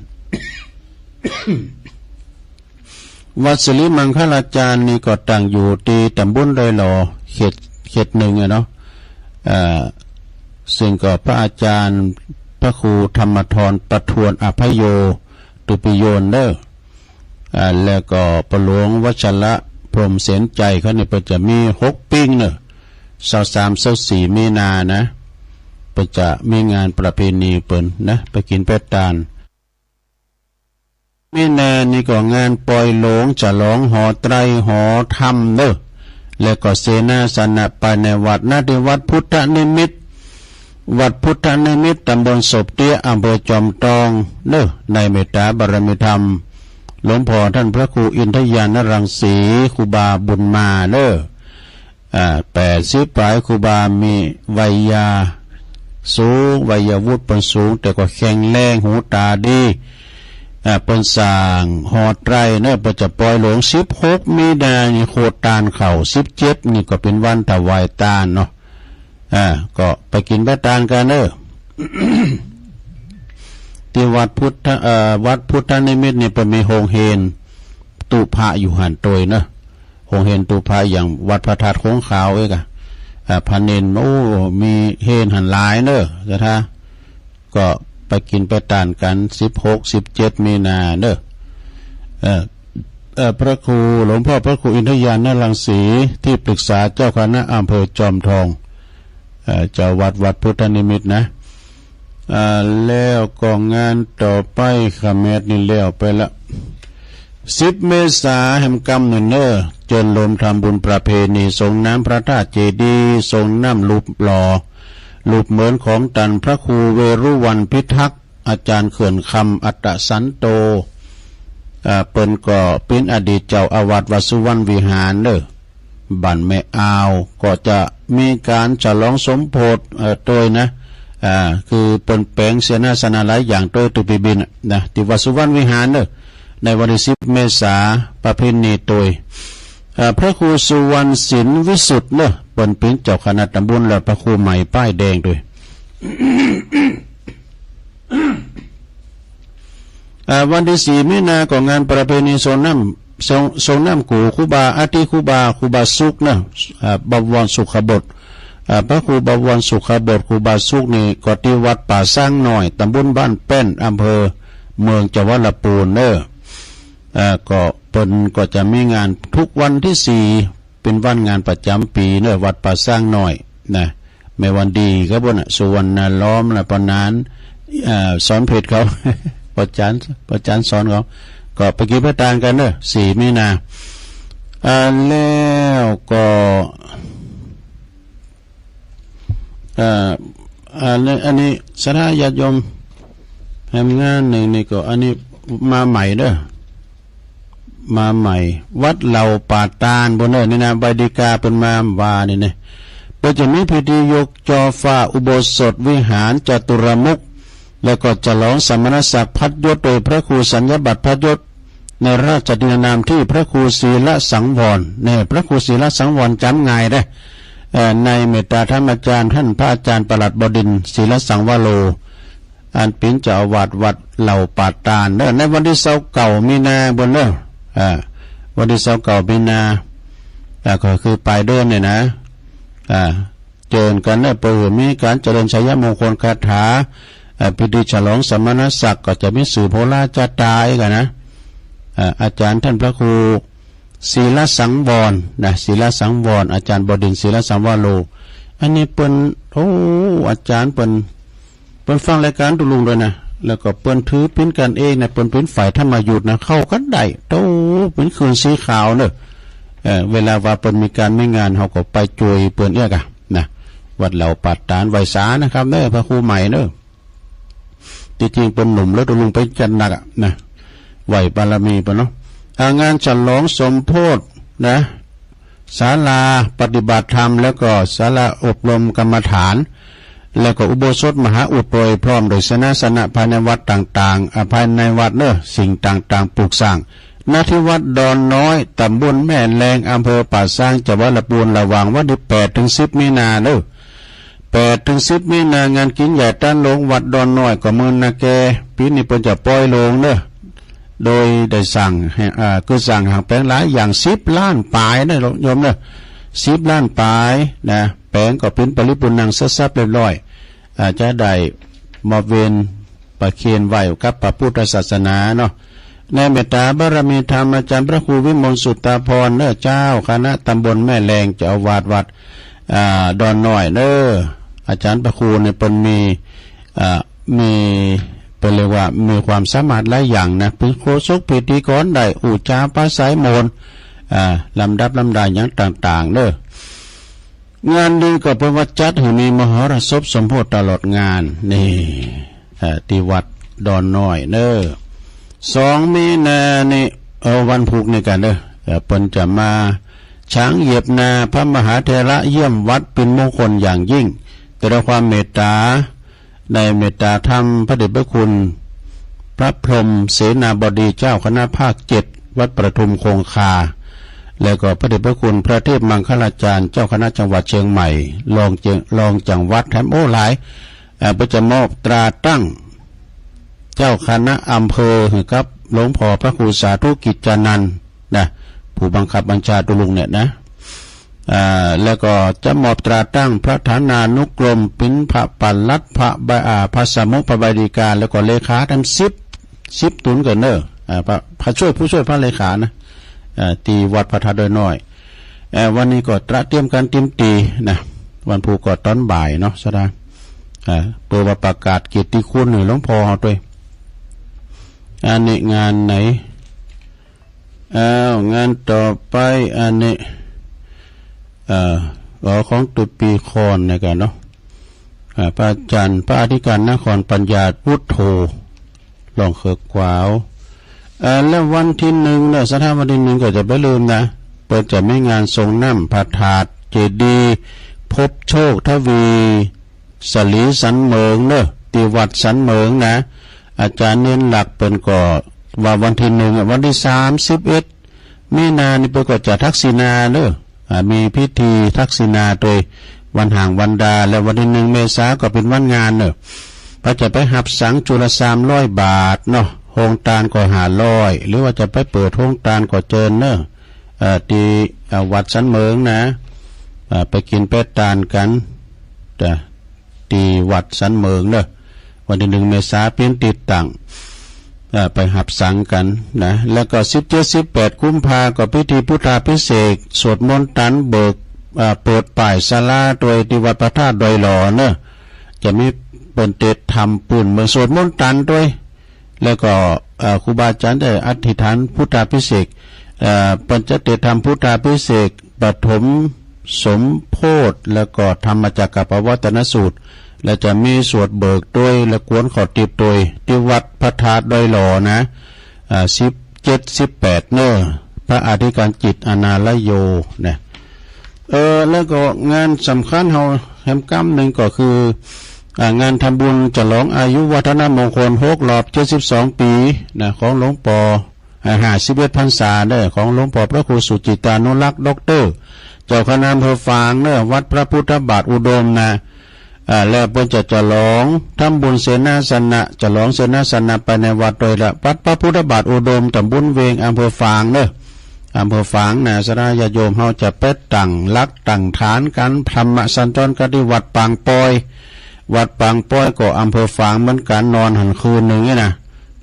วัดสิริมังคลาจารย์นี่ก็ตั้งอยู่ที่ตำบลดอยหล่อ เขต เขตหนึ่งอะเนาะ เอ่อ ซึ่งก็พระอาจารย์พระครูธรรมธรประทวนอภัยโย ตุปิโยนเนอะ อ่า แล้วก็ปอหลวงวัชระพรหมเสนใจเขานี่เปิ้นจะมีหกปิงเนอะ ซาวสาม ซาวสี่ มีนานะ เปิ้นจะมีงานประเพณีเปิ้นนะ ไปกินไปตาน มีนานี่ก็งานปอยหลวง ฉลองหอไตรหอธรรมเนอะ แล้วก็เสนาสนะภายในวัดนะ ที่วัดพุทธนิมิตร วัดพุทธนิมิตร ตำบลศพเตี้ย อำเภอจอมทองเนอะ ในเมตตาบารมีธรรม หลวงพ่อท่านพระครูอินทญาณรังสี ครูบาบุญมาเนอะ อ่า แปดสิบปลาย ครูบามีวัยยาสูง วัยวุฒิเปิ้นสูง แต่ก็แข็งแรง หูตาดี อ่า เปิ้นสร้างหอไตรเนอะ เปิ้นจะปอยหลวง สิบหก มีนานี่โคตานเข้า สิบเจ็ด นี่ก็เป็นวันถวายตานเนาะ อ่า ก็ไปกินไปตานกันเนอะ ที่วัดพุทธ เอ่อ วัดพุทธนิมิตรนี่เปิ้นมีโฮงเฮนตู้พระอยู่หั้นตวยเนอะ โฮงเฮนตู้พระอย่างวัดพระธาตุโค้งขาวเอกอะ อ่า พระเณร โอ้ มีเฮนหั้นหลายเนอะ ศรัทธา ก็ไปกินไปตานกัน สิบหก สิบเจ็ด มีนาเนอะ เอ่อ เอ่อ พระครู หลวงพ่อพระครูอินทญาณรังสี ที่ปรึกษาเจ้าคณะอำเภอจอมทอง เอ่อ เจ้าวัดวัดพุทธนิมิตรนะ อ่า แล้วก็งานต่อไป ขะแมดนี่แล้วไปละ สิบ เมษาแหมกำเนินเนอ เจิญโลมทำบุญประเพณีสรงน้ำพระธาตุเจดีย์ สรงน้ำรูปหล่อ รูปเหมือนของตันพระครูเวรุวัณพิทักษ์ อาจารย์เขื่อนคำอัตตสันโต อ่า เปิ้นก็เป็นอดีตเจ้าอาวาสวัดสุวรรณวิหารเนอ บ้านแม่อาว ก็จะมีการฉลองสมโภช เอ่อ ตวยนะ อ่า คือเปิ้นแป๋งเสนาสนะหลายอย่างตวยตุปีบินนะ ที่วัดสุวรรณวิหารเนอ ในวันที่สิบ เมษา ประเพณีตวย อ่า พระครูสุวรรณสินวิสุทธิ์เนอะ เปิ้นเป๋นเจ้าคณะตำบล และพระครูใหม่ป้ายแดงด้วย อ่า วันตี้สี่มีนาก็งานประเพณีส่งน้ำ ส่ง ส่งน้ำกู่ครูบา อัฐิครูบา ครูบาสุขเนอะ อ่า บวรสุขบด อ่า พระครูบวรสุขบด ครูบาสุขนี่ก็ตี้วัดป่าช้างน้อย ตำบลบ้านแป้น อำเภอเมือง จังหวัดลำพูนเนอะ อ่า ก็เปิ้นก็จะมีงานทุกวันตี้สี่ เป๋นวันงานประจ๋ำปี๋เนอะ วัดป่าช้างน้อยนะ แม่วันดีครับผมนะ สุวรรณล้อมและปานาน อ่า สอนเพชรเขา ปอจารย์ ปอจารย์สอนเขา ก็ไปกิ๋นไปตานกั๋นเนอะ สี่มีนา อ่า แล้วก็ เอ่อ อันนี้ อันนี้ศรัทธาญาติโยมแหมงานหนึ่งนี่ก็ อันนี้มาใหม่เด้อ มาใหม่ วัดเหล่าป่าตาลปู้นเด้อ นี่นะ ใบดีกาเปิ้นมาว่านี่นะ เปิ้นจะมีพิธียกจอฟ้าอุโบสถวิหารจตุรมุข แล้วก็ฉลองสมณศักดิ์พัดยศโดยพระครูสัญญบัตรพัดยศ ในราชทินนามตี้พระครูศีลสังวร เนี่ย พระครูศีลสังวรจ๋ำง่ายเด้อ เอ่อ ในเมตตาธรรมอาจ๋ารย์ ต้านพระอาจ๋ารย์ประหลัดบดินทร์ ศีลสังวโร อันเป๋นเจ้าอาวาสวัดเหล่าป่าตาลเนอะ ในวันตี้ซาวเก้ามีนาปู้นเนอะ อ่า วันตี้ซาวเก้ามีนา อ่า ก็คือป๋ายเดือนเนี่ยนะ อ่า เจิญกั๋นเนอะ เปิ้นมีก๋านเจริญชัยมงคลคาถา เอ่อ พิธีฉลองสมณศักดิ์ก็จะมีสืบโหราจาตรากั๋นนะ เอ่อ อาจ๋ารย์ต้านพระครู ศีลสังวรนะ ศีลสังวร อาจ๋ารย์บดินทร์ ศีลสังวโร อันนี้เปิ้น โอ้ อาจ๋ารย์เปิ้น เปิ้นฟังรายก๋านตุ๊ลุงด้วยนะ แล้วก็เปิ้นถือเป๋นกั๋นเองนะ เปิ้นเป๋นฝ่ายธรรมยุตนะ เข้ากั๋นได้ โต้ เป๋นคืนสีขาวเนอะ เอ่อ เวลาว่าเปิ้นมีก๋านมีงาน เฮาก็ไปจ้วยเปิ้นเอี้ยกะนะ วัดเหล่าป่าตาล ไหว้สานะครับเนอะ พระครูใหม่เนอะ ตี้จริงเปิ้นหนุ่มแล้วตุ๊ลุงไปจัดหนักอะนะ ไหว้บารมีเปิ้นเนาะ อ่า งานฉลองสมโภชนะ ศาลาปฏิบัติธรรม แล้วก็ศาลาอบรมกรรมฐาน แล้วก็อุโบสถมหาอุดโดยพร้อมโดยเสนาสนะภายในวัดต่างๆ อ่า ภายในวัดเนอะ สิ่งต่างๆ ปลูกสร้าง ณ ที่วัดดอนน้อย ตำบลแม่แลง อำเภอป่าซาง จังหวัดลำพูน ระหว่างวันตี้แปดถึงสิบมีนาเนอะ แปดถึงสิบมีนา งานกิ๋นใหญ่ต้านโลงวัดดอนน้อย ก็เมินนาแก ปี๋นี้เปิ้นจะปล่อยโลงเนอะ โดยได้สร้างแห อ่า คือสร้างหางแป๋งหลายอย่าง สิบล้านปายนะโยมเนอะ สิบล้านปายนะ แป๋งก็เป๋นปริปูรณ์สับๆเรียบร้อย อ่า จะได้มอบเวรประเคนไว้กับพระพุทธศาสนาเนาะ ในเมตตาบารมีธรรมอาจ๋ารย์พระครูวิมลสุตตาภรณ์เนอะ เจ้าคณะตำบลแม่แลง เจ้าอาวาสวัด อ่า ดอนน้อยเนอะ อาจ๋ารย์พระครูเนี่ยเปิ้นมี อ่า มี เปิ้นเรียกว่ามีความสามารถหลายอย่างนะ เป๋นโฆษกพิธีกรได้ อู้จ๋าปราศรัยโมน อ่า ลำดับลำดาอย่างต่างๆเนอะ งานนี้ก็เปิ้นว่าจัดหื้อมีมหรสพสมโภชตลอดงาน นี่ เอ่อ ตี้วัดดอนน้อยเนอะ สองมีนานี่ เอ่อ วันพุธนี่กั๋นเนอะ เอ่อ เปิ้นจะมาฉางเหยียบนาพระมหาเถระเยี่ยมวัดเป๋นมงคลอย่างยิ่ง แต่ด้วยความเมตตา ในเมตตาธรรมพระเดชพระคุณ พระพรหมเสนาบดีเจ้าคณะภาคเจ็ด วัดประทุมคงคา แล้วก็พระเดชพระคุณพระเทพมังคลาจารย์เจ้าคณะจังหวัดเชียงใหม่ รองเจียง รองจังหวัดแถม โอ้ หลาย เอ่อ เปิ้นจะมอบตราตั้งเจ้าคณะอำเภอหื้อกับหลวงพ่อพระครูสาธุกิจจานันท์นะ ผู้บังคับบัญชาตุ๊ลุงเนี่ยนะ อ่า แล้วก็จะมอบตราตั้งพระฐานานุกรม เป๋นพระปลัด พระบา อ่า พระสมุ พระใบดีกา แล้วก็เลขาทั้งสิบ สิบต๋นกั๋นเนอะ อ่า พระ พระช่วย ผู้ช่วยพระเลขานะ อ่า ตี้วัดพระธาตุดอยน้อย เอ่อ วันนี้ก็เตรียมก๋านเตรียมตี๋นะ วันพุธก็ตอนบ่ายเนาะ ศรัทธา อ่า เปื้อว่าประกาศเกียรติคุณหื้อหลวงพ่อเฮาตวย อันนี้งานไหน อ้าว งานต่อไป อันนี้ เอ่อ อ๋อ ของตุ๊ปีคอนเนี่ยกั๋นเนาะ อ่า พระอาจ๋ารย์ พระอธิการนครปัญญาวุฒโธ ร้องเขิกกวาว เอ่อ แล้ววันตี้หนึ่งเนอะ ศรัทธา วันตี้หนึ่งก็จะบ่าลืมนะ เปิ้นจะมีงานส่งน้ำพระธาตุเจดีย์พบโชคทวี สลีสันเหมิงเนอะ ตี้วัดสันเหมิงนะ อาจ๋ารย์เณรหลักเปิ้นก็ว่าวันตี้หนึ่งอะ วันตี้สามสิบเอ็ด มีนานี่เปิ้นก็จะทักษิณาเนอะ อ่า มีพิธีทักษิณาโดยวันหางวันดา และวันที่หนึ่งเมษาก็เป็นวันงานเนอะ เปิ้นจะไปหับสังจุละสามร้อยบาทเนาะ โฮงตานก็ห้าร้อย หรือว่าจะไปเปิดโฮงตานก็เจิญเนอะ เอ่อ ที่ เอ่อ วัดสันเหมิงนะ เอ่อ ไปกินไปตานกัน จ้ะ ที่วัดสันเหมิงเนอะ วันที่หนึ่งเมษาเปิ้นติดตั้ง เอ่อ ไปหับสังกันนะ แล้วก็สิบเจ็ด สิบแปด กุมภาก็พิธีพุทธาภิเษก สวดมนต์ตานเบิก เอ่อ เปิดป้ายศาลาโดยที่วัดพระธาตุดอยหล่อเนอะ จะมีเปิ้นเตรียมทำปื้นเมืองสวดมนต์ตานโดย แล้วก็ เอ่อ ครูบาอาจารย์ได้อธิษฐานพุทธาภิเษก เอ่อ เปิ้นจะเตรียมทำพุทธาภิเษก ปฐมสมโพธิ แล้วก็ธรรมจักรกัปปวัตตนสูตร และจะมีสวดเบิกโดย และกวนข้าวทิพย์โดย ที่วัดพระธาตุดอยหล่อนะ อ่า สิบเจ็ด สิบแปด เนอะ พระอธิการจิตอนาลโยนะ เออ แล้วก็งานสำคัญเฮาแฮมกำหนึ่งก็คือ อ่า งานทำบุญฉลองอายุวัฒนมงคลครบรอบเจ็ดสิบสองปีนะ ของหลวงปอ อ่า ห้าสิบเอ็ดพรรษาเด้อ ของหลวงปอพระครูสุจิตตานุรักษ์ ด็อกเตอร์ เจ้าคณะอำเภอฝางเด้อ วัดพระพุทธบาทอุดมนะ อ่า แล้วเปิ้นจะฉลองทำบุญเสนาสนะ ฉลองเสนาสนะไปในวัดโดยละ วัดพระพุทธบาทอุดม ตำบลเวง อำเภอฝางเด้อ อำเภอฝางนะ ศรัทธาญาติโยมเฮาจะไปตั้งหลักตั้งฐานกัน ธรรมสัญจรกันที่วัดปางปอย วัดปางปอยก็อำเภอฝางเหมือนกัน นอนหั้นคืนหนึ่งนี่นะ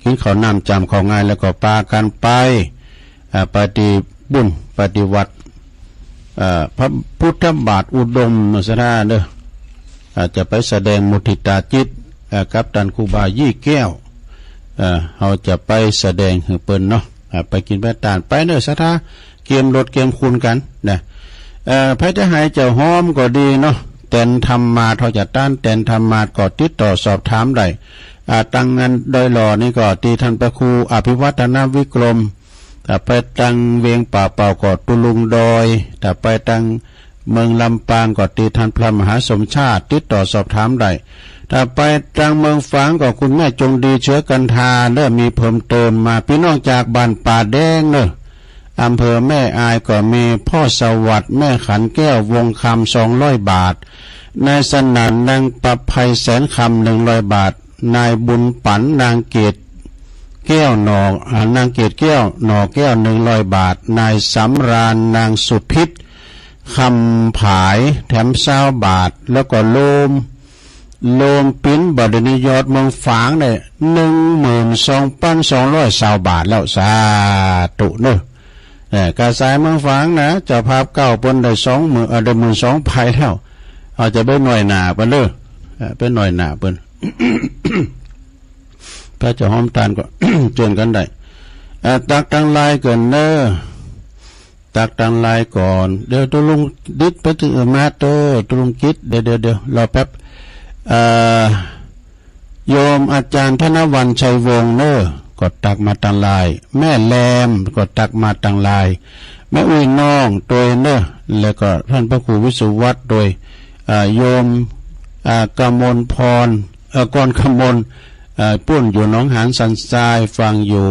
กินข้าวน้ำจำข้าวง่าย แล้วก็ปากันไป อ่า ปฏิบุญปฏิวัติ เอ่อ พระพุทธบาทอุดมศรัทธาเด้อ อ่า จะไปแสดงมุทิตาจิต อ่า กับต้านครูบายี่แก้ว เอ่อ เฮาจะไปแสดงหื้อเปิ้นเนาะ อ่า ไปกินไปตานไปเด้อศรัทธา เกียมรถเกียมคุณกันนะ เอ่อ ไผจะให้เจ้าหอมก็ดีเนาะ แตนธรรมาส เฮาจะต้านแตนธรรมาสก็ติดต่อสอบถามได้ อ่า ตังงานดอยหล่อนี่ก็ที่ท่านพระครูอภิวัฒนวิกรม ถ้าไปตังเวียงป่าเป่าก็ตุลุงดอย ถ้าไปตังเมืองลำปางก็ที่ท่านพระมหาสมชาติ ติดต่อสอบถามได้ ถ้าไปตังเมืองฝางก็คุณแม่จงดีเชื้อกันทา เริ่มมีเพิ่มเติมมา พี่น้องจากบ้านป่าแดงเนอะ อำเภอแม่อายก็มีพ่อสวัสดิ์ แม่ขันแก้ว วงคำ สองร้อยบาท นายสนั่น นางประไพแสนคำ หนึ่งร้อยบาท นายบุญปัน นางเกตแก้วหน่อ อ่า นางเกตแก้วหน่อแก้ว หนึ่งร้อยบาท นายสำราญ นางสุพิษ คำผาย แถมซาวบาท แล้วก็โลม โลมปิ้น บัดนี้ยอดเมืองฝางเนี่ย หนึ่งหมื่นสองพันสองร้อยซาวบาทแล้ว สาธุเนอะ เอ่อ กระสายเมืองฝางนะ เจ้าภาพเก่าเปิ้นได้สองหมื่น เอ่อ ได้หมื่นสองพันแล้ว เอาจะไปหน่อยหน้าเปิ้นเด้อ เอ่อ ไปหน่อยหน้าเปิ้น ถ้าจะหอมตานก็ เจิญกันได้ เอ่อ ตักตังหลายก่อนเนอะ ตักตังหลายก่อน เดี๋ยวตุลุงดิษไปถึงมาเตอร์ ตุลุงกิษ เดี๋ยว เดี๋ยว เดี๋ยว รอแป๊บ เอ่อ โยมอาจารย์ธนวรรณชัยวงศ์เนอะ ก็ตักมาตังหลาย แม่แรมก็ตักมาตังหลาย แม่อุ้ยน้องโตยเนอะ แล้วก็ท่านพระครูวิสุวัฒน์โตย อ่า โยม อ่า กมลพร เอ่อ กรกมล เอ่อ ปุ้นอยู่หนองหานสันทราย ฟังอยู่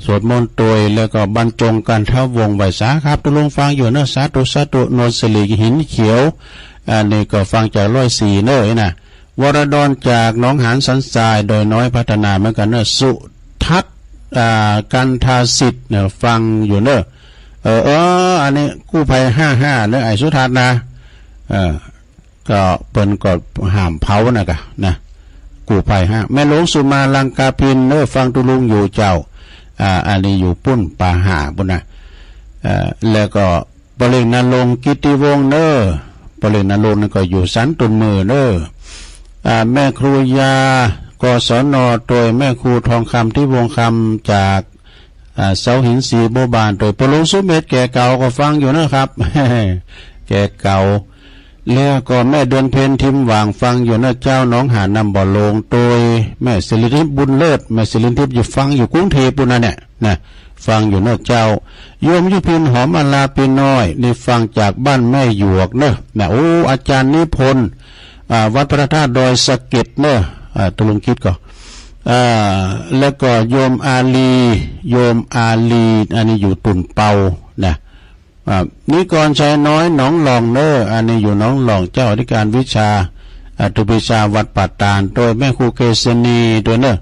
สวดมนต์โตย แล้วก็บรรจงกันทวงศ์ ไหว้สาครับ ตุลุงฟังอยู่เนอะ สาธุ สาธุ นวลสิริหินเขียว อันนี้ก็ฟังจากร้อยสี่เนอะ ไอ้น่ะ วรดรจากหนองหานสันทราย ดอยน้อยพัฒนาเหมือนกันเนอะ สุทัศน์ อ่า กันทาสิทธิ์เนอะ ฟังอยู่เนอะ เออ เออ อันนี้กู้ภัยห้าห้าเนอะ ไอ้สุทัศน์นะ เออ ก็เปิ้นก็ห้ามเผานะกะนะ กู้ภัยห้า แม่หลวงสุมาลังกาพินเนอะ ฟังตุลุงอยู่เจ้า อ่า อันนี้อยู่ปุ้นป่าห้าปุ้นนะ เอ่อ แล้วก็ ปอเล็กนรงค์กิตติวงศ์เนอะ ปอเล็กนรงค์นี่ก็อยู่สันตุนมือเนอะ อ่า แม่ครูยา กศน โดยแม่ครูทองคำ ทิพย์วงศ์คำ จาก อ่า เสาหินสีบัวบาน โดยปอหลวงสุเมธแก่เก่าก็ฟังอยู่เนอะครับ แก่เก่า แล้วก็แม่เดือนเพ็ญ ทิมหว่าง ฟังอยู่เนอะเจ้า หนองหาดน้ำบ่อโลง โดยแม่สิริทิพย์บุญเลิศ แม่สิริทิพย์อยู่ฟังอยู่กรุงเทพฯปุ้นนะเนี่ย นะ ฟังอยู่เนอะเจ้า โยมยุพิน หอมอลาปีน้อย นี่ฟังจากบ้านแม่หยวกเนอะ นะ โอ้ อาจารย์นิพนธ์ อ่า วัดพระธาตุดอยสะเก็ดเนอะ อ่า ตุลุงกิษก็ อ่า แล้วก็โยมอาลี โยมอาลี อันนี้อยู่ตุ่นเปานะ อ่า นิกรชัยน้อย หนองหล่องเนอะ อันนี้อยู่หนองหล่อง เจ้าอธิการวิชา อ่า ตุปิชาวัดป่าตาด โดยแม่ครูเกษณีด้วยเนอะ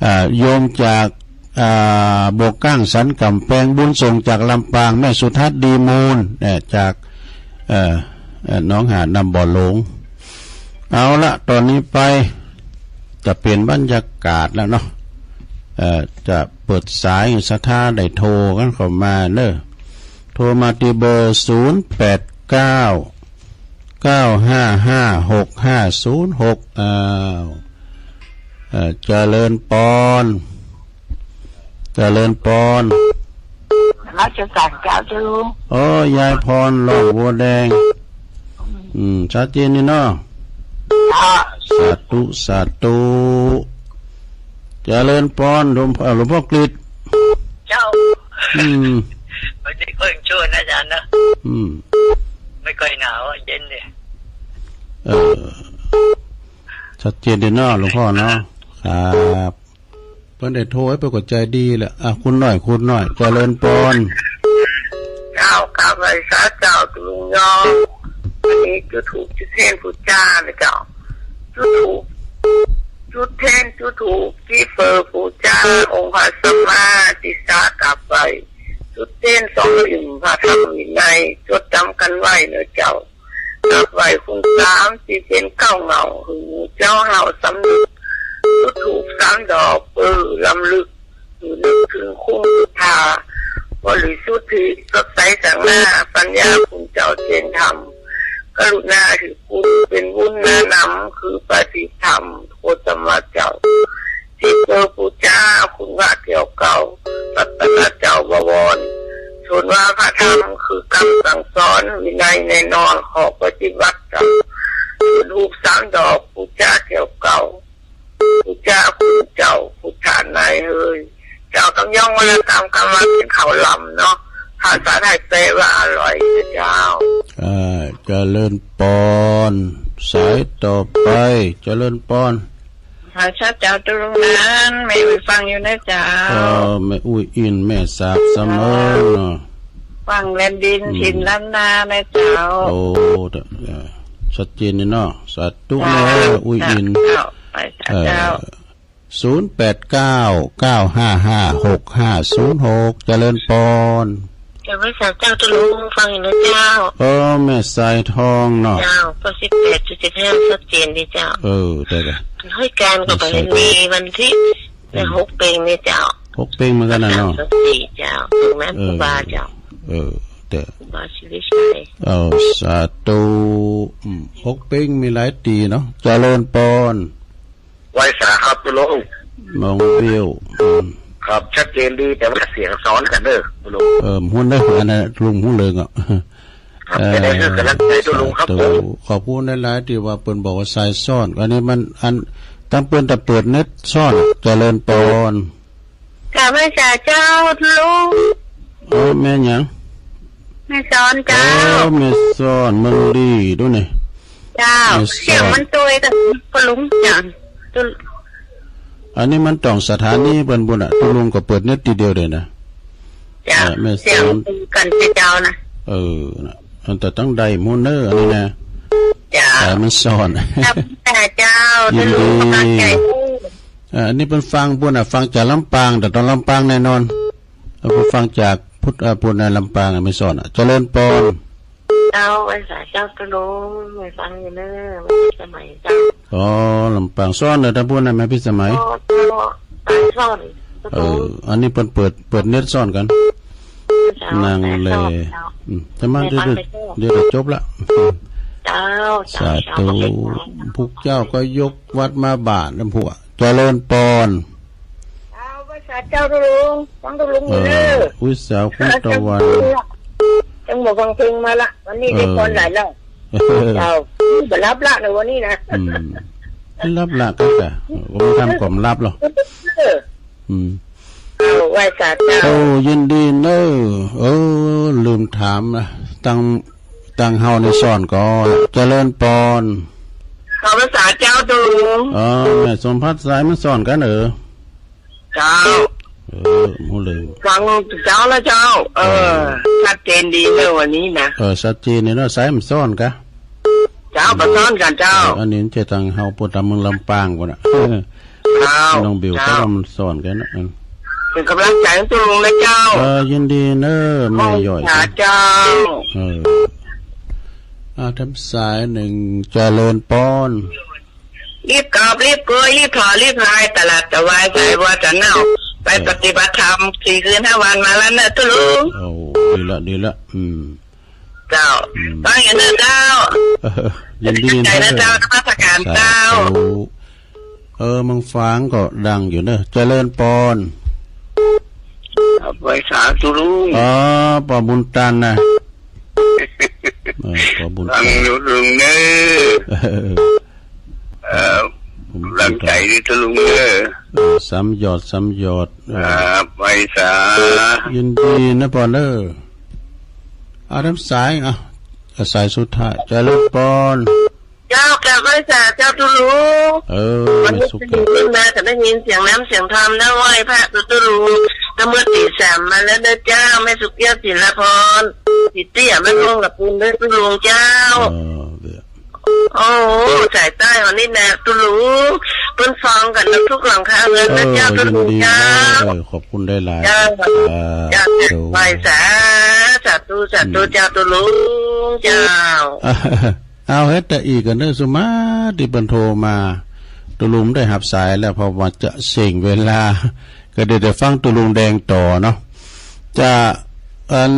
อ่า โยมจาก อ่า โบกก้างสันกำแพง บุญส่งจากลำปาง แม่สุทัศน์ดีมูล เอ่อ จาก เอ่อ เอ่อ หนองหาดน้ำบ่อหลง เอาละ ตอนนี้ไป จะเปลี่ยนบรรยากาศแล้วเนาะ เอ่อ จะเปิดสายให้ศรัทธาได้โทรกันเข้ามาเนอะ โทรมาที่เบอร์ ศูนย์แปดเก้า เก้าห้าห้า หกห้าศูนย์หก อ้าว เอ่อ เจริญปอน เจริญปอน นมัสการเจ้า โอ้ ยายพร หนองบัวแดง อืม ชัดเจนนี่เนาะ เจ้า สาธุ สาธุ เจริญปอน หลวงพ่อ หลวงพ่อกฤษ เจ้า อืม วันนี้ก็ยังชั่วนะอาจารย์นะ อืม ไม่ค่อยหนาวอะ เย็นดี เออ ชัดเจนดีเนาะ หลวงพ่อเนาะ ครับ เปิ้นได้โทรให้เปิ้นก็ใจดีแหละ อ่ะ คุณหน่อย คุณหน่อย เจริญปอน เจ้า ข้าพเจ้าเจ้าตุลุงยอง วันนี้จุดธูปจุดเทียนปู๋จานะเจ้า จุดธูป จุดเทียนจุดธูป ตี้เปิ้นปู๋จาองค์พระสัมมาทิฏฐิ กราบไหว้ จุดเทียนสองเล่ม พระธรรมวินัย จดจำกันไว้เนอะเจ้า กราบไหว้คุณสาม ตี้เป๋นเก๊าเหง้า หื้อหมู่เจ้าเฮาสำนึก จุดธูปสามดอก เปื้อรำลึก หื้อนึกถึงคุณศรัทธา บริสุทธิ์ที่สดใสสง่า ปัญญาคุณเจ้าเจนธรรม กรุณาหื้อคุณเป๋นบุญหน้านำ คือปฏิธรรม โคตมะเจ้า ตี้เปิ้นปู๋จาคุณพระแก้วเก่า รัตนเจ้าบวร ส่วนว่าพระธรรมคือกำสั่งสอน วินัยแน่นอนข้อปฏิบัติเจ้า จุดธูปสามดอก ปู๋จาแก้วเก่า ปู๋จาคุณเจ้า พุทธานายเฮย เจ้าต้องย่องว่าตามกำว่าเป๋นเขาลำเนาะ ภาษาไทยแปลว่าอร่อยนะเจ้า อ่า เจริญปอน สายต่อไป เจริญปอน ข้าพเจ้าตุลุงนั้น แม่อุ้ยฟังอยู่นะเจ้า เออ แม่อุ้ยอิน แม่สาบเสมอเนาะ ฟังแลนดิน อืม ถิ่นล้านนานะเจ้า โอ้ เอ่อ ชัดเจนนี่เนาะ สาธุ เจ้า แม่อุ้ยอิน เจ้า ไปสาธุ เอ่อ เจ้า ศูนย์แปดเก้า เก้าห้าห้า หกห้าศูนย์หก เจริญปอน เจ้า พระสาเจ้าตุลุงฟังอยู่นะเจ้า เออ แม่สายทองเนาะ เจ้า เก้าสิบแปดจุดเจ็ดห้า ชัดเจนดีเจ้า เออ ได้ละ รายการก็ไป แม่สายทอง มีวันที่ อืม หกเปงเนี่ยเจ้า หกเปงเหมือนกันนะเนาะ สามสิบสี่เจ้า ถูกไหม เออ ครูบาเจ้า เออ แต่ ครูบาสิริชัย เออ สาธุ อืม หกเปงมีหลายตี้เนาะ เจริญปอน ไหว้สาครับตุลุง น้องเบล อืม ครับ ชัดเจนดี แต่ว่าเสียงซ้อนกันเด้อตุลุง เออ ฮู้เด้อ อันนั้นลุงฮู้เรื่องอ่ะ ครับ เอ่อ จะได้คือกำลังใจตุลุงครับผม สาธุ ขอบคุณหลายๆ ตี้ว่าเปิ้นบอกว่าสายซ้อน อันนี้มัน อัน ตามเปิ้นตะเปิดเน็ตซ้อน เจริญปอน กราบไหว้สาเจ้าลุง เออ แม่หยัง แม่สอนเจ้า เออ แม่สอน เมืองดีดูนี่ เจ้า แม่สอน เสียงมันโตยกับตุลุงอย่างตุล อันนี้มันต้องสถานีเปิ้นบุญอ่ะ ตุลุงก็เปิดเน็ตทีเดียวเลยนะ เจ้า เออ แม่สอน เสียงกันเจ้านะ เออ นะ อันแต่ต้องได้หมู่เนอะ อันนี้นะ เจ้า สายมันซ้อน ครับ เจ้า ยินดี ตุลุงกำลังใจอู้ เอ่อ อันนี้เปิ้นฟังปู้นน่ะ ฟังจากลำปาง แต่ตอนลำปางแน่นอน เอ่อ เปิ้นฟังจากพุทธ เอ่อ ปู้นน่ะ ลำปางน่ะ แม่สอนน่ะ เจริญปอน เจ้า ไหว้สาเจ้าตุลุง ไหว้ฟังอยู่เนอะ แม่พิสมัยเจ้า อ๋อ ลำปาง สอนเนอะ ตางปู้นน่ะ แม่พิสมัย อ๋อ เจ้า สายสอน เออ อันนี้เปิ้นเปิด เปิดเน็ตสอนกัน เจ้า นั่นแหละ สายสอนเจ้า อืม แต่มัน แม่ เดี๋ยว ฟังไปเถอะ เดี๋ยวจะจบละ เจ้า เจ้า สาธุ เจ้า พวกเจ้าก็ยกวัดมาบ้านนะพวก เจริญปอน เอาภาษาเจ้าตุลุง ฟังตุลุงอยู่เด้อ เออ อุตสาหคุณตะวัน จังบ่ฟังเพลงมาละ วันนี้ได้ เออ พรหลายแล้ว เออ เจ้า บ่หลับละในวันนี้นะ อืม หลับละก็กะ ก็บ่ทันความหลับหรอก เออ อืม เอาไหว้สาเจ้า โอ้ ยินดีเนอะ เออ ลืมถามนะ ตัง ตังเฮานี่สอนก่อ เจริญปอน ขอภาษาเจ้าตุลุง อ๋อ แม่สมพัดสายมันสอนกันเออ เจ้า เออ หมู่เลย ฟังเจ้าแล้วเจ้า เออ เออ ชัดเจนดีเนอะวันนี้นะ เออ ชัดเจนนี่เนาะ สายมันซ้อนกะ เจ้า บ่ซ้อนกันเจ้า เออ อันนี้มันจะทางเฮาพูดตามเมืองลำปางพู้นน่ะ เจ้า น้องบิว เจ้า เขาว่ามันซ้อนกันนะ อืม เป็นกำลังใจให้ตุ๊ลุงนะเจ้า เออ ยินดีเนอะ แม่ย่อย ขอบคุณค่ะเจ้า เออ อ่า ทำสายหนึ่ง เจริญปอน รีบกอบรีบกวย รีบถอดรีบลาย ตลาดตะวายสายบัวจะเน่า ไป เออ ปฏิบัติธรรมสี่คืนห้าวันมาแล้วเนอะตุ๊ลุง โอ้ ดีละ ดีละ อืม เจ้า อืม ฟังอยู่เนอะเจ้า เออ ยินดี ใจนะเจ้า เนอะ นมัสการเจ้า สาธุ เออ เมืองฝางก็ดังอยู่เนอะ เจริญปอน ครับ ไหว้สาตุ๊ลุง อ๋อ ป้อบุญตันนะ เออ ป้อบุญตัน ฟังอยู่ตุ๊ลุงเนอะ เออ เอ่อ ผม กำลังใจดีตุ๊ลุงเนอะ เออ สามยอด สามยอด เออ ครับ ไหว้สา ยินดีนะปอนเนอะ อ่ะ รับสาย อ่ะ สายสุดท้าย เจริญปอน เจ้า กราบไหว้สาเจ้าตุ๊ลุง เออ วันนี้ แม่สุกแก้ว ตื่นขึ้นมาก็ได้ยินเสียงน้ำเสียงธรรมนะ ไหว้พระตุ๊ลุง ก็เมื่อตีสามมาแล้วนะเจ้า แม่สุกแก้ว ศิลาพร ติเตี้ย แม่ฮ่องกะปูนด้วยตุ๊ลุงเจ้า เออ เดี๋ยว โอ้โห สายใต้วันนี้นะตุ๊ลุง เปิ้นฟังกันทุกหลังคาเรือนนะเจ้า เออ ตุ๊ลุงเจ้า ยินดีนะ เออ ขอบคุณหลายๆ เจ้า สาธุ เจ้า ไหว้สา สาธุ สาธุ อืม เจ้าตุ๊ลุง เจ้า เอาเฮ็ดแต่อีกกันเนอะสุมา ที่เปิ้นโทรมา ตุ๊ลุงได้หับสายแล้ว เพราะว่าจะเสียเวลา ก็เดี๋ยวได้ฟังตุ๊ลุงแดงต่อเนาะ จะ อัน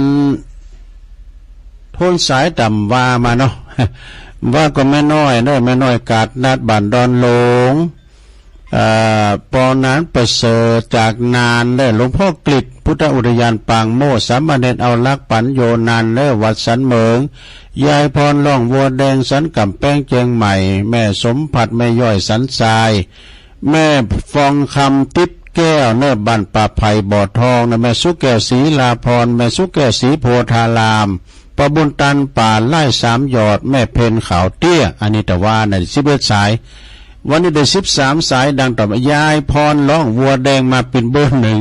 โทนสายต่ำว่ามาเนาะ ว่าก็แม่น้อยเนอะ แม่น้อยกาดนัดบ้านดอนหลวง อ่า ปอนานประเสริฐจากนานเนอะ หลวงพ่อกฤษพุทธอุทยานปางโมกข์ สามเณรเอารักปัญโญนันเนอะ วัดสันเหมิง ยายพรร้องวัวแดงสันกำแพงเจียงใหม่ แม่สมผัด แม่ย่อยสันทราย แม่ฟองคำติ๊บแก้วเนอะ บ้านป่าไผ่บ่อทองเนอะ แม่สุแก้ว ศิลาพร แม่สุแก้ว ศรีโพธาราม ป้อบุญตัน ป่าไร่สามยอด แม่เพ็ญขาวเตี้ย อันนี้แต่ว่าในสิบเอ็ดสาย วันนี้ได้สิบสามสาย ดังต่อไป ยายพรร้องวัวแดงมาเป็นเบอร์หนึ่ง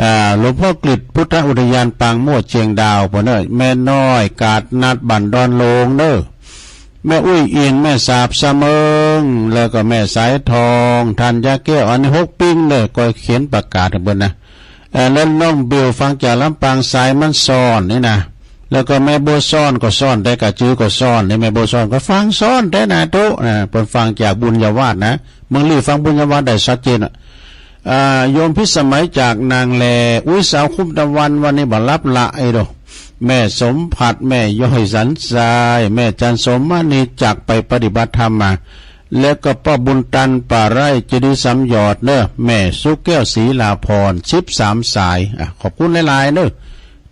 อ่า หลวงพ่อกฤษพุทธอุทยานปางโมกข์เชียงดาว ปอเนอะ แม่น้อยกาดนัดบ้านดอนหลวงเนอะ แม่อุ้ยอิน แม่สาบสะเมิง แล้วก็แม่สายทอง ธัญญาแก้ว อันนี้หกปิ้งเนอะ ก็เขียนประกาศให้เปิ้นนะ เอ่อ แล้วน้องบิวฟังจากลำปาง สายมันซ้อนนี่นะ แล้วก็แม่บัวซ้อนก็ซ้อน แต่กะจื้อก็ซ้อนนี่ แม่บัวซ้อนก็ฟังซ้อนแต่นะตุ๊นะ เปิ้นฟังจากบุญญาวาสนะ เมืองลี้ฟังบุญญาวาสได้ชัดเจนอะ อ่า โยมพิสมัยจากนางแล อุ๊ย สาวคุ้มตะวัน วันนี้บ่หลับละไอ้ดอก แม่สมผัด แม่ย่อยสันทราย แม่จันทร์สมมณี จากไปปฏิบัติธรรมมา แล้วก็ป้อบุญตัน ป่าไร่เจดีย์สามยอดเนอะ แม่สุแก้ว ศิลาพร สิบสามสาย อ่ะ ขอบคุณหลายๆเนอะ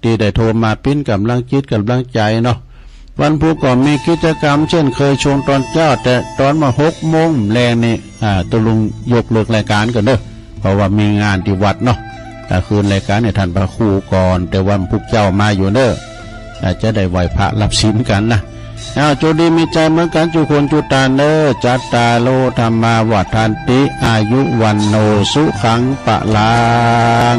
ที่ได้โทรมาปิ้นกำลังจิตกำลังใจเนาะ วันพุธก็มีกิจกรรมเช่นเคยช่วงตอนเจ๊า แต่ตอนมาหกโมงแลงนี่ อ่า ตุ๊ลุงยกเลิกรายการก่อนเด้อ เพราะว่ามีงานที่วัดเนาะ อ่า คืนรายการให้ท่านพระครูก่อน แต่วันพุธเจ๊ามาอยู่เด้อ อ่า จะได้ไหว้พระรับศีลกันนะ อ้าว โจคดีมีชัยเหมือนกันจุคนจุตานเด้อ จัตตาโร ธัมมา วัฑฒันติ อายุ วัณโณ สุขัง พลัง